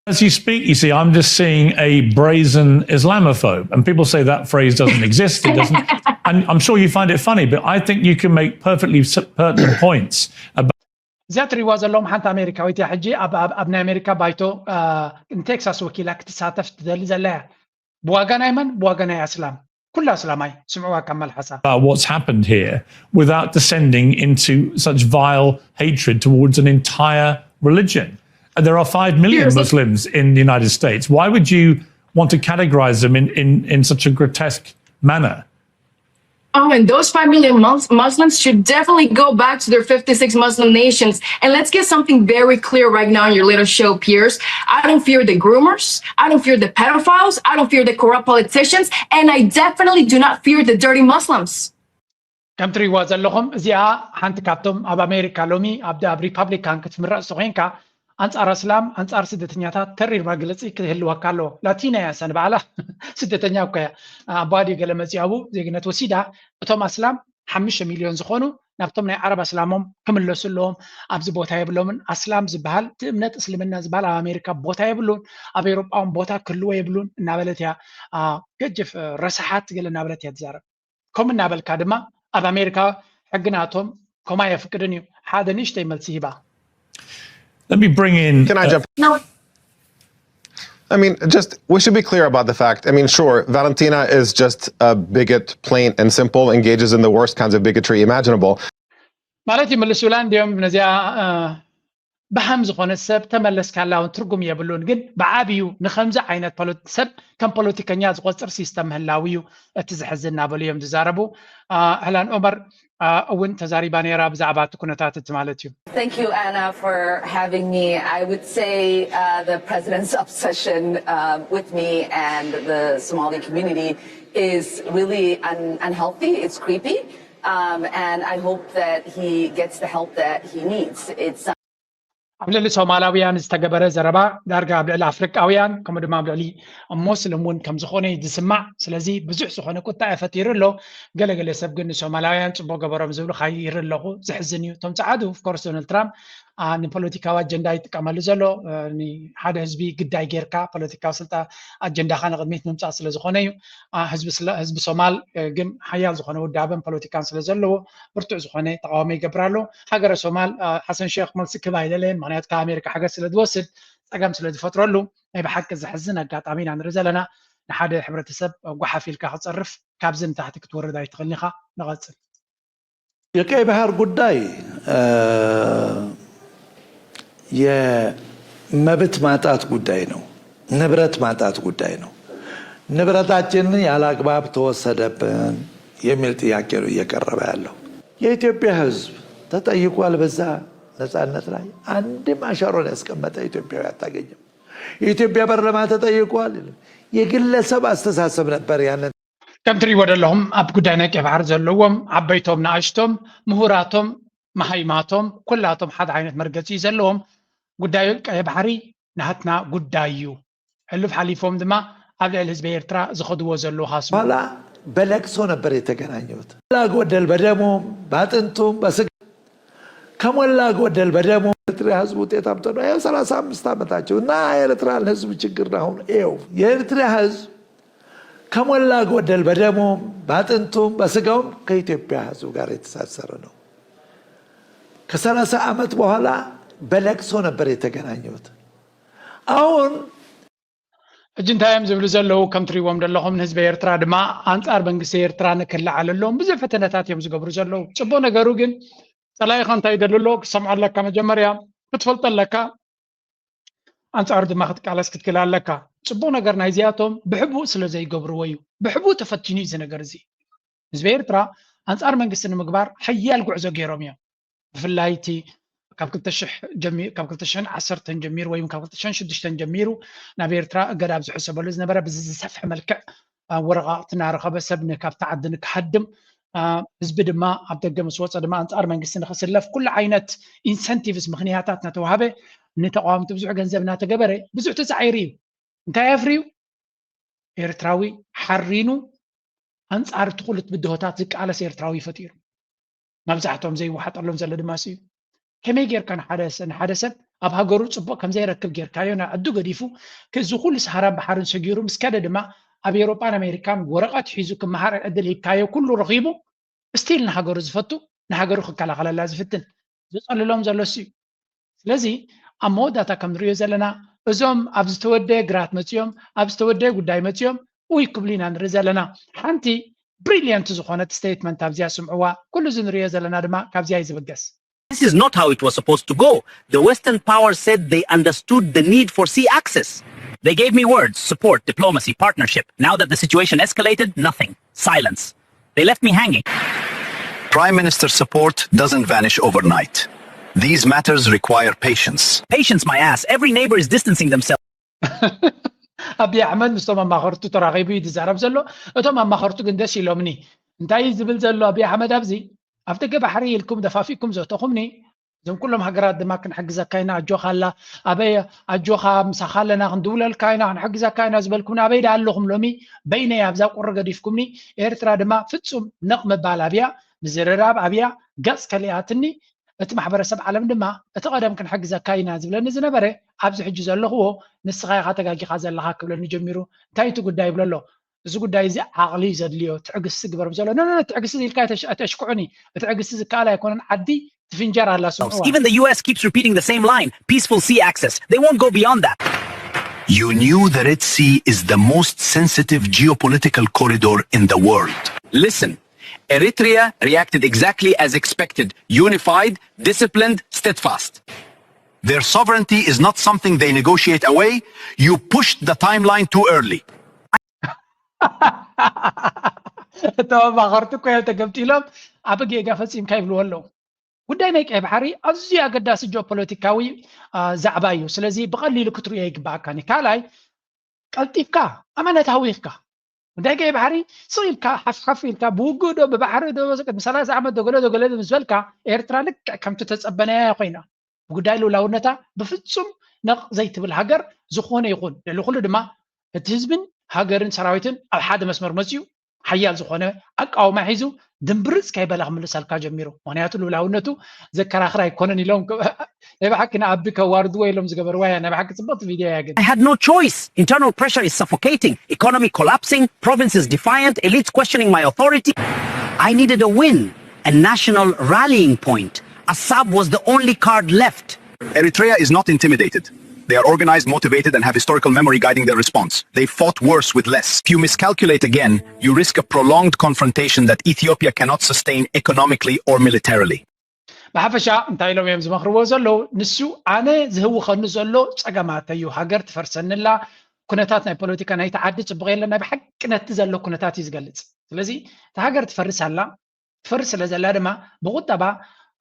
As you speak, you see, I'm just seeing a brazen Islamophobe, and people say that phrase doesn't exist. It doesn't. And I'm sure you find it funny, but I think you can make perfectly pertinent points about. እዚኣ ትሪእዋ ዘለኹም ሓንቲ ኣሜሪካዊት እያ። ሕጂ ኣብ ናይ ኣሜሪካ ባይቶ ንቴክሳስ ወኪላ ክትሳተፍ ትደሊ ዘላ እያ። ብዋጋ ናይ መን? ብዋጋ ናይ ኣስላም። ኩሉ ኣስላማይ ስምዕዋ ካብ መልሓሳ። About what's happened here without descending into such vile hatred towards an entire religion. There are five million Muslims in the United States. Why would you want to categorize them in, in, in such a grotesque manner? Oh, and those five million Muslims should definitely go back to their fifty-six Muslim nations. And let's get something very clear right now in your little show, Piers. I don't fear the groomers. I don't fear the pedophiles. I don't fear the corrupt politicians. And I definitely do not fear the dirty Muslims. ከም ትሪእዋ ዘለኹም እዚኣ ሓንቲ ካብቶም ኣብ ኣሜሪካ ሎሚ ኣብ ኣብ ሪፓብሊካን ክትምረፅ ተኮይንካ ኣንፃር ኣስላም ኣንፃር ስደተኛታት ተሪር መግለፂ ክህልወካ ኣለዎ። ላቲና እያ ሰ ንባዕላ ስደተኛ እኮ እያ። ኣባዲ ገለ መፂኣቡ ዜግነት ወሲዳ እቶም ኣስላም ሓሙሽተ ሚልዮን ዝኾኑ ናብቶም ናይ ዓረብ ኣስላሞም ክምለሱ ኣለዎም። ኣብዚ ቦታ የብሎምን። ኣስላም ዝበሃል እቲ እምነት እስልምና ዝበሃል ኣብ ኣሜሪካ ቦታ የብሉን፣ ኣብ ኤውሮጳ እውን ቦታ ክህልዎ የብሉን እናበለት እያ። ገጅፍ ረሳሓት ገለ እናበለት እያ ትዛረብ። ከምኡ እናበልካ ድማ ኣብ ኣሜሪካ ሕጊ ናቶም ከምኡ ኣየፍቅድን እዩ። ሓደ ንእሽተይ መልሲ ሂባ። Let me bring in. Can I jump? I mean, just we should be clear about the fact. I mean, sure, Valentina is just a bigot, plain and simple, engages in the worst kinds of bigotry imaginable. ማለት ይምልሱላ እንዲዮም ነዚኣ ብሃም ዝኾነ ሰብ ተመለስካላ እውን ትርጉም የብሉን። ግን ብዓብዩ ንከምዚ ዓይነት ሰብ ከም ፖለቲከኛ ዝቆፅር ሲስተም ምህላው እዩ እቲ ዘሕዝን እናበሉ እዮም ዝዛረቡ። ኣህላን ኦመር እውን ተዛሪባ ነይራ ብዛዕባ እቲ ኩነታት እቲ ማለት እዩ። Thank you, Anna, for having me. I would say uh, the president's obsession uh, with me and the Somali community is really un- unhealthy. It's creepy. Um, and I hope that he gets the help that he needs. It's ኣብ ልዕሊ ሶማላውያን ዝተገበረ ዘረባ ዳርጋ ኣብ ልዕሊ ኣፍሪቃውያን ከምኡ ድማ ኣብ ልዕሊ ሞስልም እውን ከም ዝኾነ እዩ ዝስማዕ። ስለዚ ብዙሕ ዝኾነ ቁጣ ፈጢሩ ኣሎ። ገለገለ ሰብ ግን ንሶማላውያን ፅቡቅ ገበሮም ዝብሉ ካይር ኣለኹ። ዘሕዝን እዩ። እቶም ፀዓዱ ኦፍኮርስ ዶናልድ ትራምፕ ንፖለቲካዊ ኣጀንዳ ይጥቀመሉ ዘሎ። ንሓደ ህዝቢ ግዳይ ጌርካ ፖለቲካዊ ስልጣ ኣጀንዳኻ ንቅድሚት ምምፃእ ስለዝኾነ እዩ። ህዝቢ ሶማል ግን ሓያል ዝኾነ ውዳበን ፖለቲካን ስለዘለዎ ብርቱዕ ዝኾነ ተቃውሞ ይገብር ኣሎ። ሃገረ ሶማል ሓሰን ሸክ መልሲ ክህብ ኣይደለየን። ምክንያቱ ካብ ኣሜሪካ ሓገዝ ስለዝወስድ ፀገም ስለዝፈጥረሉ ናይ ብሓቂ ዘሕዝን ኣጋጣሚ ኢና ንርኢ ዘለና። ንሓደ ሕብረተሰብ ጓሓፍ ኢልካ ክፀርፍ ካብዚ ንታሕቲ ክትወርድ ኣይትኽእልን ኢኻ። ንቐፅል። የቀይ ባህር ጉዳይ የመብት ማጣት ጉዳይ ነው፣ ንብረት ማጣት ጉዳይ ነው። ንብረታችንን ያለ አግባብ ተወሰደብን የሚል ጥያቄ ነው እየቀረበ ያለው። የኢትዮጵያ ሕዝብ ተጠይቋል በዛ ነጻነት ላይ? አንድም አሻሮን ያስቀመጠ ኢትዮጵያዊ አታገኝም። የኢትዮጵያ ፓርላማ ተጠይቋል። የግለሰብ አስተሳሰብ ነበር ያንን ከም ትሪእዎ ዘለኹም ኣብ ጉዳይ ናይ ቀይ ባሕሪ ዘለዎም ዓበይቶም ንኣሽቶም ምሁራቶም መሃይማቶም ኩላቶም ሓደ ዓይነት መርገፂ እዩ ዘለዎም። ጉዳይ ቀይ ባሕሪ ናትና ጉዳይ እዩ። ሕሉፍ ሓሊፎም ድማ ኣብ ልዕሊ ህዝቢ ኤርትራ ዝኸድዎ ዘለዉ ካስሞ በኋላ በለቅሶ ነበር የተገናኘሁት። ከሞላ ጎደል በደሙም በአጥንቱም በስጋ ከሞላ ጎደል በደሙም ኤርትራ ህዝብ ውጤት አምጥቶ ነው። ይኸው ሠላሳ አምስት ዓመታቸው እና የኤርትራን ህዝብ ችግር ነው አሁን ይኸው የኤርትራ ህዝብ ከሞላ ጎደል በደሙም በአጥንቱም በስጋውም ከኢትዮጵያ ህዝብ ጋር የተሳሰረ ነው። ከሠላሳ ዓመት በኋላ በለቅሶ ነበር የተገናኘሁት። አሁን ሕጂ እንታይ እዮም ዝብሉ ዘለዉ? ከም ትሪእዎም ዘለኹም ንህዝቢ ኤርትራ ድማ ኣንጻር መንግስቲ ኤርትራ ንክለዓል ኣለዎም ብዙሕ ፈተነታት እዮም ዝገብሩ ዘለዉ። ጽቡቕ ነገሩ ግን ጸላኢኻ እንታይ ይደሊ ኣሎ ክትሰምዖ ኣለካ። መጀመርያ ክትፈልጦ ኣለካ፣ ኣንጻሩ ድማ ክትቃለስ ክትክእል ኣለካ። ጽቡቕ ነገር ናይዚኣቶም ብሕቡእ ስለ ዘይገብርዎ እዩ። ብሕቡእ ተፈቲኑ እዩ እዚ ነገር እዚ። ህዝቢ ኤርትራ ኣንጻር መንግስቲ ንምግባር ሓያል ጉዕዞ ገይሮም እዮም። ብፍላይ እቲ ካብ ክልተ ሽሕ ጀሚ- ካብ ክልተ ሽሕን ዓሰርተን ጀሚሩ ወይ ካብ ክልተ ሽሕን ሽዱሽተን ጀሚሩ ናብ ኤርትራ እገዳ ኣብ ዝሕሰበሉ ዝነበረ ብዝሰፍሐ መልክዕ፣ አ፣ ወረቓቕቲ እናረኸበ ሰብ ን- ካብቲ ዓዲ ንክሃድም፣ አ፣ ህዝቢ ድማ ኣብ ደገ ምስ ወፀ ድማ ኣንጻር መንግስቲ ንክስለፍ ኩሉ ዓይነት ኢንሰንቲቭስ ምክንያታት እናተዋሃበ ንተቃወምቲ ብዙሕ ገንዘብ እናተገበረ ብዙሕ ተጻዒሩ እዩ። እንታይ ኣፍርዩ? ኤርትራዊ ሓሪኑ ኣንጻር እቲ ኩሉ ብድሆታት ዝቃለስ ኤርትራዊ ፈጢሩ። መብዛሕትኦም ዘይወሓጠሎም ዘሎ ድማ እሱ እዩ። ከመይ ጌርካ ንሓደ ሰ- ንሓደ ሰብ ኣብ ሃገሩ ጽቡቕ ከም ዘይረክብ ጌርካዮ፣ ናብ ዓዱ ገዲፉ፣ እዚ ኩሉ ሰሃራን ባሕርን ሰጊሩ ምስ ከደ ድማ ኣብ ኤውሮጳን ኣሜሪካን ወረቐት ሒዙ ክመሃር ዕድል ሂብካዮ፣ ኩሉ ረኺቡ፣ ስቲል ንሃገሩ ዝፈቱ፣ ንሃገሩ ክከላኸለላ ዝፍትን፣ ዝጸልሎም ዘሎ እሱ እዩ። ስለዚ ኣብ መወዳእታ ከም ንሪኦ ዘለና፣ እዞም ኣብ ዝተወደየ ግራት መጺኦም፣ ኣብ ዝተወደየ ጉዳይ መጺኦም ውይ ክብሉ ኢና ንርኢ ዘለና። ሓንቲ ብሪልየንት ዝኾነት ስቴትመንት ኣብዚኣ ስምዕዋ። ኩሉ እዚ ንሪኦ ዘለና ድማ ካብዚኣ እዩ ዝብገስ። This is not how it was supposed to go. The Western powers said they understood the need for sea access. They gave me words, support, diplomacy, partnership. Now that the situation escalated, nothing. Silence. They left me hanging. Prime Minister support doesn't vanish overnight. These matters require patience. Patience, my ass. Every neighbor is distancing themselves. ኣብይ ኣሕመድ ምስቶም ኣማኸርቱ ተራኺቡ እዩ ዝዛረብ ዘሎ። እቶም ኣማኸርቱ ግን ደስ ኢሎምኒ። እንታይ እዩ ዝብል ዘሎ ኣብይ ኣሕመድ ኣብዚ? ኣብ ደገ ባሕሪ ኢልኩም ደፋፊእኩም ዘእተኹምኒ፣ እዞም ኩሎም ሃገራት ድማ ክንሕግዘካ ኢና፣ ኣጆኻ ኣላ፣ ኣበይ ኣጆኻ፣ ምሳኻ ኣለና፣ ክንድውለልካ ኢና፣ ክንሕግዘካ ኢና ዝበልኩምኒ ኣበይ ደኣ ኣለኹም? ሎሚ በይነይ ኣብዛ ቁሪ ገዲፍኩምኒ። ኤርትራ ድማ ፍጹም ነቕ ምባል ኣብያ፣ ምዝርራብ ኣብያ፣ ገጽ ከሊኣትኒ። እቲ ማሕበረሰብ ዓለም ድማ እቲ ቀደም ክንሕግዘካ ኢና ዝብለኒ ዝነበረ ኣብዚ ሕጂ ዘለኽዎ ንስኻ ኢኻ ተጋጊኻ ዘለኻ ክብለኒ ጀሚሩ። እንታይ እቲ ጉዳይ ይብሎ ኣሎ። እዚ ጉዳይ እዚ ዓቕሊ እዩ ዘድልዮ፣ ትዕግስቲ ግበር ብዘሎ። ኖ፣ ኖ፣ ኖ፣ ትዕግስቲ ኢልካ ኣይተሽ- ኣይተሽክዑኒ። ብትዕግስቲ ዝከኣል ኣይኮነን። ዓዲ ትፍንጀር ኣላ፣ ስምዕዋ። Even the U S keeps repeating the same line, peaceful sea access. They won't go beyond that. You knew the Red Sea is the most sensitive geopolitical corridor in the world. Listen, Eritrea reacted exactly as expected, unified, disciplined, steadfast. Their sovereignty is not something they negotiate away. You pushed the timeline too early. እቶም ኣማኸርቲ እኮ እዮም ተገምጢሎም ኣብ ጌጋ ፈጺምካ ይብልዎ ኣለዉ። ጉዳይ ናይ ቀይ ባሕሪ ኣዝዩ ኣገዳሲ ጂኦፖለቲካዊ፣ አ፣ ዛዕባ እዩ። ስለዚ ብቐሊሉ ክትርእዮ ይግባኣካን እዩ። ካልኣይ፣ ቀልጢፍካ ኣመነታዊ ኢኻ። ጉዳይ ቀይ ባሕሪ ስቕ ኢልካ ሓፍሓፍ ኢልካ ብውግእ ዶ ብባሕሪ ዶ ቅድሚ ሰላሳ ዓመት ዶ ገለ ዶ ገለ ዶ ምስ በልካ፣ ኤርትራ ልክዕ ከምቲ ተጸበናያ ኮይና ብጉዳይ ልኡላውነታ ብፍጹም ነቕ ዘይትብል ሃገር፣ ዝኾነ ይኹን ልዕሊ ኩሉ ድማ እቲ ህዝብን ሃገርን ሰራዊትን ኣብ ሓደ መስመር መጺኡ ሓያል ዝኾነ ኣቃውማ ሒዙ ድምብርጽ ከይበለ ክምልሰልካ ጀሚሩ። ምኽንያቱ ልኡላውነቱ ዘከራኽር ኣይኮነን ኢሎም ናይ ብሓቂ ንኣቢ ከዋርድዎ ኢሎም ዝገበርዋ እያ። ናይ ብሓቂ ጽብቕቲ ቪድዮ እያ። ግን I had no choice. Internal pressure is suffocating. Economy collapsing. Provinces defiant. Elites questioning my authority. I needed a win, a national rallying point. Assab was the only card left. Eritrea is not intimidated. They are organized, motivated, and have historical memory guiding their response. They fought worse with less. If you miscalculate again, you risk a prolonged confrontation that Ethiopia cannot sustain economically or militarily. ብሓፈሻ እንታይ ኢሎም እዮም ዝመኽርዎ ዘለዉ? ንሱ ኣነ ዝህውኸኒ ዘሎ ጸገማት እዩ። ሃገር ትፈርሰኒ ኣላ፣ ኩነታት ናይ ፖለቲካ ናይቲ ዓዲ ጽቡቕ የለን። ናይ ብሓቂ ነቲ ዘሎ ኩነታት እዩ ዝገልጽ። ስለዚ እታ ሃገር ትፈርስ ኣላ። ትፈርስ ስለ ዘላ ድማ ብቁጠባ፣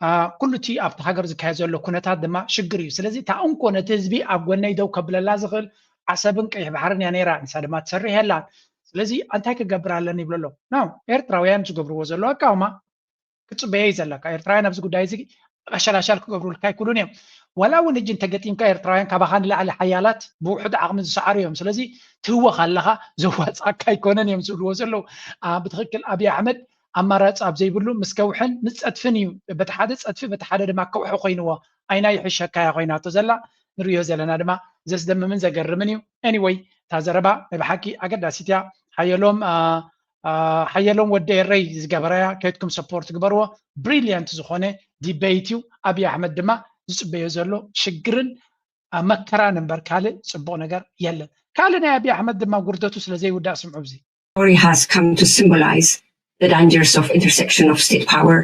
አ፣ ኩሉ እቲ ኣብቲ ሃገር ዝካየድ ዘሎ ኩነታት ድማ ሽግር እዩ። ስለዚ እታ እንኮ ነቲ ህዝቢ ኣብ ጎነይ ደው ከብለላ ዝኽእል ዓሰብን ቀይሕ ባሕርን እያ ነይራ፣ ንሳ ድማ ትሰርሕ የላን። ስለዚ እንታይ ክገብር ኣለኒ ይብሎ ኣሎ። ናው ኤርትራውያን ዝገብርዎ ዘሎ ኣቃውማ ክጽበየ እዩ ዘለካ። ኤርትራውያን ኣብዚ ጉዳይ እዚ ኣሻላሻል ክገብሩልካ ኣይክእሉን እዮም። ዋላ እውን እጂ እንተገጢምካ ኤርትራውያን ካባኻ ንላዕሊ ሓያላት ብውሑድ ዓቕሚ ዝሰዓሩ እዮም። ስለዚ ትህወኽ ኣለኻ፣ ዘዋጽኣካ ኣይኮነን እዮም ዝብልዎ ዘለዉ። አ፣ ብትኽክል ኣብይ ኣሕመድ ኣማራጺ ኣብ ዘይብሉ ምስ ከውሕን ምስ ጸድፍን እዩ። በቲ ሓደ ጸድፊ በቲ ሓደ ድማ ከውሒ ኮይንዎ። ኣይና ይሕሸካ እያ ኮይናቶ ዘላ። ንሪኦ ዘለና ድማ ዘስደምምን ዘገርምን እዩ። ኤኒወይ እታ ዘረባ ናይ ብሓቂ ኣገዳሲት እያ። ሓየሎም፣ አ፣ አ፣ ሓየሎም ወዲ ኤረይ ዝገበረያ ከይድኩም ሰፖርት ግበርዎ። ብሪልያንት ዝኾነ ዲቤይት እዩ። ኣብይ ኣሕመድ ድማ ዝጽበዮ ዘሎ ሽግርን፣ አ፣ መከራን እምበር ካልእ ጽቡቕ ነገር የለን። ካልእ ናይ ኣብይ ኣሕመድ ድማ ጉርደቱ ስለ ዘይውዳእ ስምዑ። እዚ Story has come to symbolize the dangers of intersection of state power,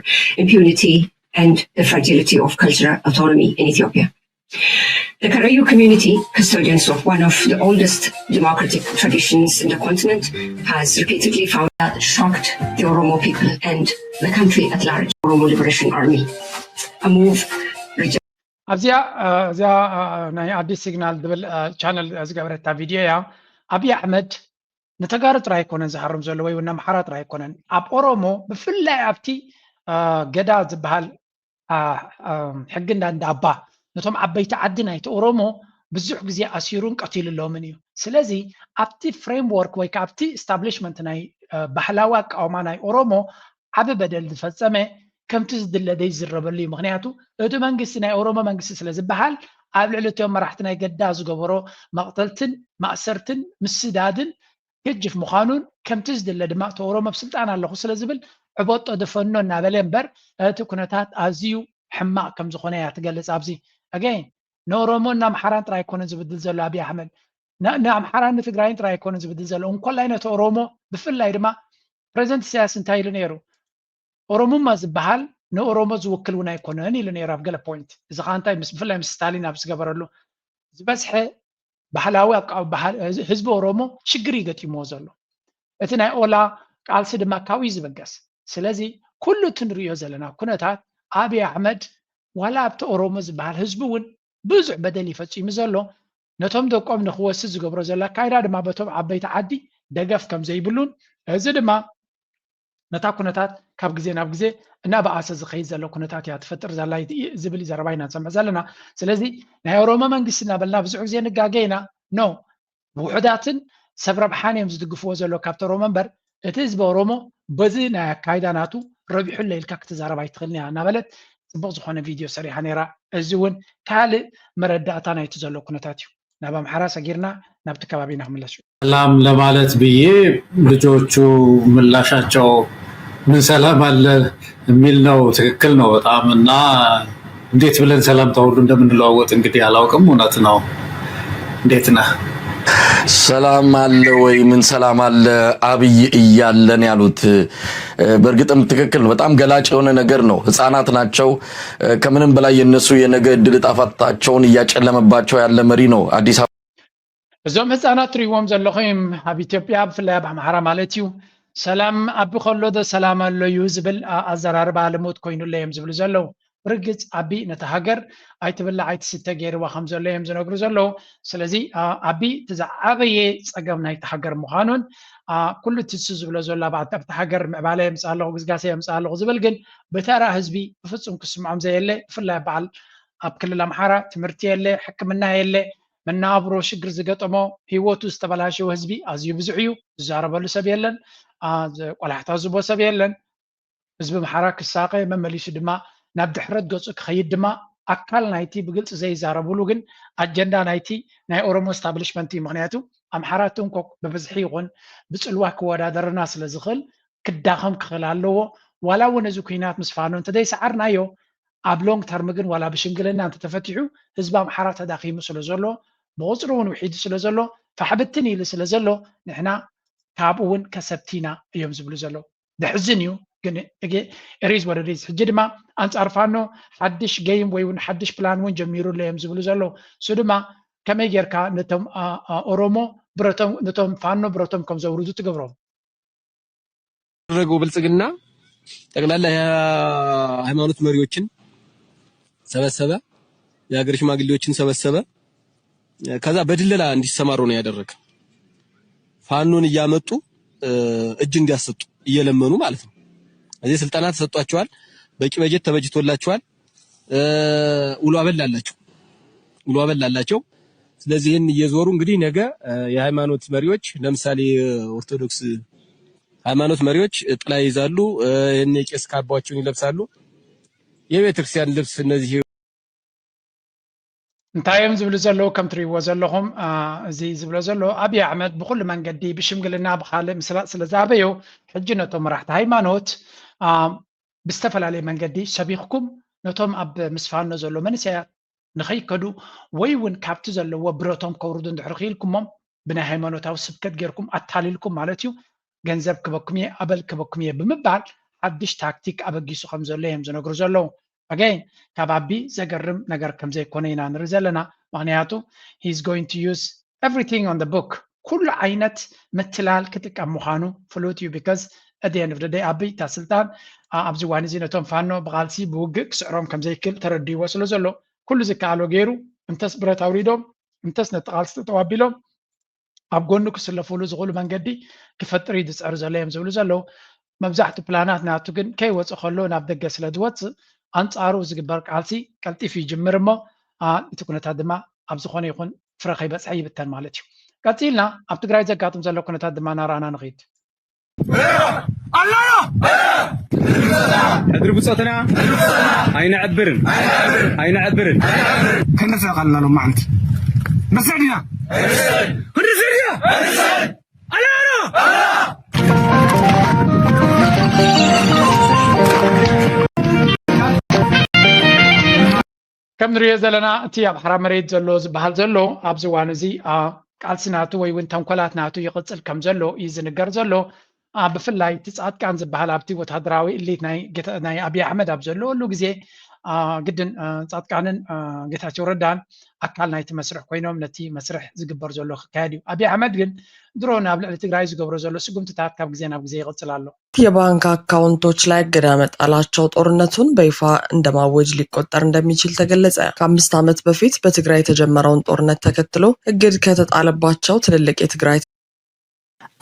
impunity, and the fragility of cultural autonomy in Ethiopia. The Karayu community, custodians of one of the oldest democratic traditions in the continent, has repeatedly found that shocked the Oromo people and the country at large. Oromo Liberation Army, a move rejected. ኣብዚኣ እዚኣ ናይ ኣዲስ ሲግናል ዝብል ቻነል ዝገበረታ ቪድዮ እያ። ኣብይ ኣሕመድ ንተጋሩ ጥራይ ኣይኮነን ዝሃርም ዘሎ ወይ እውን ኣምሓራ ጥራይ ኣይኮነን። ኣብ ኦሮሞ ብፍላይ ኣብቲ ገዳ ዝበሃል ሕጊ እንዳ እንዳ ኣባ ነቶም ዓበይቲ ዓዲ ናይቲ ኦሮሞ ብዙሕ ግዜ ኣሲሩን ቀቲሉሎምን እዩ። ስለዚ ኣብቲ ፍሬምወርክ ወይ ከዓ ኣብቲ ስታብሊሽመንት ናይ ባህላዊ ኣቃውማ ናይ ኦሮሞ ዓቢ በደል ዝፈጸመ ከምቲ ዝድለ ዘይዝረበሉ እዩ። ምክንያቱ እቲ መንግስቲ ናይ ኦሮሞ መንግስቲ ስለ ዝበሃል ኣብ ልዕሊ እቲኦም መራሕቲ ናይ ገዳ ዝገበሮ መቕተልትን ማእሰርትን ምስዳድን ገጅፍ ምዃኑን ከምቲ ዝድለ ድማ እቲ ኦሮሞ ኣብ ስልጣን ኣለኹ ስለ ዝብል ዕበጦ ድፈኖ እናበለ እምበር እቲ ኩነታት ኣዝዩ ሕማቕ ከም ዝኾነ እያ ትገልጽ። ኣብዚ ኣገይን ንኦሮሞን ንኣምሓራን ጥራይ ኣይኮነን ዝብድል ዘሎ ኣብይ ኣሕመድ፣ ንኣምሓራን ንትግራይን ጥራይ ኣይኮነን ዝብድል ዘሎ እንኮላይ ነቲ ኦሮሞ ብፍላይ ድማ ፕሬዚደንት ኢሳያስ እንታይ ኢሉ ነይሩ? ኦሮሙማ ዝበሃል ንኦሮሞ ዝውክል እውን ኣይኮነን ኢሉ ነይሩ ኣብ ገለ ፖይንት። እዚ ከዓ እንታይ ምስ ብፍላይ ምስ ስታሊን ኣብ ዝገበረሉ ዝበዝሐ ባህላዊ ህዝቢ ኦሮሞ ሽግር እዩ ገጢምዎ ዘሎ። እቲ ናይ ኦላ ቃልሲ ድማ ካብኡ እዩ ዝበገስ። ስለዚ ኩሉ እቲ ንሪኦ ዘለና ኩነታት ኣብይ ኣሕመድ ዋላ ኣብቲ ኦሮሞ ዝበሃል ህዝቢ እውን ብዙሕ በደል እዩ ፈፂሙ ዘሎ። ነቶም ደቆም ንክወስድ ዝገብሮ ዘሎ ኣካይዳ ድማ በቶም ዓበይቲ ዓዲ ደገፍ ከም ዘይብሉን እዚ ድማ ነታ ኩነታት ካብ ግዜ ናብ ግዜ እናበኣሰ ዝኸይድ ዘሎ ኩነታት እያ ትፈጥር ዘላ ዝብል ዘረባ ኢና ንሰምዕ ዘለና። ስለዚ ናይ ኦሮሞ መንግስቲ እናበልና ብዙሕ ግዜ ንጋገ ኢና። ኖ፣ ውሑዳትን ሰብ ረብሓን እዮም ዝድግፍዎ ዘሎ ካብቲ ኦሮሞ እምበር እቲ ህዝቢ ኦሮሞ በዚ ናይ ኣካይዳ ናቱ ረቢሑ ኣሎ ኢልካ ክትዛረብ ኣይትኽእልን እያ እናበለት ፅቡቕ ዝኾነ ቪድዮ ሰሪሓ ነይራ። እዚ እውን ካልእ መረዳእታ ናይቲ ዘሎ ኩነታት እዩ። ናብ ኣምሓራ ሰጊርና ናብቲ ከባቢና ክምለስ እዩ። ሰላም ለማለት ብዬ ልጆቹ ምላሻቸው ምን ሰላም አለ የሚል ነው። ትክክል ነው በጣም እና እንዴት ብለን ሰላምታ ሁሉ እንደምንለዋወጥ እንግዲህ አላውቅም። እውነት ነው። እንዴት ነህ? ሰላም አለ ወይ? ምን ሰላም አለ አብይ እያለን ያሉት በእርግጥም ትክክል ነው። በጣም ገላጭ የሆነ ነገር ነው። ህፃናት ናቸው። ከምንም በላይ የነሱ የነገ እድል እጣ ፈንታቸውን እያጨለመባቸው ያለ መሪ ነው። አዲስ አበባ እዞም ህፃናት ትሪእዎም ዘለኹም ኣብ ኢትዮጵያ ብፍላይ ኣብ ኣምሓራ ማለት እዩ። ሰላም ኣቢ ከሎ ዶ ሰላም ኣሎ እዩ ዝብል ኣዘራርባ ልሙድ ኮይኑለ እዮም ዝብሉ ዘለዉ። ብርግፅ ኣቢ ነታ ሃገር ኣይትብላዕ ኣይትስተ ገይርዋ ከም ዘሎ እዮም ዝነግሩ ዘለዉ። ስለዚ ኣቢ እቲ ዝዓበየ ፀገም ናይቲ ሃገር ምዃኑን ኩሉ እቲ እሱ ዝብሎ ዘሎ ኣብቲ ሃገር ምዕባለ የምፅእ ኣለኹ ግስጋሴ የምፅእ ኣለኹ ዝብል ግን ብተራ ህዝቢ ብፍፁም ክስምዖም ዘየለ ብፍላይ በዓል ኣብ ክልል ኣምሓራ ትምህርቲ የለ፣ ሕክምና የለ፣ መነባብሮ ሽግር ዝገጠሞ ህይወቱ ዝተበላሸወ ህዝቢ ኣዝዩ ብዙሕ እዩ። ዝዛረበሉ ሰብ የለን፣ ቆላሕታ ዝቦ ሰብ የለን። ህዝቢ ኣምሓራ ክሳቐ መመሊሱ ድማ ናብ ድሕረት ገፁ ክኸይድ ድማ ኣካል ናይቲ ብግልፂ ዘይዛረብሉ ግን ኣጀንዳ ናይቲ ናይ ኦሮሞ ስታብሊሽመንት እዩ። ምክንያቱ ኣምሓራ ትንኮ ብብዝሒ ይኹን ብፅልዋ ክወዳደርና ስለ ዝኽእል ክዳኸም ክኽእል ኣለዎ። ዋላ እውን እዚ ኩናት ምስ ፋኖ እንተዘይሰዓርናዮ ኣብ ሎንግ ተርም ግን ዋላ ብሽምግልና እንተተፈቲሑ ህዝቢ ኣምሓራ ተዳኺሙ ስለ ዘሎ ብቁፅሪ እውን ውሒዱ ስለ ዘሎ ፋሕብትን ኢሉ ስለ ዘሎ ንሕና ካብኡ እውን ከሰብቲና እዮም ዝብሉ ዘለዉ። ዘሕዝን እዩ ግን it is what it is። ሕጂ ድማ ኣንፃር ፋኖ ሓድሽ ገይም ወይ እውን ሓድሽ ፕላን እውን ጀሚሩ ኣሎ እዮም ዝብሉ ዘለዉ። እሱ ድማ ከመይ ጌርካ ነቶም ኦሮሞ ብረቶም ነቶም ፋኖ ብረቶም ከም ዘውርዱ ትገብሮም። ያደረገው ብልጽግና ጠቅላላ የሃይማኖት መሪዎችን ሰበሰበ፣ የሀገር ሽማግሌዎችን ሰበሰበ። ከዛ በድለላ እንዲሰማሩ ነው ያደረገ። ፋኖን እያመጡ እጅ እንዲያሰጡ እየለመኑ ማለት ነው። እዚህ ስልጠና ተሰጥቷቸዋል፣ በቂ በጀት ተበጅቶላቸዋል። ውሎ አበል አላቸው፣ ውሎ አበል አላቸው። ስለዚህ ይህን እየዞሩ እንግዲህ ነገ የሃይማኖት መሪዎች ለምሳሌ ኦርቶዶክስ ሃይማኖት መሪዎች ጥላ ይይዛሉ። ይህን የቄስ ካባቸውን ይለብሳሉ። የቤተክርስቲያን ልብስ እነዚህ እንታይ እዮም ዝብሉ ዘለዉ ከም ትሪእዎ ዘለኹም እዚ ዝብሎ ዘሎ ኣብይ ኣሕመድ ብኩሉ መንገዲ ብሽምግልና ብካልእ ምስላጥ ስለ ዝኣበዮ ሕጂ ነቶም መራሕቲ ሃይማኖት ብዝተፈላለየ መንገዲ ሰቢኽኩም ነቶም ኣብ ምስ ፋኖ ዘሎ መንእሰያት ንኸይከዱ ወይ እውን ካብቲ ዘለዎ ብረቶም ከውርዱ እንድሕር ክኢልኩሞም ብናይ ሃይማኖታዊ ስብከት ጌርኩም ኣታሊልኩም ማለት እዩ ገንዘብ ክበኩም እየ ኣበል ክበኩም እየ ብምባል ሓድሽ ታክቲክ ኣበጊሱ ከም ዘሎ እዮም ዝነግሩ ዘለዉ። ኣገይን ካብ ኣቢ ዘገርም ነገር ከም ዘይኮነ ኢና ንርኢ ዘለና። ምክንያቱ he's going to use everything on the book፣ ኩሉ ዓይነት ምትላል ክጥቀም ምዃኑ ፍሉጥ እዩ። Because at the end of the day ኣቢ እታ ስልጣን ኣብዚ እዋን እዚ ነቶም ፋኖ ብቃልሲ ብውግእ ክስዕሮም ከምዘይክእል ተረዲዎ ስለ ዘሎ ኩሉ ዝከኣሎ ገይሩ እንተስ ብረት ኣውሪዶም እንተስ ነቲ ቃልሲ ጠጠው ኣቢሎም ኣብ ጎኑ ክስለፉሉ ዝኽእሉ መንገዲ ክፈጥር እዩ ዝፅዕር ዘሎ እዮም ዝብሉ ዘለዉ። መብዛሕትኡ ፕላናት ናቱ ግን ከይወፅእ ከሎ ናብ ደገ ስለ ዝወፅእ ኣንፃሩ ዝግበር ቃልሲ ቀልጢፉ ይጅምር እሞ እቲ ኩነታት ድማ ኣብ ዝኾነ ይኹን ፍረ ከይበፅሐ ይብተን ማለት እዩ። ቀፂልና ኣብ ትግራይ ዘጋጥም ዘሎ ኩነታት ድማ እናረኣና ንኽይድ። ሕድሪ ብፆትና ኣይነዕብርን ኣይነዕብርን። ክንርሰ ቀላሉ ማዓልቲ መስዕ ዲና ክንርሰ ዲና ኣላና ከም ንሪኦ ዘለና እቲ ኣብ ሓራ መሬት ዘሎ ዝበሃል ዘሎ ኣብዚ እዋን እዚ ቃልሲ ናቱ ወይ እውን ተንኮላት ናቱ ይቕፅል ከም ዘሎ እዩ ዝንገር ዘሎ። ብፍላይ እቲ ፃድቃን ዝበሃል ኣብቲ ወታደራዊ እሊት ናይ ኣብይ ኣሕመድ ኣብ ዘለወሉ ግዜ ግድን ፃድቃንን ጌታቸው ረዳን ኣካል ናይቲ መስርሕ ኮይኖም ነቲ መስርሕ ዝግበር ዘሎ ክካየድ እዩ። ኣብይ ኣሕመድ ግን ድሮ ናብ ልዕሊ ትግራይ ዝገብሮ ዘሎ ስጉምትታት ካብ ግዜ ናብ ግዜ ይቕፅል ኣሎ። የባንክ አካውንቶች ላይ እገዳ መጣላቸው ጦርነቱን በይፋ እንደማወጅ ሊቆጠር እንደሚችል ተገለጸ። ከአምስት ዓመት በፊት በትግራይ የተጀመረውን ጦርነት ተከትሎ እግድ ከተጣለባቸው ትልልቅ የትግራይ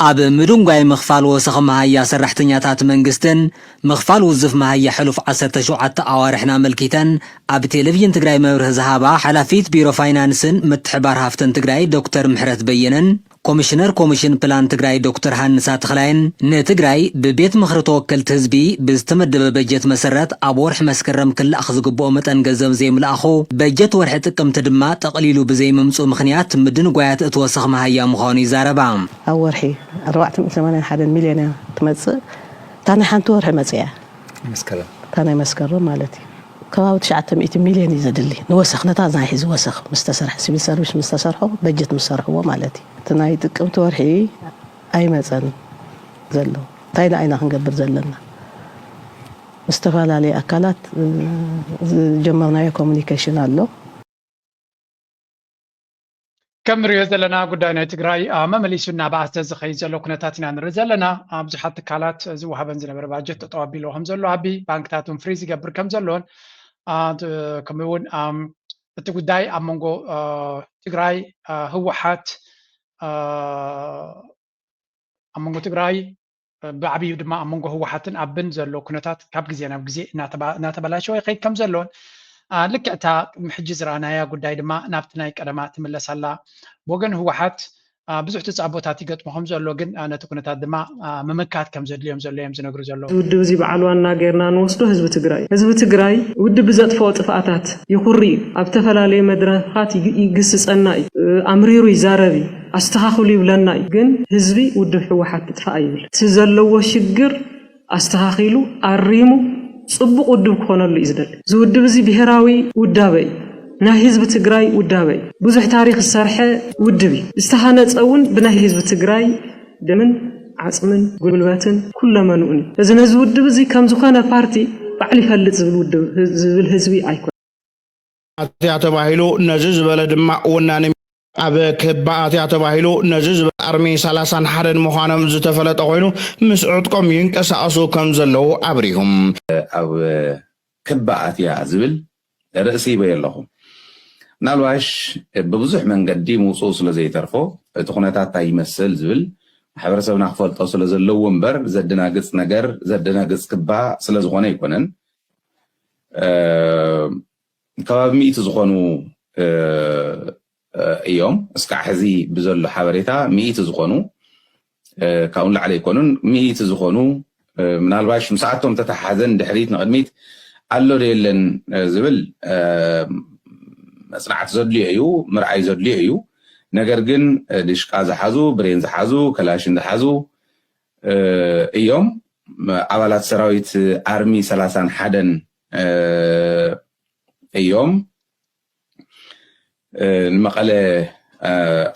ኣብ ምድንጓይ ምኽፋል ወሰኽ መሃያ ሰራሕተኛታት መንግስትን ምኽፋል ውዝፍ መሃያ ሕሉፍ ዓሰርተ ሸውዓተ ኣዋርሕን ኣመልኪተን ኣብ ቴሌቪዥን ትግራይ መብርሂ ዝሃባ ሓላፊት ቢሮ ፋይናንስን ምትሕባር ሃፍትን ትግራይ ዶክተር ምሕረት በየነን ኮሚሽነር ኮሚሽን ፕላን ትግራይ ዶክተር ሃንሳ ተኽላይን ንትግራይ ብቤት ምኽሪ ተወከልቲ ህዝቢ ብዝተመደበ በጀት መሰረት ኣብ ወርሒ መስከረም ክላኣኽ ዝግብኦ መጠን ገንዘብ ዘይምልኣኹ በጀት ወርሒ ጥቅምቲ ድማ ጠቕሊሉ ብዘይምምፅኡ ምኽንያት ምድንጓያት እቲ ወሰኽ መሃያ ምዃኑ ይዛረባ። ኣብ ወርሒ ኣርባዕተ ሚእቲ ሰማንያን ሓደን ሚልዮን እያ ትመፅእ። እታ ናይ ሓንቲ ወርሒ መፅያ መስከረም እታ ናይ መስከረም ማለት እዩ። ከባቢ ትሽዓተ ሚእቲ ሚልዮን እዩ ዘድሊ ንወሰኽ ነታ ናይ ሕዚ ወሰኽ ምስ ተሰርሐ ሲቪል ሰርቪስ ምስ ተሰርሖ በጀት ምስ ሰርሕዎ ማለት እዩ። እቲ ናይ ጥቅምቲ ወርሒ ኣይመፀን ዘሎ እንታይ ደኣ ኢና ክንገብር ዘለና ምስ ዝተፈላለዩ ኣካላት ዝጀመርናዮ ኮሙኒኬሽን ኣሎ። ከም ንሪኦ ዘለና ጉዳይ ናይ ትግራይ መመሊሱ እናበኣሰ ዝኸይድ ዘሎ ኩነታት ኢና ንርኢ ዘለና። ብዙሓት ትካላት ዝወሃበን ዝነበረ ባጀት ጠጠው ኣቢልዎ ከም ዘሎ ኣቢ ባንክታት እውን ፍሪዝ ይገብር ከም ዘሎን ከምኡ እውን እቲ ጉዳይ ኣብ መንጎ ትግራይ ህወሓት ኣብ መንጎ ትግራይ ብዓብዩ ድማ ኣብ መንጎ ህወሓትን ኣብን ዘሎ ኩነታት ካብ ግዜ ናብ ግዜ እናተበላሸወ ይኸይድ ከም ዘሎን ልክዕ እታ ቅድሚ ሕጂ ዝረኣናያ ጉዳይ ድማ ናብቲ ናይ ቀደማ ትምለስ ኣላ። ብወገን ህወሓት ብዙሕ ተፃቦታት ይገጥሞ ከም ዘሎ ግን ነቲ ኩነታት ድማ ምምካት ከም ዘድልዮም ዘሎ እዮም ዝነግሩ ዘለዉ። ውድብ እዚ በዓል ዋና ጌርና ንወስዶ ህዝቢ ትግራይ ህዝቢ ትግራይ ውድብ ብዘጥፍኦ ጥፍኣታት ይኹሪ እዩ። ኣብ ዝተፈላለዩ መድረኻት ይግስፀና እዩ። ኣምሪሩ ይዛረብ እዩ። ኣስተኻኽሉ ይብለና እዩ። ግን ህዝቢ ውድብ ህወሓት ትጥፋእ ኣይብል። እቲ ዘለዎ ሽግር ኣስተኻኺሉ ኣሪሙ ፅቡቕ ውድብ ክኾነሉ እዩ ዝደሊ። እዚ ውድብ እዚ ብሄራዊ ውዳበ እዩ። ናይ ህዝቢ ትግራይ ውዳበ እዩ። ብዙሕ ታሪኽ ዝሰርሐ ውድብ እዩ። ዝተሃነፀ እውን ብናይ ህዝቢ ትግራይ ደምን ዓፅምን ጉልበትን ኩለመንኡን እዩ። እዚ ነዚ ውድብ እዚ ከም ዝኾነ ፓርቲ ባዕሉ ይፈልጥ ዝብል ውድብ ዝብል ህዝቢ ኣይኮነን። ኣትያ ተባሂሉ ነዚ ዝበለ ድማ ወናኒ ኣብ ክባ ኣትያ ተባሂሉ ነዚ ዝበለ ኣርሚ ሰላሳን ሓደን ምዃኖም ዝተፈለጠ ኮይኑ ምስ ዕጥቆም ይንቀሳቐሱ ከም ዘለዉ ኣብሪሁም። ኣብ ክባ ኣትያ ዝብል ርእሲ ሂበዮ ኣለኹ። ምናልባሽ ብብዙሕ መንገዲ ምውፅኡ ስለ ዘይተርፎ እቲ ኩነታት እንታይ ይመስል ዝብል ማሕበረሰብና ክፈልጦ ስለ ዘለዎ እምበር ዘደናግፅ ነገር ዘደናግፅ ክባ ስለ ዝኾነ ኣይኮነን። ከባቢ ሚእቲ ዝኾኑ እዮም እስካዕ ሕዚ ብዘሎ ሓበሬታ ሚእቲ ዝኾኑ ካብኡ ንላዕሊ ኣይኮኑን ሚእቲ ዝኾኑ ምናልባሽ ምስኣቶም ተተሓዘን ድሕሪት ንቕድሚት ኣሎ ዶ የለን ዝብል መፅናዕቲ ዘድልዮ እዩ ምርኣይ ዘድልዮ እዩ ነገር ግን ድሽቃ ዝሓዙ ብሬን ዝሓዙ ከላሽን ዝሓዙ እዮም ኣባላት ሰራዊት ኣርሚ ሰላሳን ሓደን እዮም ንመቐለ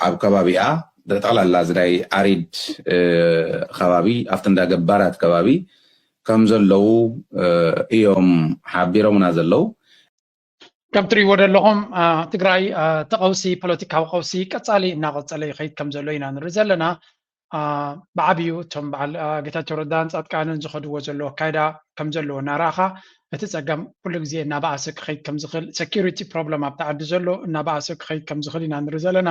ኣብ ከባቢኣ ብጠቕላላ እዚ ናይ ኣሪድ ከባቢ ኣብቲ እንዳ ገባራት ከባቢ ከም ዘለዉ እዮም ሓቢሮምና ዘለዉ። ከም ትሪእዎ ዘለኹም ትግራይ እቲ ቀውሲ፣ ፖለቲካዊ ቀውሲ ቀፃሊ እናቐፀለ ይኸይድ ከም ዘሎ ኢና ንርኢ ዘለና። ብዓብዩ እቶም በዓል ጌታቸው ረዳን ፃድቃንን ዝኸድዎ ዘለዎ ኣካይዳ ከም ዘለዎ እናረኣኻ፣ እቲ ፀገም ኩሉ ግዜ እናበኣሰ ክኸይድ ከም ዝኽእል፣ ሴኪሪቲ ፕሮብለም ኣብቲ ዓዲ ዘሎ እናበኣሰ ክኸይድ ከም ዝኽእል ኢና ንርኢ ዘለና።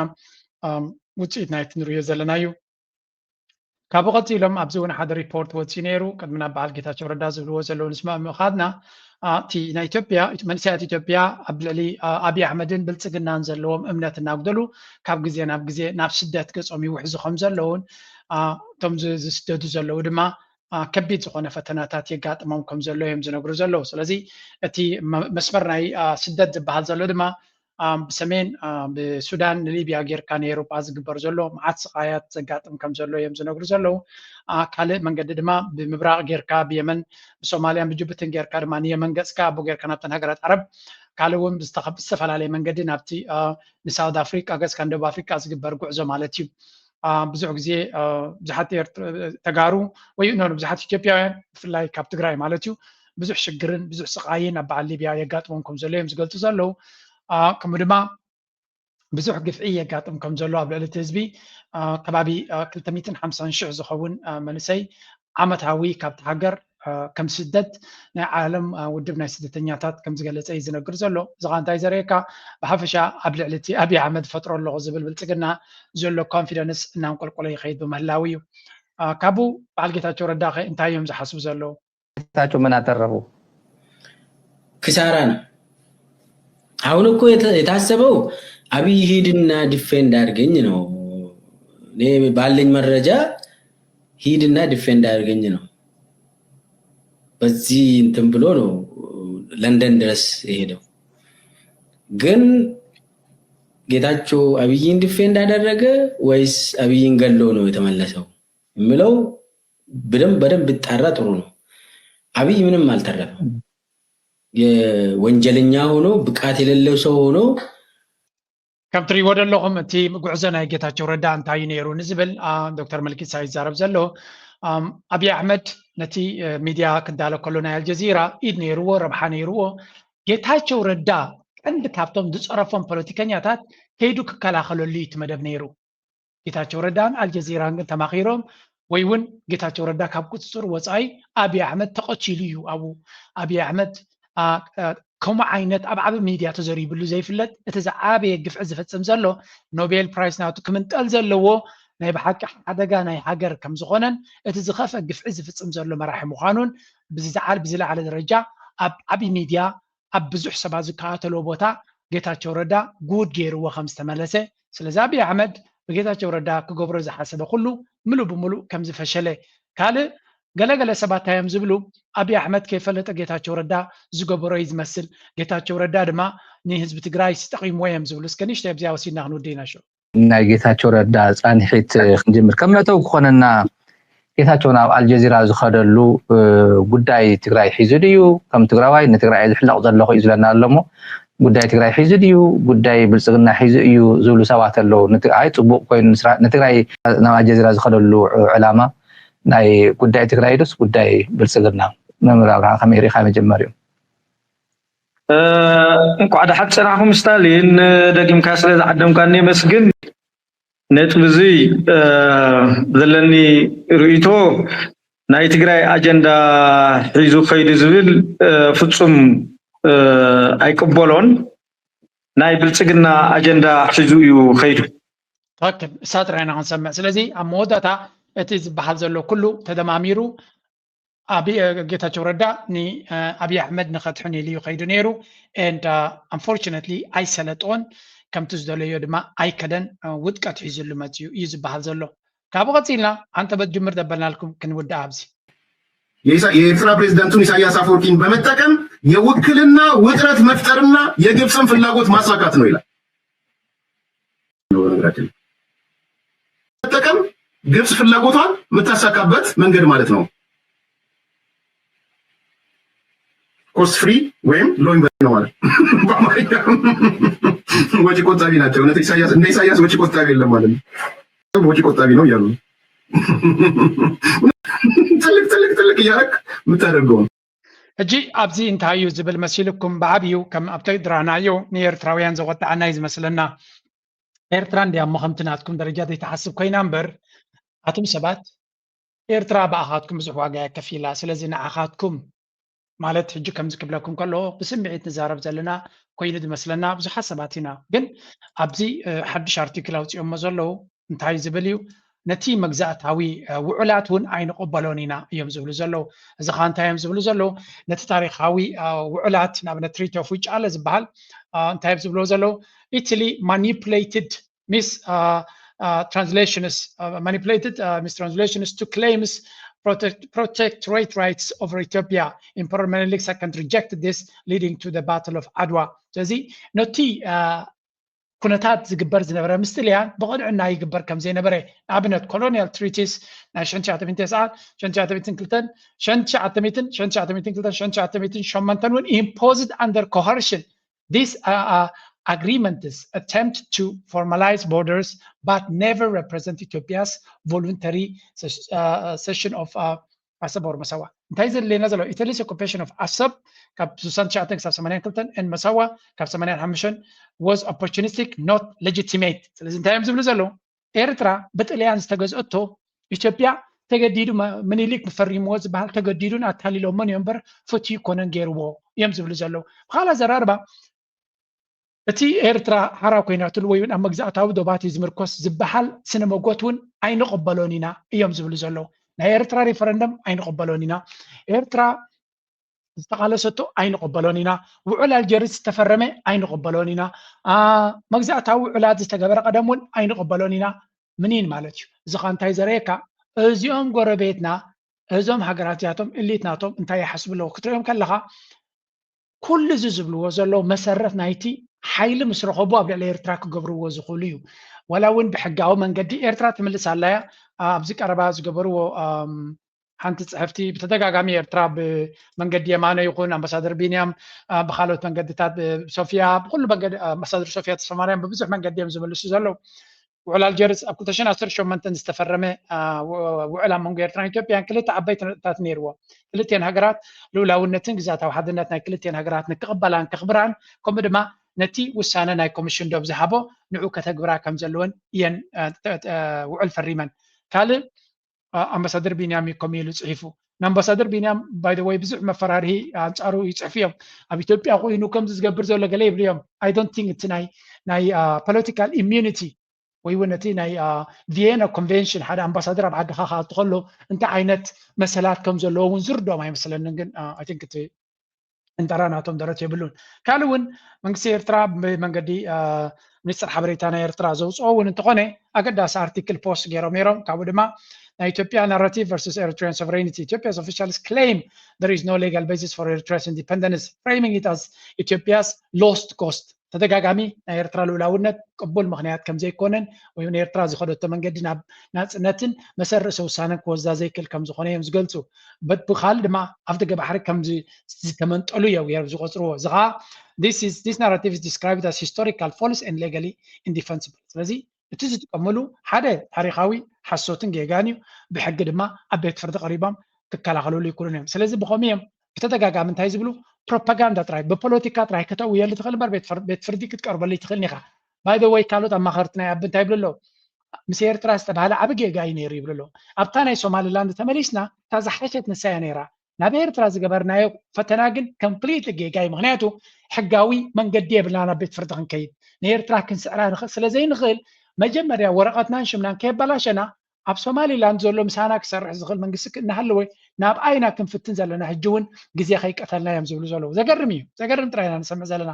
ውፅኢት ናይቲ ንሪኦ ዘለና እዩ። ካብኡ ቀፂሎም ኣብዚ እውን ሓደ ሪፖርት ወፂኡ ነይሩ። ቅድሚ ናብ በዓል ጌታቸው ረዳ ዝብልዎ ዘለዉ ንስማዕ ምኻድና፣ እቲ ናይ ኢትዮጵያ መንእሰያት ኢትዮጵያ ኣብ ልዕሊ ኣብይ ኣሕመድን ብልፅግናን ዘለዎም እምነት እናጉደሉ፣ ካብ ግዜ ናብ ግዜ ናብ ስደት ገፆም ይውሕዙ ከም ዘለውን፣ እቶም ዝስደዱ ዘለዉ ድማ ከቢድ ዝኾነ ፈተናታት የጋጥሞም ከም ዘሎ እዮም ዝነግሩ ዘለዉ። ስለዚ እቲ መስመር ናይ ስደት ዝበሃል ዘሎ ድማ ብሰሜን ብሱዳን ንሊብያ ጌርካ ናይ ኤውሮጳ ዝግበር ዘሎ መዓት ስቓያት ዘጋጥም ከም ዘሎ እዮም ዝነግሩ ዘለዉ። ካልእ መንገዲ ድማ ብምብራቕ ጌርካ ብየመን፣ ብሶማልያን ብጅቡትን ጌርካ ድማ ንየመን ገጽካ ኣብኡ ጌርካ ናብተን ሃገራት ዓረብ፣ ካልእ እውን ብዝተፈላለየ መንገዲ ናብቲ ንሳውት ኣፍሪቃ ገጽካ ንደቡብ ኣፍሪቃ ዝግበር ጉዕዞ ማለት እዩ። ብዙሕ ግዜ ብዙሓት ተጋሩ ወይ ኖ ብዙሓት ኢትዮጵያውያን ብፍላይ ካብ ትግራይ ማለት እዩ ብዙሕ ሽግርን ብዙሕ ስቓይን ኣብ በዓል ሊብያ የጋጥሞም ከም ዘሎ እዮም ዝገልፁ ዘለዉ። ከምኡ ድማ ብዙሕ ግፍዒ የጋጥም ከም ዘሎ ኣብ ልዕሊ እቲ ህዝቢ ከባቢ ክልተ ሚእትን ሓምሳን ሽሕ ዝኸውን መንእሰይ ዓመታዊ ካብቲ ሃገር ከም ስደት ናይ ዓለም ውድብ ናይ ስደተኛታት ከም ዝገለፀ እዩ ዝነግር ዘሎ። እዚ ኸዓ እንታይ ዘርእየካ? ብሓፈሻ ኣብ ልዕሊ እቲ ኣብይ ኣሕመድ ፈጥሮ ኣለኹ ዝብል ብልፅግና ዘሎ ኮንፊደንስ እናንቆልቆለ ይኸይድ ብምህላው እዩ። ካብኡ በዓል ጌታቸው ረዳ ኸ እንታይ እዮም ዝሓስቡ ዘለዉ? ጌታቸው ምን አተረፉ? ክሳራ ነው። አሁን እኮ የታሰበው አብይ ሂድና ዲፌንድ አድርገኝ ነው። እኔ ባለኝ መረጃ ሂድና ዲፌንድ አድርገኝ ነው። በዚህ እንትን ብሎ ነው ለንደን ድረስ የሄደው። ግን ጌታቸው አብይን ዲፌንድ አደረገ ወይስ አብይን ገሎ ነው የተመለሰው የሚለው በደንብ በደንብ ቢጣራ ጥሩ ነው። አብይ ምንም አልተረፈም። የወንጀለኛ ሆኖ ብቃት የሌለው ሰው ሆኖ ከም ትሪእዎ ዘለኹም እቲ ጉዕዞ ናይ ጌታቸው ረዳ እንታይ እዩ ነይሩ ንዝብል ዶክተር መልኪሳ ይዛረብ ዘሎ። ኣብይ ኣሕመድ ነቲ ሚድያ ክዳሎ ከሎ ናይ ኣልጀዚራ ኢድ ነይርዎ፣ ረብሓ ነይርዎ። ጌታቸው ረዳ ቀንዲ ካብቶም ዝፀረፎም ፖለቲከኛታት ከይዱ ክከላኸለሉ እዩ እቲ መደብ ነይሩ። ጌታቸው ረዳን ኣልጀዚራን ግን ተማኺሮም ወይ እውን ጌታቸው ረዳ ካብ ቁፅፅር ወፃኢ ኣብይ ኣሕመድ ተቐቲሉ እዩ። ኣብኡ ኣብይ ኣሕመድ ከምኡ ዓይነት ኣብ ዓቢ ሚድያ ተዘሪብሉ ዘይፍለጥ እቲ ዝዓበየ ግፍዒ ዝፍፅም ዘሎ ኖቤል ፕራይስ ናቱ ክምንጠል ዘለዎ ናይ ብሓቂ ሓደጋ ናይ ሃገር ከም ዝኾነን እቲ ዝኸፍአ ግፍዒ ዝፍፅም ዘሎ መራሒ ምዃኑን ብዝዓል ብዝለዓለ ደረጃ ኣብ ዓቢ ሚድያ ኣብ ብዙሕ ሰባት ዝከታተልዎ ቦታ ጌታቸው ረዳ ጉድ ገይርዎ ከም ዝተመለሰ፣ ስለዚ ኣብይ ኣሕመድ ብጌታቸው ረዳ ክገብሮ ዝሓሰበ ኩሉ ምሉእ ብምሉእ ከም ዝፈሸለ፣ ካልእ ገለገለ ሰባት እንታይ እዮም ዝብሉ፣ ኣብይ ኣሕመድ ከይፈለጠ ጌታቸው ረዳ ዝገበሮ እዩ ዝመስል፣ ጌታቸው ረዳ ድማ ንህዝቢ ትግራይ ስጠቂምዎ እዮም ዝብሉ። እስከ ንእሽተይ ኣብዚኣ ወሲድና ክንውድእ ኢና ሽዑ። ናይ ጌታቸው ረዳ ፃንሒት ክንጅምር ከም መተው ክኾነና ጌታቸው ናብ ኣልጀዚራ ዝኸደሉ ጉዳይ ትግራይ ሒዙ ድዩ? ከም ትግራዋይ ንትግራይ ዝሕለቕ ዘለኹ እዩ ዝለና ኣሎ እሞ ጉዳይ ትግራይ ሒዙ ድዩ? ጉዳይ ብልፅግና ሒዙ እዩ ዝብሉ ሰባት ኣለዉ። ንትግራይ ፅቡቕ ኮይኑ ንትግራይ ናብ ኣልጀዚራ ዝኸደሉ ዕላማ ናይ ጉዳይ ትግራይ ዶስ ጉዳይ ብልፅግና? መምህር ኣብርሃ ከመይ ርኢኻ መጀመርዩ? እንኳዕ ደሓን ፀናሕኩም ስታሊን፣ ደጊምካ ስለ ዝዓደምካኒ የመስግን። ነጥቢ እዙይ ዘለኒ ርእይቶ ናይ ትግራይ ኣጀንዳ ሒዙ ከይዱ ዝብል ፍፁም ኣይቅበሎን። ናይ ብልፅግና ኣጀንዳ ሒዙ እዩ ከይዱ። ትክክል፣ እሳ ጥራይ ኢና ክንሰምዕ። ስለዚ ኣብ መወዳእታ እቲ ዝበሃል ዘሎ ኩሉ ተደማሚሩ ጌታቸው ረዳ ንኣብይ ኣሕመድ ንኸድሕን ኢሉ እዩ ከይዱ ነይሩ። And unfortunately ኣይሰለጦን፣ ከምቲ ዝደለዮ ድማ ኣይከደን፣ ውድቀት ሒዝሉ መፅዩ እዩ ዝበሃል ዘሎ። ካብኡ ቀፂልና ኣንተ በትጅምር ደበልናልኩም ክንውድእ ኣብዚ የኤርትራ ፕሬዝዳንቱን ኢሳያስ አፈወርቂን በመጠቀም የውክልና ውጥረት መፍጠርና የግብፅን ፍላጎት ማሳካት ነው ይላል። መጠቀም ግብፅ ፍላጎቷን የምታሳካበት መንገድ ማለት ነው። Cost free ወይም low investment ነው ማለት በአማርኛ ወጪ ቆጣቢ ናቸው። እውነት ኢሳያስ እንደ ኢሳያስ ወጪ ቆጣቢ የለም ማለት ነው። ወጪ ቆጣቢ ነው እያሉ ትልቅ ትልቅ ትልቅ እያደረግ የምታደርገው ነው። ሕጂ ኣብዚ እንታይ እዩ ዝብል መሲልኩም? ብዓብዩ ከም ኣብ ተድራናዮ ንኤርትራውያን ዘቆጣዓና እዩ ዝመስለና። ኤርትራ እንዲያ እሞ ከምቲ ናትኩም ደረጃ ዘይትሓስብ ኮይና እምበር፣ ኣቱም ሰባት፣ ኤርትራ ብኣኻትኩም ብዙሕ ዋጋ እያ ከፊላ። ስለዚ ንዓኻትኩም ማለት ሕጂ ከምዚ ክብለኩም ከሎ ብስምዒት ንዛረብ ዘለና ኮይኑ ዝመስለና ብዙሓት ሰባት ኢና። ግን ኣብዚ ሓድሽ ኣርቲክል ኣውፅኦሞ ዘለዉ እንታይ ዝብል እዩ? ነቲ መግዛእታዊ ውዕላት እውን ኣይንቕበሎን ኢና እዮም ዝብሉ ዘለዉ። እዚ ኸዓ እንታይ እዮም ዝብሉ ዘለዉ? ነቲ ታሪኻዊ ውዕላት፣ ንኣብነት ትሪቲ ኦፍ ዊቻለ ዝበሃል እንታይ እዮም ዝብልዎ ዘለዉ? ኢትሊ ማኒፕሌትድ mis uh, uh, translations, uh, manipulated uh, mistranslations to claims protect, protectorate rights over Ethiopia. Emperor Menelik the second rejected this, leading to the Battle of Adwa. ስለዚ ነቲ ኩነታት ዝግበር ዝነበረ ምስ ጥልያን ብቕንዕና ይግበር ከም ዘይነበረ፣ ንኣብነት ኮሎኒያል ትሪቲስ ናይ ሸንትሽዓተ ሚእትን ተስዓን ሸንትሽዓተ ሚእትን ክልተን ሸንትሽዓተ ሚእትን ሸንትሽዓተ ሚእትን ክልተን ሸንትሽዓተ ሚእትን ሸሞንተን እውን imposed under coercion. These uh, uh, agreements attempt to formalize borders but never represent Ethiopia's voluntary cession of uh, Asab or Masawa. እንታይ ዘድልየና ዘሎ? Italy's occupation of Asab ካብ ስሳን ትሽዓተን ክሳብ ሰማንያን ክልተን and Masawa ካብ ሰማንያን ሓሙሽተን was opportunistic, not legitimate. ስለዚ እንታይ እዮም ዝብሉ ዘለዉ? ኤርትራ ብጥልያን ዝተገዝአቶ ኢትዮጵያ ተገዲዱ ምኒልክ ፈሪምዎ ዝበሃል ተገዲዱን ኣታሊሎሞን እዮም እምበር ፍትዩ ኮነን ገይርዎ እዮም ዝብሉ ዘለዉ። ብኻልእ ኣዘራርባ እቲ ኤርትራ ሓራ ኮይናትሉ ወይ እውን ኣብ መግዛእታዊ ዶባት እዩ ዝምርኮስ ዝበሃል ስነ መጎት እውን ኣይንቕበሎን ኢና እዮም ዝብሉ ዘለዉ። ናይ ኤርትራ ሪፈረንደም ኣይንቕበሎን ኢና። ኤርትራ ዝተቓለሰቶ ኣይንቕበሎን ኢና። ውዕል ኣልጀርስ ዝተፈረመ ኣይንቕበሎን ኢና። መግዛእታዊ ውዕላት ዝተገበረ ቀደም እውን ኣይንቕበሎን ኢና። ምኒን ማለት እዩ። እዚ ኸ እንታይ ዘርእየካ? እዚኦም ጎረቤትና፣ እዞም ሃገራት እዚኣቶም እሊት ናቶም እንታይ ይሓስቡ ኣለዉ ክትሪኦም ከለኻ፣ ኩሉ እዚ ዝብልዎ ዘለዉ መሰረት ናይቲ ሓይሊ ምስ ረኸቡ ኣብ ልዕሊ ኤርትራ ክገብርዎ ዝኽእሉ እዩ። ዋላ እውን ብሕጋዊ መንገዲ ኤርትራ ትምልስ ኣላያ። ኣብዚ ቀረባ ዝገበርዎ ሓንቲ ፅሕፍቲ ብተደጋጋሚ ኤርትራ ብመንገዲ የማነ ይኹን ኣምባሳደር ቢንያም ብካልኦት መንገድታት ሶፊያ ብኩሉ መንገዲ ኣምባሳደር ሶፊያ ተስፋማርያም ብብዙሕ መንገዲ እዮም ዝምልሱ ዘለዉ። ውዕል ኣልጀርስ ኣብ ክልተ ሽሕን ዓሰርተ ሸሞንተን ዝተፈረመ ውዕል ኣብ መንጎ ኤርትራን ኢትዮጵያን ክልተ ዓበይቲ ነጥብታት ነይርዎ። ክልቲኤን ሃገራት ልኡላውነትን ግዛታዊ ሓድነት ናይ ክልቲኤን ሃገራት ንክቕበላን ከኽብራን ከምኡ ድማ ነቲ ውሳነ ናይ ኮሚሽን ዶብ ዝሃቦ ንዑ ከተግብራ ከም ዘለወን እየን ውዕል ፈሪመን። ካልእ ኣምባሳደር ቢንያም እዩ ከምኡ ኢሉ ፅሒፉ። ንኣምባሳደር ቢንያም by the way ብዙሕ መፈራርሂ ኣንፃሩ ይፅሕፉ እዮም። ኣብ ኢትዮጵያ ኮይኑ ከምዚ ዝገብር ዘሎ ገለ ይብሉ እዮም። I don't think እቲ ናይ ናይ political immunity ወይ እውን እቲ ናይ ቪየና ኮንቬንሽን ሓደ ኣምባሳደር ኣብ ዓድኻ ክኣቱ ከሎ እንታይ ዓይነት መሰላት ከም ዘለዎ እውን ዝርድኦም ኣይመስለንን። ግን I think እቲ እንጠራ ናቶም ደረት የብሉን። ካልእ እውን መንግስቲ ኤርትራ ብመንገዲ ሚኒስትር ሓበሬታ ናይ ኤርትራ ዘውፅኦ እውን እንተኾነ ኣገዳሲ ኣርቲክል ፖስት ገይሮም ነይሮም። ካብኡ ድማ ናይ ኢትዮጵያ ናራቲቭ versus Eritrean sovereignty. Ethiopia's officials claim there is no legal basis for Eritrea's independence, framing it as Ethiopia's lost cause. ተደጋጋሚ ናይ ኤርትራ ልኡላውነት ቅቡል ምኽንያት ከም ዘይኮነን ወይ እውን ኤርትራ ዝኸደቶ መንገዲ ናብ ናጽነትን መሰል ርእሰ ውሳነን ክወስዳ ዘይክእል ከም ዝኾነ እዮም ዝገልጹ። ብኻልእ ድማ ኣፍደገ ባሕሪ ከም ዝተመንጠሉ እዮም ገይሮም ዝቆጽርዎ። እዚ ኸዓ this is this narrative is described as historical, false and legally indefensible። ስለዚ እቲ ዝጥቀምሉ ሓደ ታሪኻዊ ሓሶትን ጌጋን እዩ። ብሕጊ ድማ ኣብ ቤት ፍርዲ ቀሪቦም ክከላኸልሉ ይክእሉን እዮም። ስለዚ ብኸምኡ እዮም ብተደጋጋሚ እንታይ ዝብሉ ፕሮፓጋንዳ ጥራይ ብፖለቲካ ጥራይ ከተእውየሉ ትኽእል እምበር ቤት ፍርዲ ክትቀርበሉ ይትኽእል ኢኻ። By the way ካልኦት ኣማኸርቲ ናይ ኣቢ እንታይ ይብሉ ኣለዉ? ምስ ኤርትራ ዝተባህለ ዓቢ ጌጋ እዩ ነይሩ ይብሉ ኣለዉ። ኣብታ ናይ ሶማሊላንድ ተመሊስና እታ ዝሓሸት ንሳ እያ ነይራ። ናብ ኤርትራ ዝገበርናዮ ፈተና ግን ኮምፕሊት ጌጋ እዩ። ምክንያቱ ሕጋዊ መንገዲ የብልና ናብ ቤት ፍርዲ ክንከይድ ንኤርትራ ክንስዕራ ንኽእል ስለ ዘይንኽእል መጀመርያ ወረቐትናን ሽምናን ከየባላሸና ኣብ ሶማሊላንድ ዘሎ ምሳና ክሰርሕ ዝኽእል መንግስቲ እናሃለወ ናብ ኣይና ክንፍትን ዘለና ሕጂ እውን ግዜ ከይቀተልና እዮም ዝብሉ ዘለዉ። ዘገርም እዩ። ዘገርም ጥራይ ኢና ንሰምዕ ዘለና።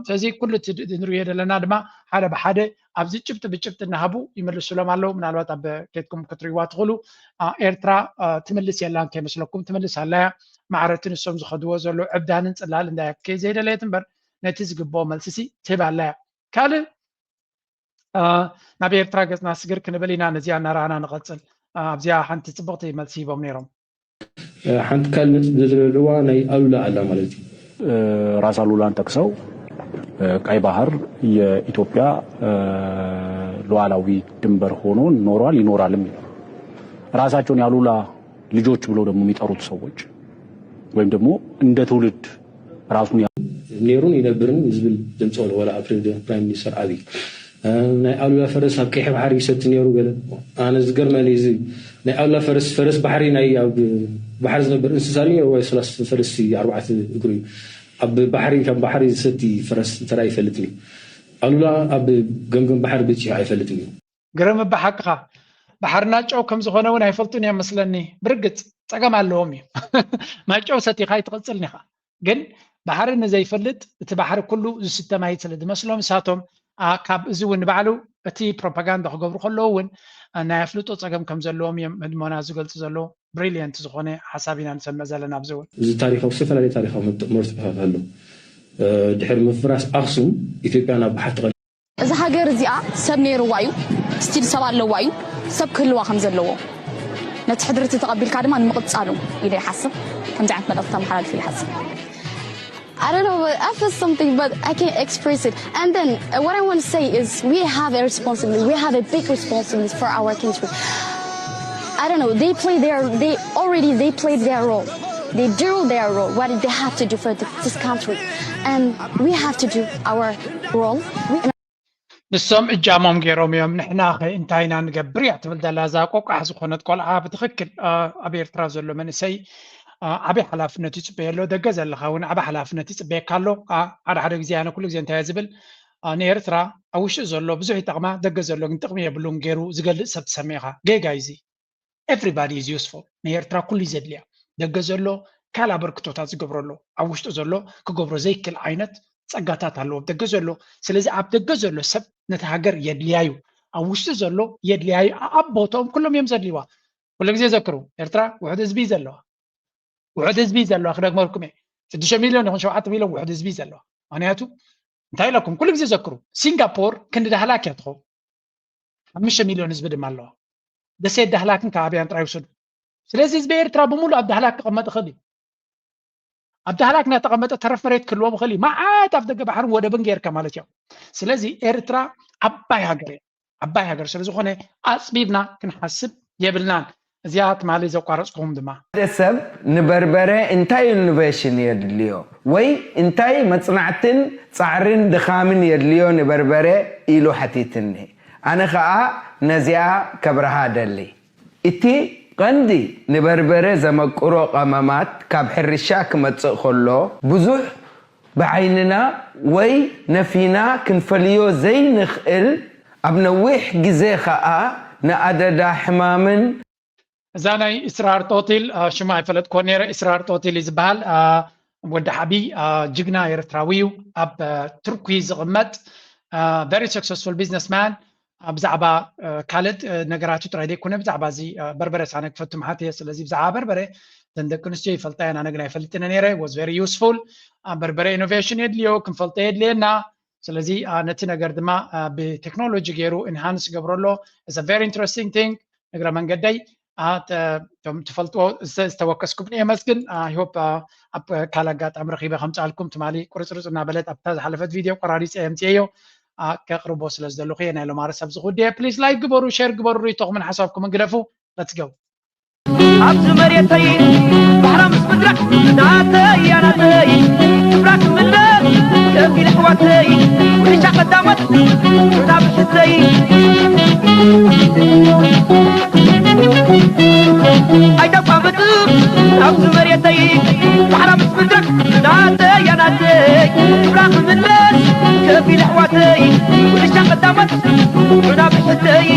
ስለዚ ኩሉ ንሪኦ ዘለና ድማ ሓደ ብሓደ ኣብዚ ጭብጢ ብጭብጢ እናሃቡ ይምልሱሎም ኣለዉ። ምናልባት ኣብ ኬድኩም ክትሪእዋ ትኽእሉ። ኤርትራ ትምልስ የላን ከይመስለኩም፣ ትምልስ ኣላያ። ማዕረቲ ንሶም ዝኸድዎ ዘለዉ ዕብዳንን ጽላል እንዳያ ከይ ዘይደለየት እምበር ነቲ ዝግብኦ መልስሲ ትህብ ኣላያ። ካልእ ናብ ኤርትራ ገጽና ስግር ክንብል ኢና። ነዚኣ እናረኣና ንቐጽል። ኣብዚኣ ሓንቲ ጽብቕቲ መልሲ ሂቦም ነይሮም። ሓንቲ ካልእ ነጥቢ ዘለዋ ናይ ኣሉላ ኣላ ማለት እዩ። ራስ ኣሉላን ጠቅሰው ቀይ ባህር የኢትዮጵያ ሉዓላዊ ድንበር ሆኖ ኖሯል ይኖራልም ይላል። ራሳቸውን የአሉላ ልጆች ብለው ደግሞ የሚጠሩት ሰዎች ወይም ደግሞ እንደ ትውልድ ራሱን ያ- ነይሩን ይነብርን ዝብል ድምፂ ኣሎ። ወላ ፕሬዚደንት ፕራይም ሚኒስተር ኣብይ እ፣ ናይ ኣሉላ ፈረስ ኣብ ቀይሕ ባሕሪ ይሰቲ ነይሩ ገለ። ኣነ ዝገርመኒ እዚ ናይ ኣሉላ ፈረስ፣ ፈረስ ባሕሪ ናይ ኣብ ባሕሪ ዝነብር እንስሳ ድዩ ወይ ፈረስ፣ ፈረስ ኣርባዕተ እግሩ እዩ? ኣብ ባሕሪ፣ ካብ ባሕሪ ዝሰቲ ፈረስ እንተ ኣይፈልጥን እዩ። ኣሉላ ኣብ ገምገም ባሕሪ በፂሑ ኣይፈልጥን እዩ። ግርም ብሓቅኻ። ባሕርና ጨው ከም ዝኾነ እውን ኣይፈልጡን እዮም መስለኒ። ብርግጽ ጸገም ኣለዎም እዩ። ማይ ጨው ሰቲኻ ኣይትቕጽልን ኢኻ። ግን ባሕሪ ንዘይፈልጥ እቲ ባሕሪ ኩሉ ዝስተ ማይ ስለ ዝመስሎም ንሳቶም ኣ፣ ካብ እዚ እውን ንባዕሉ እቲ ፕሮፓጋንዳ ክገብሩ ከለዉ እውን ኣ፣ ናይ ኣፍልጦ ጸገም ከም ዘለዎም እዮም ህድሞና ዝገልጹ ዘለዉ። ብሪሊየንት ዝኾነ ሓሳብ ኢና ንሰምዕ ዘለና ኣብዚ እውን። እዚ ታሪኻዊ፣ ዝተፈላለዩ ታሪኻዊ መርትዖታት ኣሎ። እ፣ ድሕሪ ምፍራስ ኣኽሱም ኢትዮጵያ ናብ ባሕሪ ትቐ እዛ ሃገር እዚኣ ሰብ ነይርዋ እዩ፣ ስቲል ሰብ ኣለዋ እዩ፣ ሰብ ክህልዋ ከም ዘለዎ ነቲ ሕድሪ እቲ ተቐቢልካ ድማ ንምቕጻሉ ኢለ ይሓስብ። ከምዚ ዓይነት መልእኽቲ ተመሓላልፍ ኢለ ይሓስብ። I don't know, but I feel something, but I can't express it. And then uh, what I want to say is we have a responsibility. We have a big responsibility for our country. I don't know. They play their. They already they played their role. They drew their role. What did they have to do for the, this country? And we have to do our role. We ንሶም እጃሞም ገይሮም እዮም። ንሕና ኸ እንታይ ኢና ንገብር እያ ትብል ዘላ እዛ ቆቋሕ ዝኾነት ቆልዓ። ብትኽክል ኣ፣ ኣብ ኤርትራ ዘሎ መንእሰይ ኣ፣ ዓብዪ ሓላፍነት ይፅበየ ኣሎ። ደገ ዘለኻ እውን ዓብዪ ሓላፍነት ይፅበየካ ኣሎ። ኣ፣ ሓደ ሓደ ግዜ ኣነ ኩሉ ግዜ እንታይ እየ ዝብል ኣ፣ ንኤርትራ ኣብ ውሽጢ ዘሎ ብዙሕ ይጠቕማ፣ ደገ ዘሎ ግን ጥቕሚ የብሉን ገይሩ ዝገልፅ ሰብ ትሰምዕ ኢኻ። ጌጋ እዩ እዚ። Everybody is useful። ንኤርትራ ኩሉ እዩ ዘድልያ። ደገ ዘሎ ካልእ ኣበርክቶታት ዝገብሮ ኣሎ፣ ኣብ ውሽጢ ዘሎ ክገብሮ ዘይክእል ዓይነት ጸጋታት ኣለዎ ደገ ዘሎ። ስለዚ ኣብ ደገ ዘሎ ሰብ ነቲ ሃገር የድልያ እዩ፣ ኣብ ውሽጢ ዘሎ የድልያ እዩ። ኣብ ቦትኦም ኩሎም እዮም ዘድልይዋ። ኩሉ ግዜ ዘክሩ፣ ኤርትራ ውሑድ ህዝቢ እዩ ዘለዋ፣ ውሑድ ህዝቢ እዩ ዘለዋ። ክደግመልኩም እየ፣ ሽዱሽተ ሚልዮን ይኹን ሸውዓተ ሚልዮን ውሑድ ህዝቢ እዩ ዘለዋ። ምክንያቱ እንታይ ኢለኩም ኩሉ ግዜ ዘክሩ፣ ሲንጋፖር ክንዲ ዳህላክ እያ ትኸውን። ሓሙሽተ ሚልዮን ህዝቢ ድማ ኣለዋ። ደሴት ዳህላክን ከባቢያን ጥራይ ውሰዱ። ስለዚ ህዝቢ ኤርትራ ብምሉእ ኣብ ዳህላክ ክቐመጥ ይኽእል እዩ። ኣብ ዳህላክ እናተቐመጠ ተረፍ መሬት ክህልዎም ይኽእል እዩ። መዓት ኣፍ ደገ ባሕርን ወደብን ገይርካ ማለት እዩ። ስለዚ ኤርትራ ዓባይ ሃገር እያ። ዓባይ ሃገር ስለ ዝኾነ ኣፅቢብና ክንሓስብ የብልናን። እዚኣ ትማሊ ዘቋረፅኩም ድማ ሓደ ሰብ ንበርበረ እንታይ ኢኖቬሽን የድልዮ ወይ እንታይ መጽናዕትን ጻዕርን ድኻምን የድልዮ ንበርበረ ኢሉ ሓቲትኒ። ኣነ ኸኣ ነዚኣ ከብርሃ እደሊ። እቲ ቐንዲ ንበርበረ ዘመቅሮ ቐመማት ካብ ሕርሻ ክመጽእ ከሎ ብዙሕ ብዓይንና ወይ ነፊና ክንፈልዮ ዘይንኽእል ኣብ ነዊሕ ግዜ ኸኣ ንኣደዳ ሕማምን እዛ ናይ ኢስራር ጦቲል ሽማ ኣይፈለጥኮ ነረ። ኢስራር ጦቲል እዩ ዝበሃል። ወዲ ሓቢ ጅግና ኤርትራዊ እዩ። ኣብ ቱርኪ ዝቕመጥ very successful businessman። ብዛዕባ ካልእ ነገራቱ ጥራይ ዘይኮነ ብዛዕባ እዚ በርበረ ሳነ ክፈቱ መሓት እየ። ስለዚ ብዛዕባ በርበረ እተን ደቂ ኣንስትዮ ይፈልጣ እየን፣ ኣነ ግን ኣይፈልጥን ነረ። Was very useful። በርበረ ኢኖቬሽን የድልዮ፣ ክንፈልጦ የድልየና። ስለዚ ነቲ ነገር ድማ ብቴክኖሎጂ ገይሩ ኢንሃንስ ገብሮ ኣሎ። It's a very interesting thing። እግረ መንገደይ እቶም ትፈልጥዎ ዝተወከስኩም የመስግን። I hope ኣብ ካልእ ኣጋጣሚ ረኺበ ከምፅኣልኩም። ትማሊ ቁርፅርፅ እናበለት ኣብታ ዝሓለፈት ቪድዮ ቆራሪፀ የምፅኤዮ ከቕርቦ ስለ ዝደለኹ እየ ናይ ሎማሪ ሰብ ዝኹድ እየ። ፕሊስ ላይክ ግበሩ፣ ሼር ግበሩ፣ ርኢቶኹምን ሓሳብኩምን ግደፉ። Let's go። ኣብዚ መሬተይ ባሕራ ምስ ምድራ ናተይ ኣያ ናተይ ክብራ ክምለስ ከፊል ኣሕዋተይ ውርሻ ቀዳሞት ዑና ብሕተይ ኣይተቋምጥ ኣብዚ መሬተይ ባሕራ ምስ ምድራ ናተይ ኣያ ናተይ ክብራ ክምለስ ከፊል ኣሕዋተይ ውርሻ ቀዳሞት ዑና ብሕተይ